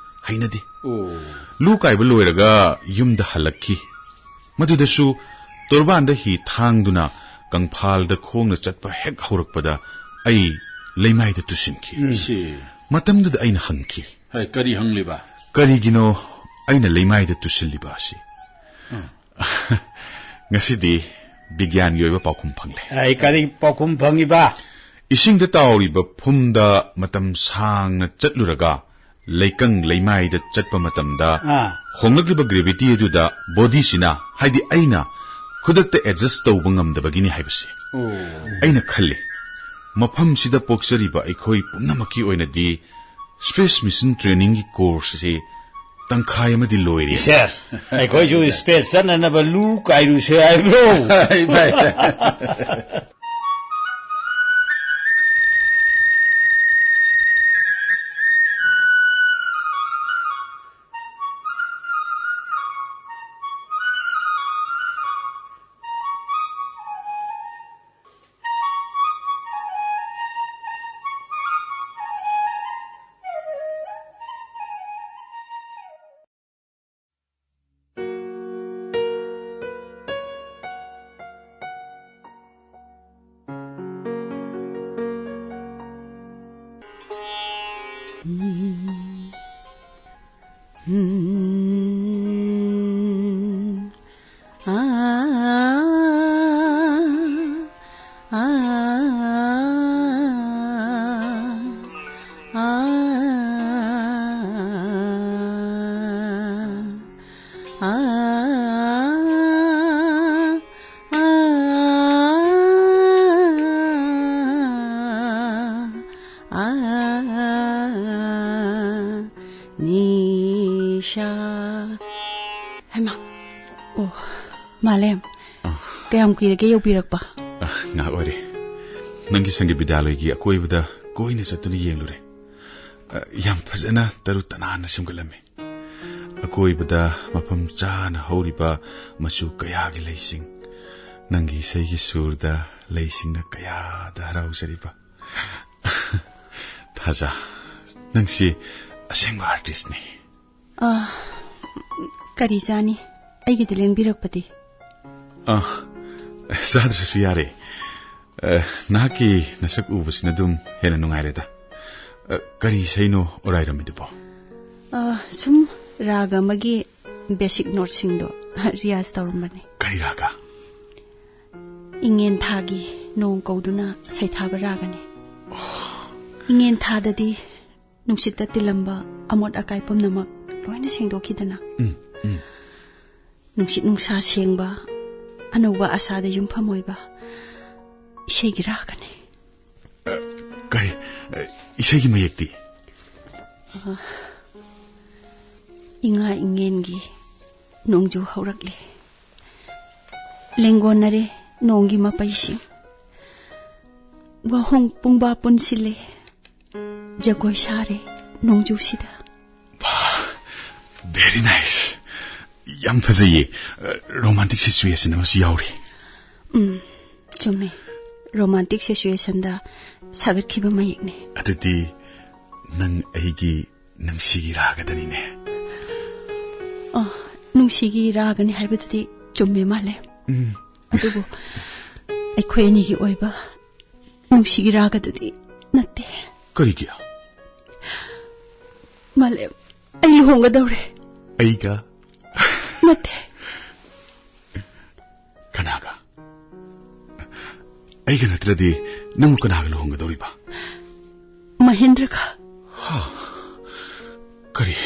ꯍꯩꯅꯗꯦ꯫ ꯑꯣ꯫ ꯂꯨ ꯀꯥꯏꯕ ꯂꯣꯏꯔꯒ ꯌꯨꯝꯗ ꯍꯜꯂꯛꯈꯤ꯫ ꯃꯗꯨꯗꯁꯨ ꯇꯣꯔꯕꯥꯟꯗ ꯍꯤ ꯊꯥꯡꯗꯨꯅ ꯀꯪꯐꯥꯜꯗ ꯈꯣꯡꯅ ꯆꯠꯄ ꯍꯦꯛ ꯍꯧꯔꯛꯄꯗ ꯑꯩ ꯂꯩꯃꯥꯏꯗ ꯇꯨꯁꯤꯟꯈꯤ꯫ ꯎꯝ꯫ ꯁꯤ꯫ ꯃꯇꯝꯗꯨꯗ ꯑꯩꯅ ꯍꯪꯈꯤ, ꯍꯥꯏ, ꯀꯔꯤ ꯍꯪꯂꯤꯕ? "ꯀꯔꯤꯒꯤꯅꯣ ꯑꯩꯅ ꯂꯩꯃꯥꯏꯗ ꯇꯨꯁꯤꯜꯂꯤꯕ ꯑꯁꯤ?" ꯎꯝ꯫ ꯉꯁꯤꯗꯤ ꯕꯤꯒ꯭ꯌꯥꯟꯒꯤ ꯑꯣꯏꯕ ꯄꯥꯎꯈꯨꯝ ꯐꯪꯂꯦ꯫ ꯑꯩ ꯀꯔꯤ ꯄꯥꯎꯈꯨꯝ ꯐꯪꯉꯤꯕ? ꯏꯁꯤꯡꯗ ꯇꯥꯎꯔꯤꯕ ꯐꯨꯝꯗ ꯃꯇꯝ ꯁꯥꯡꯅ ꯆꯠꯂꯨꯔꯒ ꯂꯩꯀꯪ ꯂꯩꯃꯥꯏꯗ ꯆꯠꯄ ꯃꯇꯝꯗ ꯑꯥ꯫ ꯍꯣꯡꯂꯛꯂꯤꯕ ꯒ꯭ꯔꯦꯚꯤꯇꯤ ꯑꯗꯨꯗ ꯕꯣꯗꯤꯁꯤꯅ, ꯍꯥꯏꯗꯤ ꯑꯩꯅ, ꯈꯨꯗꯛꯇ ꯑꯦꯗꯖꯁ ꯇꯧꯕ ꯉꯝꯗꯕꯒꯤꯅꯤ ꯍꯥꯏꯕꯁꯦ꯫ ꯑꯣ꯫ ꯑꯩꯅ ꯈꯜꯂꯤ, ꯃꯐꯝꯁꯤꯗ ꯄꯣꯛꯆꯔꯤꯕ ꯑꯩꯈꯣꯏ ꯄꯨꯝꯅꯃꯛꯀꯤ ꯑꯣꯏꯅꯗꯤ ꯁ꯭ꯄꯦꯁ ꯃꯤꯁꯟ ꯇ꯭ꯔꯦꯅꯤꯡꯒꯤ ꯀꯣꯔꯁ ꯑꯁꯤ ꯇꯪꯈꯥꯏ ꯑꯃꯗꯤ ꯂꯣꯏꯔꯦ꯫ ꯁꯥꯔ, ꯑꯩꯈꯣꯏꯁꯨ ꯁ꯭ꯄꯦꯁ ꯆꯠꯅꯅꯕ ꯂꯨ ꯀꯥꯏꯔꯨꯁꯦ ꯍꯥꯏꯕ꯭ꯔꯣ? ꯏꯃꯥꯏ꯫ ꯅꯤꯁꯥ꯫ ꯍꯩꯃꯥ꯫ ꯑꯣ, ꯃꯥꯂꯦꯝ꯫ ꯑ꯫ ꯀꯌꯥꯝ ꯀꯨꯏꯔꯒꯦ ꯌꯧꯕꯤꯔꯛꯄ? ꯑ, ꯉꯥꯏꯍꯥꯛ ꯑꯣꯏꯔꯦ꯫ ꯅꯪꯒꯤ ꯁꯪꯒꯤꯠ ꯕꯤꯗ꯭ꯌꯥꯂꯣꯏꯒꯤ ꯑꯀꯣꯏꯕꯗ ꯀꯣꯏꯅ ꯆꯠꯇꯨꯅ ꯌꯦꯡꯂꯨꯔꯦ꯫ ꯑ, ꯌꯥꯝ ꯐꯖꯅ ꯇꯔꯨ ꯇꯅꯥꯟꯅ ꯁꯦꯝꯒꯠꯂꯝꯃꯤ꯫ ꯑꯀꯣꯏꯕꯗ ꯃꯐꯝ ꯆꯥꯅ ꯍꯧꯔꯤꯕ ꯃꯆꯨ ꯀꯌꯥꯒꯤ ꯂꯩꯁꯤꯡ, ꯅꯪꯒꯤ ꯏꯁꯩꯒꯤ ꯁꯨꯔꯗ ꯂꯩꯁꯤꯡꯅ ꯀꯌꯥꯗ ꯍꯔꯥꯎꯖꯔꯤꯕ꯫ ꯊꯥꯖ, ꯅꯪꯁꯤ ꯑꯁꯦꯡꯕ ꯑꯥꯔꯇꯤꯁꯅꯤ꯫ ꯑꯥ, ꯀꯔꯤ ꯆꯥꯅꯤ? ꯑꯩꯒꯤꯗꯤ ꯂꯦꯡꯕꯤꯔꯛꯄꯗꯤ? ꯑꯥ, ꯆꯥꯗ꯭ꯔꯁꯨ ꯌꯥꯔꯦ꯫ ꯑ, ꯅꯍꯥꯛꯀꯤ ꯅꯁꯛ ꯎꯕꯁꯤꯅ ꯑꯗꯨꯝ ꯍꯦꯟꯅ ꯅꯨꯡꯉꯥꯏꯔꯦꯗ꯫ ꯑ, ꯀꯔꯤ ꯏꯁꯩꯅꯣ ꯑꯣꯔꯥꯏꯔꯝꯃꯤꯗꯨꯕꯣ? ꯑ, ꯁꯨꯝ ꯔꯥꯒ ꯑꯃꯒꯤ ꯕꯦꯁꯤꯛ ꯅꯣꯠꯁꯤꯡꯗꯣ ꯔꯤꯌꯥꯖ ꯇꯧꯔꯝꯕꯅꯤ꯫ ꯀꯔꯤ ꯔꯥꯒ? ꯏꯉꯦꯟ ꯊꯥꯒꯤ ꯅꯣꯡ ꯀꯧꯗꯨꯅ ꯁꯩꯊꯥꯕ ꯔꯥꯒꯅꯤ꯫ ꯏꯉꯦꯟ ꯊꯥꯗꯗꯤ ꯅꯨꯡꯁꯤꯠꯇ ꯇꯤꯜꯂꯝꯕ ꯑꯃꯣꯠ ꯑꯀꯥꯏ ꯄꯨꯝꯅꯃꯛ ꯂꯣꯏꯅ ꯁꯦꯡꯗꯣꯛꯈꯤꯗꯅ꯫ ꯎꯝ, ꯎꯝ꯫ ꯅꯨꯡꯁꯤꯠ ꯅꯨꯡꯁꯥ ꯁꯦꯡꯕ, ꯑꯅꯧꯕ ꯑꯁꯥꯗ ꯌꯨꯝꯐꯝ ꯑꯣꯏꯕ ꯏꯁꯩꯒꯤ ꯔꯥꯒꯅꯤ꯫ ꯑ, ꯀꯔꯤ? ꯑ, ꯏꯁꯩꯒꯤ ꯃꯌꯦꯛꯇꯤ? ꯑ, ꯏꯉꯥ ꯏꯉꯦꯟꯒꯤ ꯅꯣꯡꯖꯨ ꯍꯧꯔꯛꯂꯦ꯫ ꯂꯦꯡꯒꯣꯟꯅꯔꯦ ꯅꯣꯡꯒꯤ ꯃꯄꯩꯁꯤꯡ꯫ ꯋꯥꯍꯣꯡ ꯄꯨꯡꯕꯥ ꯄꯨꯟꯁꯤꯜꯂꯦ꯫ ꯖꯒꯣꯏ ꯁꯥꯔꯦ ꯅꯣꯡꯖꯨꯁꯤꯗ꯫ Very nice. ꯌꯥꯝ ꯐꯖꯩꯌꯦ꯫ ꯔꯣꯃꯥꯟꯇꯤꯛ ꯁꯤꯆꯨꯋꯦꯁꯟ ꯑꯃꯁꯨ ꯌꯥꯎꯔꯤ꯫ ꯎꯝ, ꯆꯨꯝꯃꯦ꯫ ꯔꯣꯃꯥꯟꯇꯤꯛ ꯁꯤꯆꯨꯋꯦꯁꯟꯗ ꯁꯥꯒꯠꯈꯤꯕ ꯃꯌꯦꯛꯅꯦ꯫ ꯑꯗꯨꯗꯤ ꯅꯪ ꯑꯩꯒꯤ ꯅꯨꯡꯁꯤꯒꯤ ꯔꯥꯒꯗꯅꯤꯅꯦ꯫ ꯑ, ꯅꯨꯡꯁꯤꯒꯤ ꯔꯥꯒꯅꯤ ꯍꯥꯏꯕꯗꯨꯗꯤ ꯆꯨꯝꯃꯦ ꯃꯥꯜꯂꯦ꯫ ꯎꯝ꯫ ꯑꯗꯨꯕꯨ ꯑꯩꯈꯣꯏ ꯑꯅꯤꯒꯤ ꯑꯣꯏꯕ ꯅꯨꯡꯁꯤꯒꯤ ꯔꯥꯒꯗꯨꯗꯤ ꯅꯠꯇꯦ꯫ ꯀꯔꯤꯒꯤ? ꯃꯥꯂꯦꯝ, ꯑꯩ ꯂꯨꯍꯣꯡꯒꯗꯧꯔꯦ꯫ ꯑꯩꯒ? ꯅꯠꯇꯦ꯫ ꯀꯅꯥꯒ? ꯑꯩꯒ ꯅꯠꯇ꯭ꯔꯗꯤ ꯅꯪꯕꯨ ꯀꯅꯥꯒ ꯂꯨꯍꯣꯡꯒꯗꯧꯔꯤꯕ? ꯃꯍꯦꯟꯗ꯭ꯔꯒ꯫ ꯀꯔꯤ?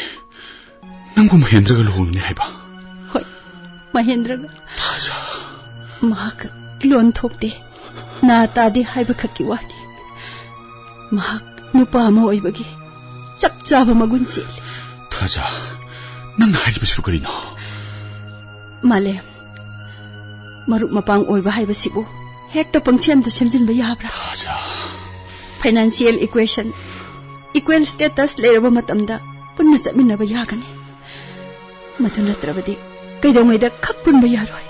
ꯅꯪꯕꯨ ꯃꯍꯦꯟꯗ꯭ꯔꯒ ꯂꯨꯍꯣꯡꯒꯅꯤ ꯍꯥꯏꯕ? ꯍꯣꯏ, ꯃꯍꯦꯟꯗ꯭ꯔꯒ꯫ ꯊꯥꯖ꯫ ꯃꯍꯥꯛ ꯂꯣꯟ ꯊꯣꯛꯇꯦ, ꯅꯥ ꯇꯥꯗꯦ ꯍꯥꯏꯕ ꯈꯛꯀꯤ ꯋꯥꯅꯤ꯫ ꯃꯍꯥꯛ ꯅꯨꯄꯥ ꯑꯃ ꯑꯣꯏꯕꯒꯤ ꯆꯞ ꯆꯥꯕ ꯃꯒꯨꯟ ꯆꯦꯜꯂꯤ꯫ ꯊꯥꯖ, ꯅꯪꯅ ꯍꯥꯏꯔꯤꯕꯁꯤꯕꯨ ꯀꯔꯤꯅꯣ? ꯃꯥꯂꯦꯝ, ꯃꯔꯨꯞ ꯃꯄꯥꯡ ꯑꯣꯏꯕ ꯍꯥꯏꯕꯁꯤꯕꯨ ꯍꯦꯛꯇ ꯄꯪꯁꯦꯝꯗ ꯁꯦꯝꯖꯤꯟꯕ ꯌꯥꯕ꯭ꯔꯥ? ꯊꯥꯖ꯫ Financial equation, equal status ꯂꯩꯔꯕ ꯃꯇꯝꯗ ꯄꯨꯟꯅ ꯆꯠꯃꯤꯟꯅꯕ ꯌꯥꯒꯅꯤ꯫ ꯃꯗꯨ ꯅꯠꯇ꯭ꯔꯕꯗꯤ ꯀꯩꯗꯧꯉꯩꯗ ꯈꯛ ꯄꯨꯟꯕ ꯌꯥꯔꯣꯏ꯫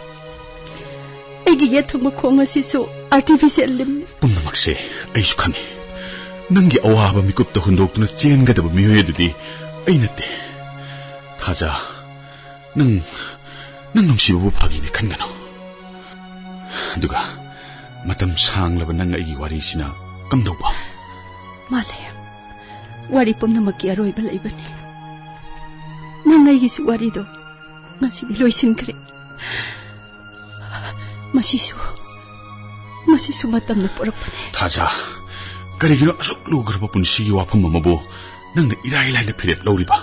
ꯑꯩꯒꯤ ꯌꯦꯠ ꯊꯪꯕ ꯈꯣꯡ ꯑꯁꯤꯁꯨ artificial limbꯅꯤ꯫ ꯄꯨꯝꯅꯃꯛꯁꯦ ꯑꯩꯁꯨ ꯈꯪꯏ꯫ ꯅꯪꯒꯤ ꯑꯋꯥꯕ ꯃꯤꯀꯨꯞꯇ ꯍꯨꯟꯗꯣꯛꯇꯨꯅ ꯆꯦꯟꯒꯗꯕ ꯃꯤꯑꯣꯏ ꯑꯗꯨꯗꯤ ꯑꯩ ꯅꯠꯇꯦ꯫ ꯊꯥꯖ, ꯅꯪ, ꯅꯪ ꯅꯨꯡꯁꯤꯕꯕꯨ ꯐꯥꯒꯤꯅꯦ ꯈꯟꯒꯅꯨ꯫ ꯑꯗꯨꯒ ꯃꯇꯝ ꯁꯥꯡꯂꯕ ꯅꯪ ꯑꯩꯒꯤ ꯋꯥꯔꯤꯁꯤꯅ ꯀꯝꯗꯧꯕ? ꯃꯥꯂꯦꯝ, ꯋꯥꯔꯤ ꯄꯨꯝꯅꯃꯛꯀꯤ ꯑꯔꯣꯏꯕ ꯂꯩꯕꯅꯤ꯫ ꯅꯪ ꯑꯩꯒꯤꯁꯨ ꯋꯥꯔꯤꯗꯣ ꯉꯁꯤꯗꯤ ꯂꯣꯏꯁꯤꯟꯈ꯭ꯔꯦ꯫ ꯃꯁꯤꯁꯨ, ꯃꯁꯤꯁꯨ ꯃꯇꯝꯅ ꯄꯨꯔꯛꯄꯅꯦ꯫ ꯊꯥꯖ, ꯀꯔꯤꯒꯤꯅꯣ ꯑꯁꯨꯛ ꯂꯨꯈ꯭ꯔꯕ ꯄꯨꯟꯁꯤꯒꯤ ꯋꯥꯐꯝ ꯑꯃꯕꯨ ꯅꯪꯅ ꯏꯔꯥꯏ ꯂꯥꯏꯅ ꯐꯤꯔꯦꯞ ꯂꯧꯔꯤꯕ?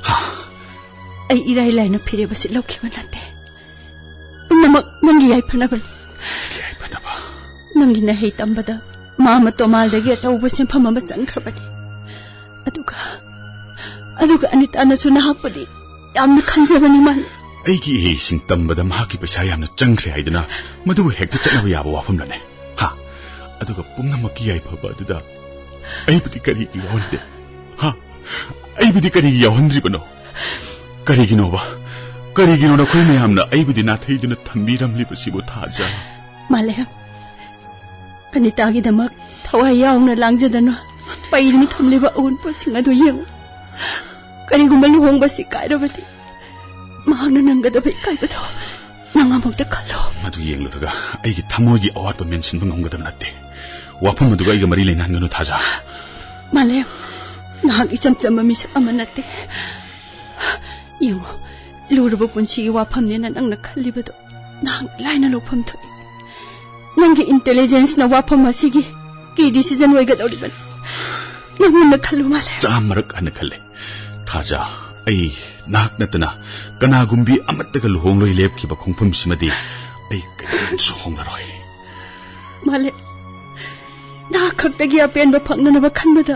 ꯍꯥ? ꯑꯩ ꯏꯔꯥꯏ ꯂꯥꯏꯅ ꯐꯤꯔꯦꯞ ꯑꯁꯤ ꯂꯧꯈꯤꯕ ꯅꯠꯇꯦ꯫ ꯄꯨꯝꯅꯃꯛ ꯅꯪꯒꯤ ꯌꯥꯏꯐꯅꯕꯅꯤ꯫ ꯌꯥꯏꯐꯅꯕ? ꯅꯪꯒꯤ ꯅꯍꯩ ꯇꯝꯕꯗ ꯃꯥꯃ ꯇꯣꯃꯥꯜꯗꯒꯤ ꯑꯆꯧꯕ ꯁꯦꯟꯐꯝ ꯑꯃ ꯆꯪꯈ꯭ꯔꯕꯅꯤ꯫ ꯑꯗꯨꯒ ꯑꯗꯨꯒ ꯑꯅꯤꯇꯥꯅꯁꯨ ꯅꯍꯥꯛꯄꯨꯗꯤ ꯌꯥꯝꯅ ꯈꯟꯖꯕꯅꯤ, ꯃꯥꯂꯦꯝ꯫ ꯑꯩꯒꯤ ꯏꯍꯩꯁꯤꯡ ꯇꯝꯕꯗ ꯃꯍꯥꯛꯀꯤ ꯄꯩꯁꯥ ꯌꯥꯝꯅ ꯆꯪꯈ꯭ꯔꯦ ꯍꯥꯏꯗꯨꯅ ꯃꯗꯨꯕꯨ ꯍꯦꯛꯇ ꯆꯠꯅꯕ ꯌꯥꯕ ꯋꯥꯐꯝꯂꯅꯦ? ꯍꯥ? ꯑꯗꯨꯒ ꯄꯨꯝꯅꯃꯛꯀꯤ ꯌꯥꯏꯐꯕ ꯑꯗꯨꯗ ꯑꯩꯕꯨꯗꯤ ꯀꯔꯤꯒꯤ ꯌꯥꯎꯍꯟꯗꯦ? ꯍꯥ? ꯑꯩꯕꯨꯗꯤ ꯀꯔꯤꯒꯤ ꯌꯥꯎꯍꯟꯗ꯭ꯔꯤꯕꯅꯣ? ꯀꯔꯤꯒꯤꯅꯣꯕ? ꯀꯔꯤꯒꯤꯅꯣ ꯅꯈꯣꯏ ꯃꯌꯥꯝꯅ ꯑꯩꯕꯨꯗꯤ ꯅꯥꯊꯩꯗꯨꯅ ꯊꯝꯕꯤꯔꯝꯂꯤꯕꯁꯤꯕꯨ, ꯊꯥꯖ? ꯃꯥꯂꯦꯝ, ꯑꯅꯤꯇꯥꯒꯤꯗꯃꯛ ꯊꯋꯥꯏ ꯌꯥꯎꯅ ꯂꯥꯡꯖꯗꯅ ꯄꯩꯗꯨꯅ ꯊꯝꯂꯤꯕ ꯑꯑꯣꯟꯄꯣꯠꯁꯤꯡ ꯑꯗꯨ ꯌꯦꯡꯉꯨ꯫ ꯀꯔꯤꯒꯨꯝꯕ ꯂꯨꯍꯣꯡꯕꯁꯤ ꯀꯥꯏꯔꯕꯗꯤ ꯃꯍꯥꯛꯅ ꯅꯪꯒꯗꯕ ꯏꯀꯥꯏꯕꯗꯣ ꯅꯪ ꯑꯃꯨꯛꯇ ꯈꯜꯂꯣ꯫ ꯃꯗꯨ ꯌꯦꯡꯂꯨꯔꯒ ꯑꯩꯒꯤ ꯊꯃꯣꯏꯒꯤ ꯑꯋꯥꯠꯄ ꯃꯦꯟꯁꯤꯟꯕ ꯉꯝꯒꯗꯕ ꯅꯠꯇꯦ꯫ ꯋꯥꯐꯝ ꯑꯗꯨꯒ ꯑꯩꯒ ꯃꯔꯤ ꯂꯩꯅꯍꯟꯒꯅꯨ, ꯊꯥꯖ꯫ ꯃꯥꯂꯦꯝ, ꯅꯍꯥꯛ ꯏꯆꯝ ꯆꯝꯕ ꯃꯤꯁꯛ ꯑꯃ ꯅꯠꯇꯦ꯫ ꯌꯦꯡꯉꯨ, ꯂꯨꯔꯕ ꯄꯨꯟꯁꯤꯒꯤ ꯋꯥꯐꯝꯅꯦꯅ ꯅꯪꯅ ꯈꯜꯂꯤꯕꯗꯣ ꯅꯍꯥꯛ ꯂꯥꯏꯅ ꯂꯧꯐꯝ ꯊꯣꯛꯏ꯫ ꯅꯪꯒꯤ intelligenceꯅ ꯋꯥꯐꯝ ꯑꯁꯤꯒꯤ key decision ꯑꯣꯏꯒꯗꯧꯔꯤꯕꯅꯤ꯫ ꯅꯪ ꯃꯨꯟꯅ ꯈꯜꯂꯨ, ꯃꯥꯂꯦꯝ꯫ ꯆꯥꯝꯃꯔꯛ ꯍꯟꯅ ꯈꯜꯂꯦ꯫ ꯊꯥꯖ, ꯑꯩ ꯅꯍꯥꯛ ꯅꯠꯇꯅ ꯀꯅꯥꯒꯨꯝꯕꯤ ꯑꯃꯠꯇꯒ ꯂꯨꯍꯣꯡꯂꯣꯏ ꯂꯦꯞꯈꯤꯕ ꯈꯣꯡꯐꯝꯁꯤꯃꯗꯤ ꯑꯩ ꯀꯩꯗꯧꯅꯨꯡꯗꯁꯨ ꯍꯣꯡꯂꯔꯣꯏ꯫ ꯃꯥꯂꯦꯝ, ꯅꯍꯥꯛ ꯈꯛꯇꯒꯤ ꯑꯄꯦꯟꯕ ꯐꯪꯅꯅꯕ ꯈꯟꯕꯗ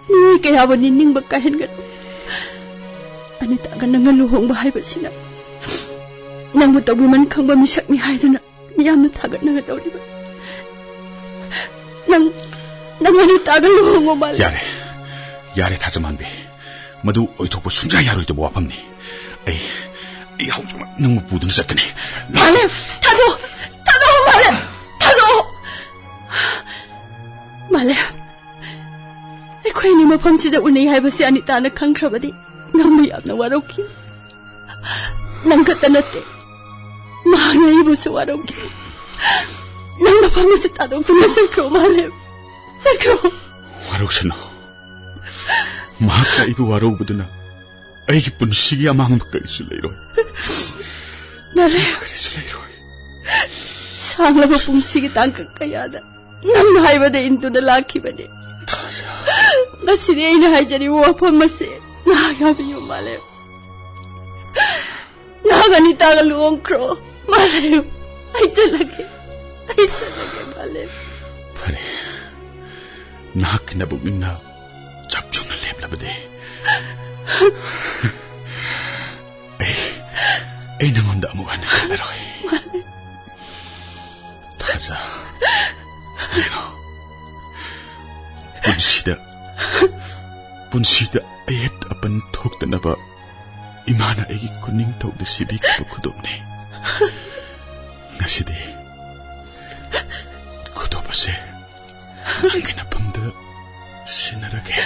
ꯃꯤꯑꯣꯏ ꯀꯌꯥꯕꯨ ꯅꯤꯡꯕ ꯀꯥꯏꯍꯟꯒꯅꯨ꯫ ꯑꯅꯤꯇꯥꯒ ꯅꯪꯒ ꯂꯨꯍꯣꯡꯕ ꯍꯥꯏꯕꯁꯤꯅ ꯅꯪꯕꯨ ꯇꯧꯕꯤꯃꯟ ꯈꯪꯕ ꯃꯤꯁꯛꯅꯤ ꯍꯥꯏꯗꯨꯅ ꯃꯤꯌꯥꯝꯅ ꯊꯥꯒꯠꯅꯒꯗꯧꯔꯤꯕ꯫ ꯅꯪ, ꯅꯪ ꯑꯅꯤꯇꯥꯒ ꯂꯨꯍꯣꯡꯉꯣ, ꯃꯥꯂꯦꯝ꯫ ꯌꯥꯔꯦ, ꯌꯥꯔꯦ, ꯊꯥꯖꯃꯥꯟꯕꯤ꯫ ꯃꯗꯨ ꯑꯣꯏꯊꯣꯛꯄ ꯁꯨꯡꯌꯥ ꯌꯥꯔꯣꯏꯗꯕ ꯋꯥꯐꯝꯅꯤ꯫ ꯑꯩ, ꯑꯩ ꯍꯧꯖꯤꯛꯃꯛ ꯅꯪꯕꯨ ꯄꯨꯗꯨꯅ ꯆꯠꯀꯅꯤ꯫ ꯃꯥꯂꯦꯝ, ꯊꯥꯗꯣꯛ, ꯊꯥꯗꯣꯛꯑꯣ, ꯃꯥꯂꯦꯝ, ꯊꯥꯗꯣꯛꯑꯣ꯫ ꯃꯥꯂꯦꯝ, ꯑꯩꯈꯣꯏ ꯑꯅꯤ ꯃꯐꯝꯁꯤꯗ ꯎꯅꯩ ꯍꯥꯏꯕꯁꯤ ꯑꯅꯤꯇꯥꯅ ꯈꯪꯈ꯭ꯔꯕꯗꯤ ꯅꯪꯕꯨ ꯌꯥꯝꯅ ꯋꯥꯔꯧꯈꯤ꯫ ꯅꯪ ꯈꯛꯇ ꯅꯠꯇꯦ, ꯃꯍꯥꯛꯅ ꯑꯩꯕꯨꯁꯨ ꯋꯥꯔꯧꯈꯤ꯫ ꯅꯪ ꯃꯐꯝ ꯑꯁꯤ ꯊꯥꯗꯣꯛꯇꯨꯅ ꯆꯠꯈ꯭ꯔꯣ, ꯃꯥꯂꯦꯝ, ꯆꯠꯈ꯭ꯔꯣ꯫ ꯋꯥꯔꯧꯁꯅꯨ꯫ ꯃꯍꯥꯛꯅ ꯑꯩꯕꯨ ꯋꯥꯔꯧꯕꯗꯨꯅ ꯑꯩꯒꯤ ꯄꯨꯟꯁꯤꯒꯤ ꯑꯃꯥꯡꯕ ꯀꯔꯤꯁꯨ ꯂꯩꯔꯣꯏ꯫ ꯃꯥꯂꯦꯝ, ꯀꯔꯤꯁꯨ ꯂꯩꯔꯣꯏ꯫ ꯁꯥꯡꯂꯕ ꯄꯨꯟꯁꯤꯒꯤ ꯇꯥꯡꯀꯛ ꯀꯌꯥꯗ ꯅꯪꯅ ꯍꯥꯏꯕꯗ ꯏꯟꯗꯨꯅ ꯂꯥꯛꯈꯤꯕꯅꯤ꯫ ꯉꯁꯤꯗꯤ ꯑꯩꯅ ꯍꯥꯏꯖꯔꯤꯕ ꯋꯥꯐꯝ ꯑꯁꯤ ꯅꯍꯥꯛ ꯌꯥꯕꯤꯌꯨ, ꯃꯥꯂꯦꯝ꯫ ꯅꯍꯥꯛ ꯑꯅꯤꯇꯥꯒ ꯂꯨꯍꯣꯡꯈ꯭ꯔꯣ, ꯃꯥꯂꯦꯝ꯫ ꯑꯩ ꯆꯠꯂꯒꯦ, ꯑꯩ ꯆꯠꯂꯒꯦ, ꯃꯥꯂꯦꯝ꯫ ꯐꯔꯦ, ꯅꯍꯥꯛꯀꯤ ꯅꯕꯨꯛꯅꯤꯡꯅ ꯆꯞ ꯌꯨꯡꯅ ꯂꯦꯞꯂꯕꯗꯤ ꯑꯩ, ꯑꯩ ꯅꯉꯣꯟꯗ ꯑꯃꯨꯛ ꯍꯟꯅ ꯌꯦꯠꯂꯔꯣꯏ꯫ ꯊꯥꯖ, ꯌꯦꯡꯉꯣ, ꯄꯨꯟꯁꯤꯗ, ꯄꯨꯟꯁꯤꯗ ꯑꯌꯦꯠ ꯑꯄꯟ ꯊꯣꯛꯇꯅꯕ ꯏꯃꯥꯅ ꯑꯩꯒꯤ ꯈꯨꯅꯤꯡꯊꯧꯗ ꯁꯤꯕꯤꯈꯤꯕ ꯈꯨꯗꯣꯞꯅꯤ꯫ ꯉꯁꯤꯗꯤ ꯈꯨꯗꯣꯞ ꯑꯁꯦ ꯅꯪꯒꯤ ꯅꯐꯝꯗ ꯁꯤꯟꯅꯔꯒꯦ꯫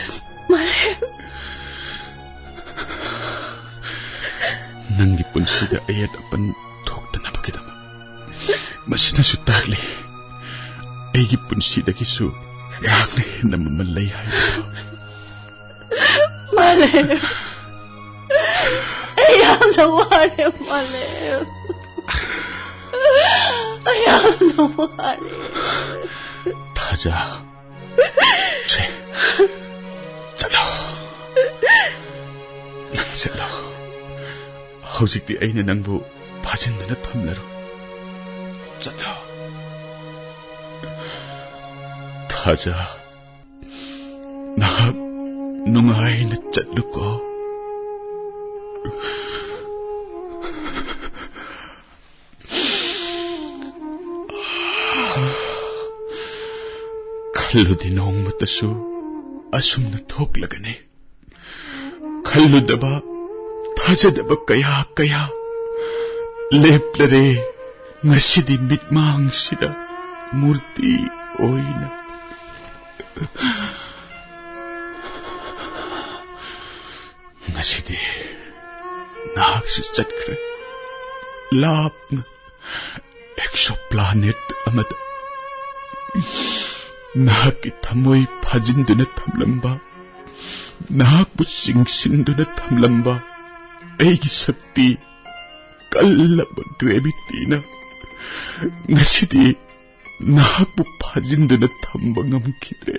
ꯃꯥꯂꯦꯝ꯫ ꯅꯪꯒꯤ ꯄꯨꯟꯁꯤꯗ ꯑꯌꯦꯠ ꯑꯄꯟ ꯊꯣꯛꯇꯅꯕꯒꯤꯗꯃꯛ꯫ ꯃꯁꯤꯅꯁꯨ ꯇꯥꯛꯂꯤ, ꯑꯩꯒꯤ ꯄꯨꯟꯁꯤꯗꯒꯤꯁꯨ ꯅꯍꯥꯛꯅ ꯍꯦꯟꯅ ꯃꯃꯜ ꯂꯩ ꯍꯥꯏꯕꯗꯣ꯫ ꯃꯥꯂꯦꯝ꯫ ꯑꯩ ꯌꯥꯝꯅ ꯋꯥꯔꯦ, ꯃꯥꯂꯦꯝ꯫ ꯑꯩ ꯌꯥꯝꯅ ꯋꯥꯔꯦ꯫ ꯊꯥꯖ꯫ ꯁꯦ, ꯆꯠꯂꯣ꯫ ꯅꯪ ꯆꯠꯂꯣ꯫ ꯍꯧꯖꯤꯛꯇꯤ ꯑꯩꯅ ꯅꯪꯕꯨ ꯐꯥꯖꯤꯟꯗꯨꯅ ꯊꯝꯂꯔꯣꯏ꯫ ꯆꯠꯂꯣ꯫ ꯊꯥꯖ, ꯅꯍꯥꯛ ꯅꯨꯡꯉꯥꯏꯅ ꯆꯠꯂꯨꯀꯣ꯫ ꯈꯜꯂꯨꯗꯦ ꯅꯣꯡꯃꯇꯁꯨ ꯑꯁꯨꯝꯅ ꯊꯣꯛꯂꯒꯅꯤ꯫ ꯈꯜꯂꯨꯗꯕ, ꯊꯥꯖꯗꯕ ꯀꯌꯥ ꯀꯌꯥ ꯂꯦꯞꯂꯔꯦ ꯉꯁꯤꯗꯤ ꯃꯤꯠꯃꯥꯡꯁꯤꯗ ꯃꯨꯔꯇꯤ ꯑꯣꯏꯅ꯫ ꯉꯁꯤꯗꯤ ꯅꯍꯥꯛꯁꯨ ꯆꯠꯈ꯭ꯔꯦ, ꯂꯥꯞꯅ ꯑꯦꯛꯁꯣ ꯄ꯭ꯂꯥꯅꯦꯠ ꯑꯃꯗ꯫ ꯅꯍꯥꯛꯀꯤ ꯊꯃꯣꯏ ꯐꯥꯖꯤꯟꯗꯨꯅ ꯊꯝꯂꯝꯕ, ꯅꯍꯥꯛꯄꯨ ꯆꯤꯡꯁꯤꯟꯗꯨꯅ ꯊꯝꯂꯝꯕ ꯑꯩꯒꯤ ꯁꯛꯇꯤ, ꯀꯜꯂꯕ ꯒ꯭ꯔꯦꯚꯤꯇꯤꯅ ꯉꯁꯤꯗꯤ ꯅꯍꯥꯛꯄꯨ ꯐꯥꯖꯤꯟꯗꯨꯅ ꯊꯝꯕ ꯉꯝꯈꯤꯗ꯭ꯔꯦ꯫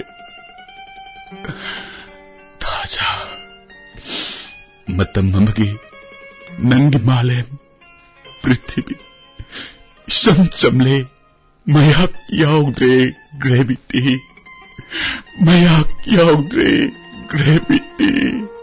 ꯊꯥꯖ, ꯃꯇꯝ ꯑꯃꯒꯤ ꯅꯪꯒꯤ ꯃꯥꯂꯦꯝ ꯄ꯭ꯔꯤꯊꯤꯕꯤ ꯏꯆꯝ ꯆꯝꯂꯦ, ꯃꯩꯍꯥꯛ ꯌꯥꯎꯗ꯭ꯔꯦ꯫ ꯒ꯭ꯔꯦꯚꯤꯇꯤ, ꯃꯩꯍꯥꯛ ꯌꯥꯎꯗ꯭ꯔꯦ꯫ Gravity꯫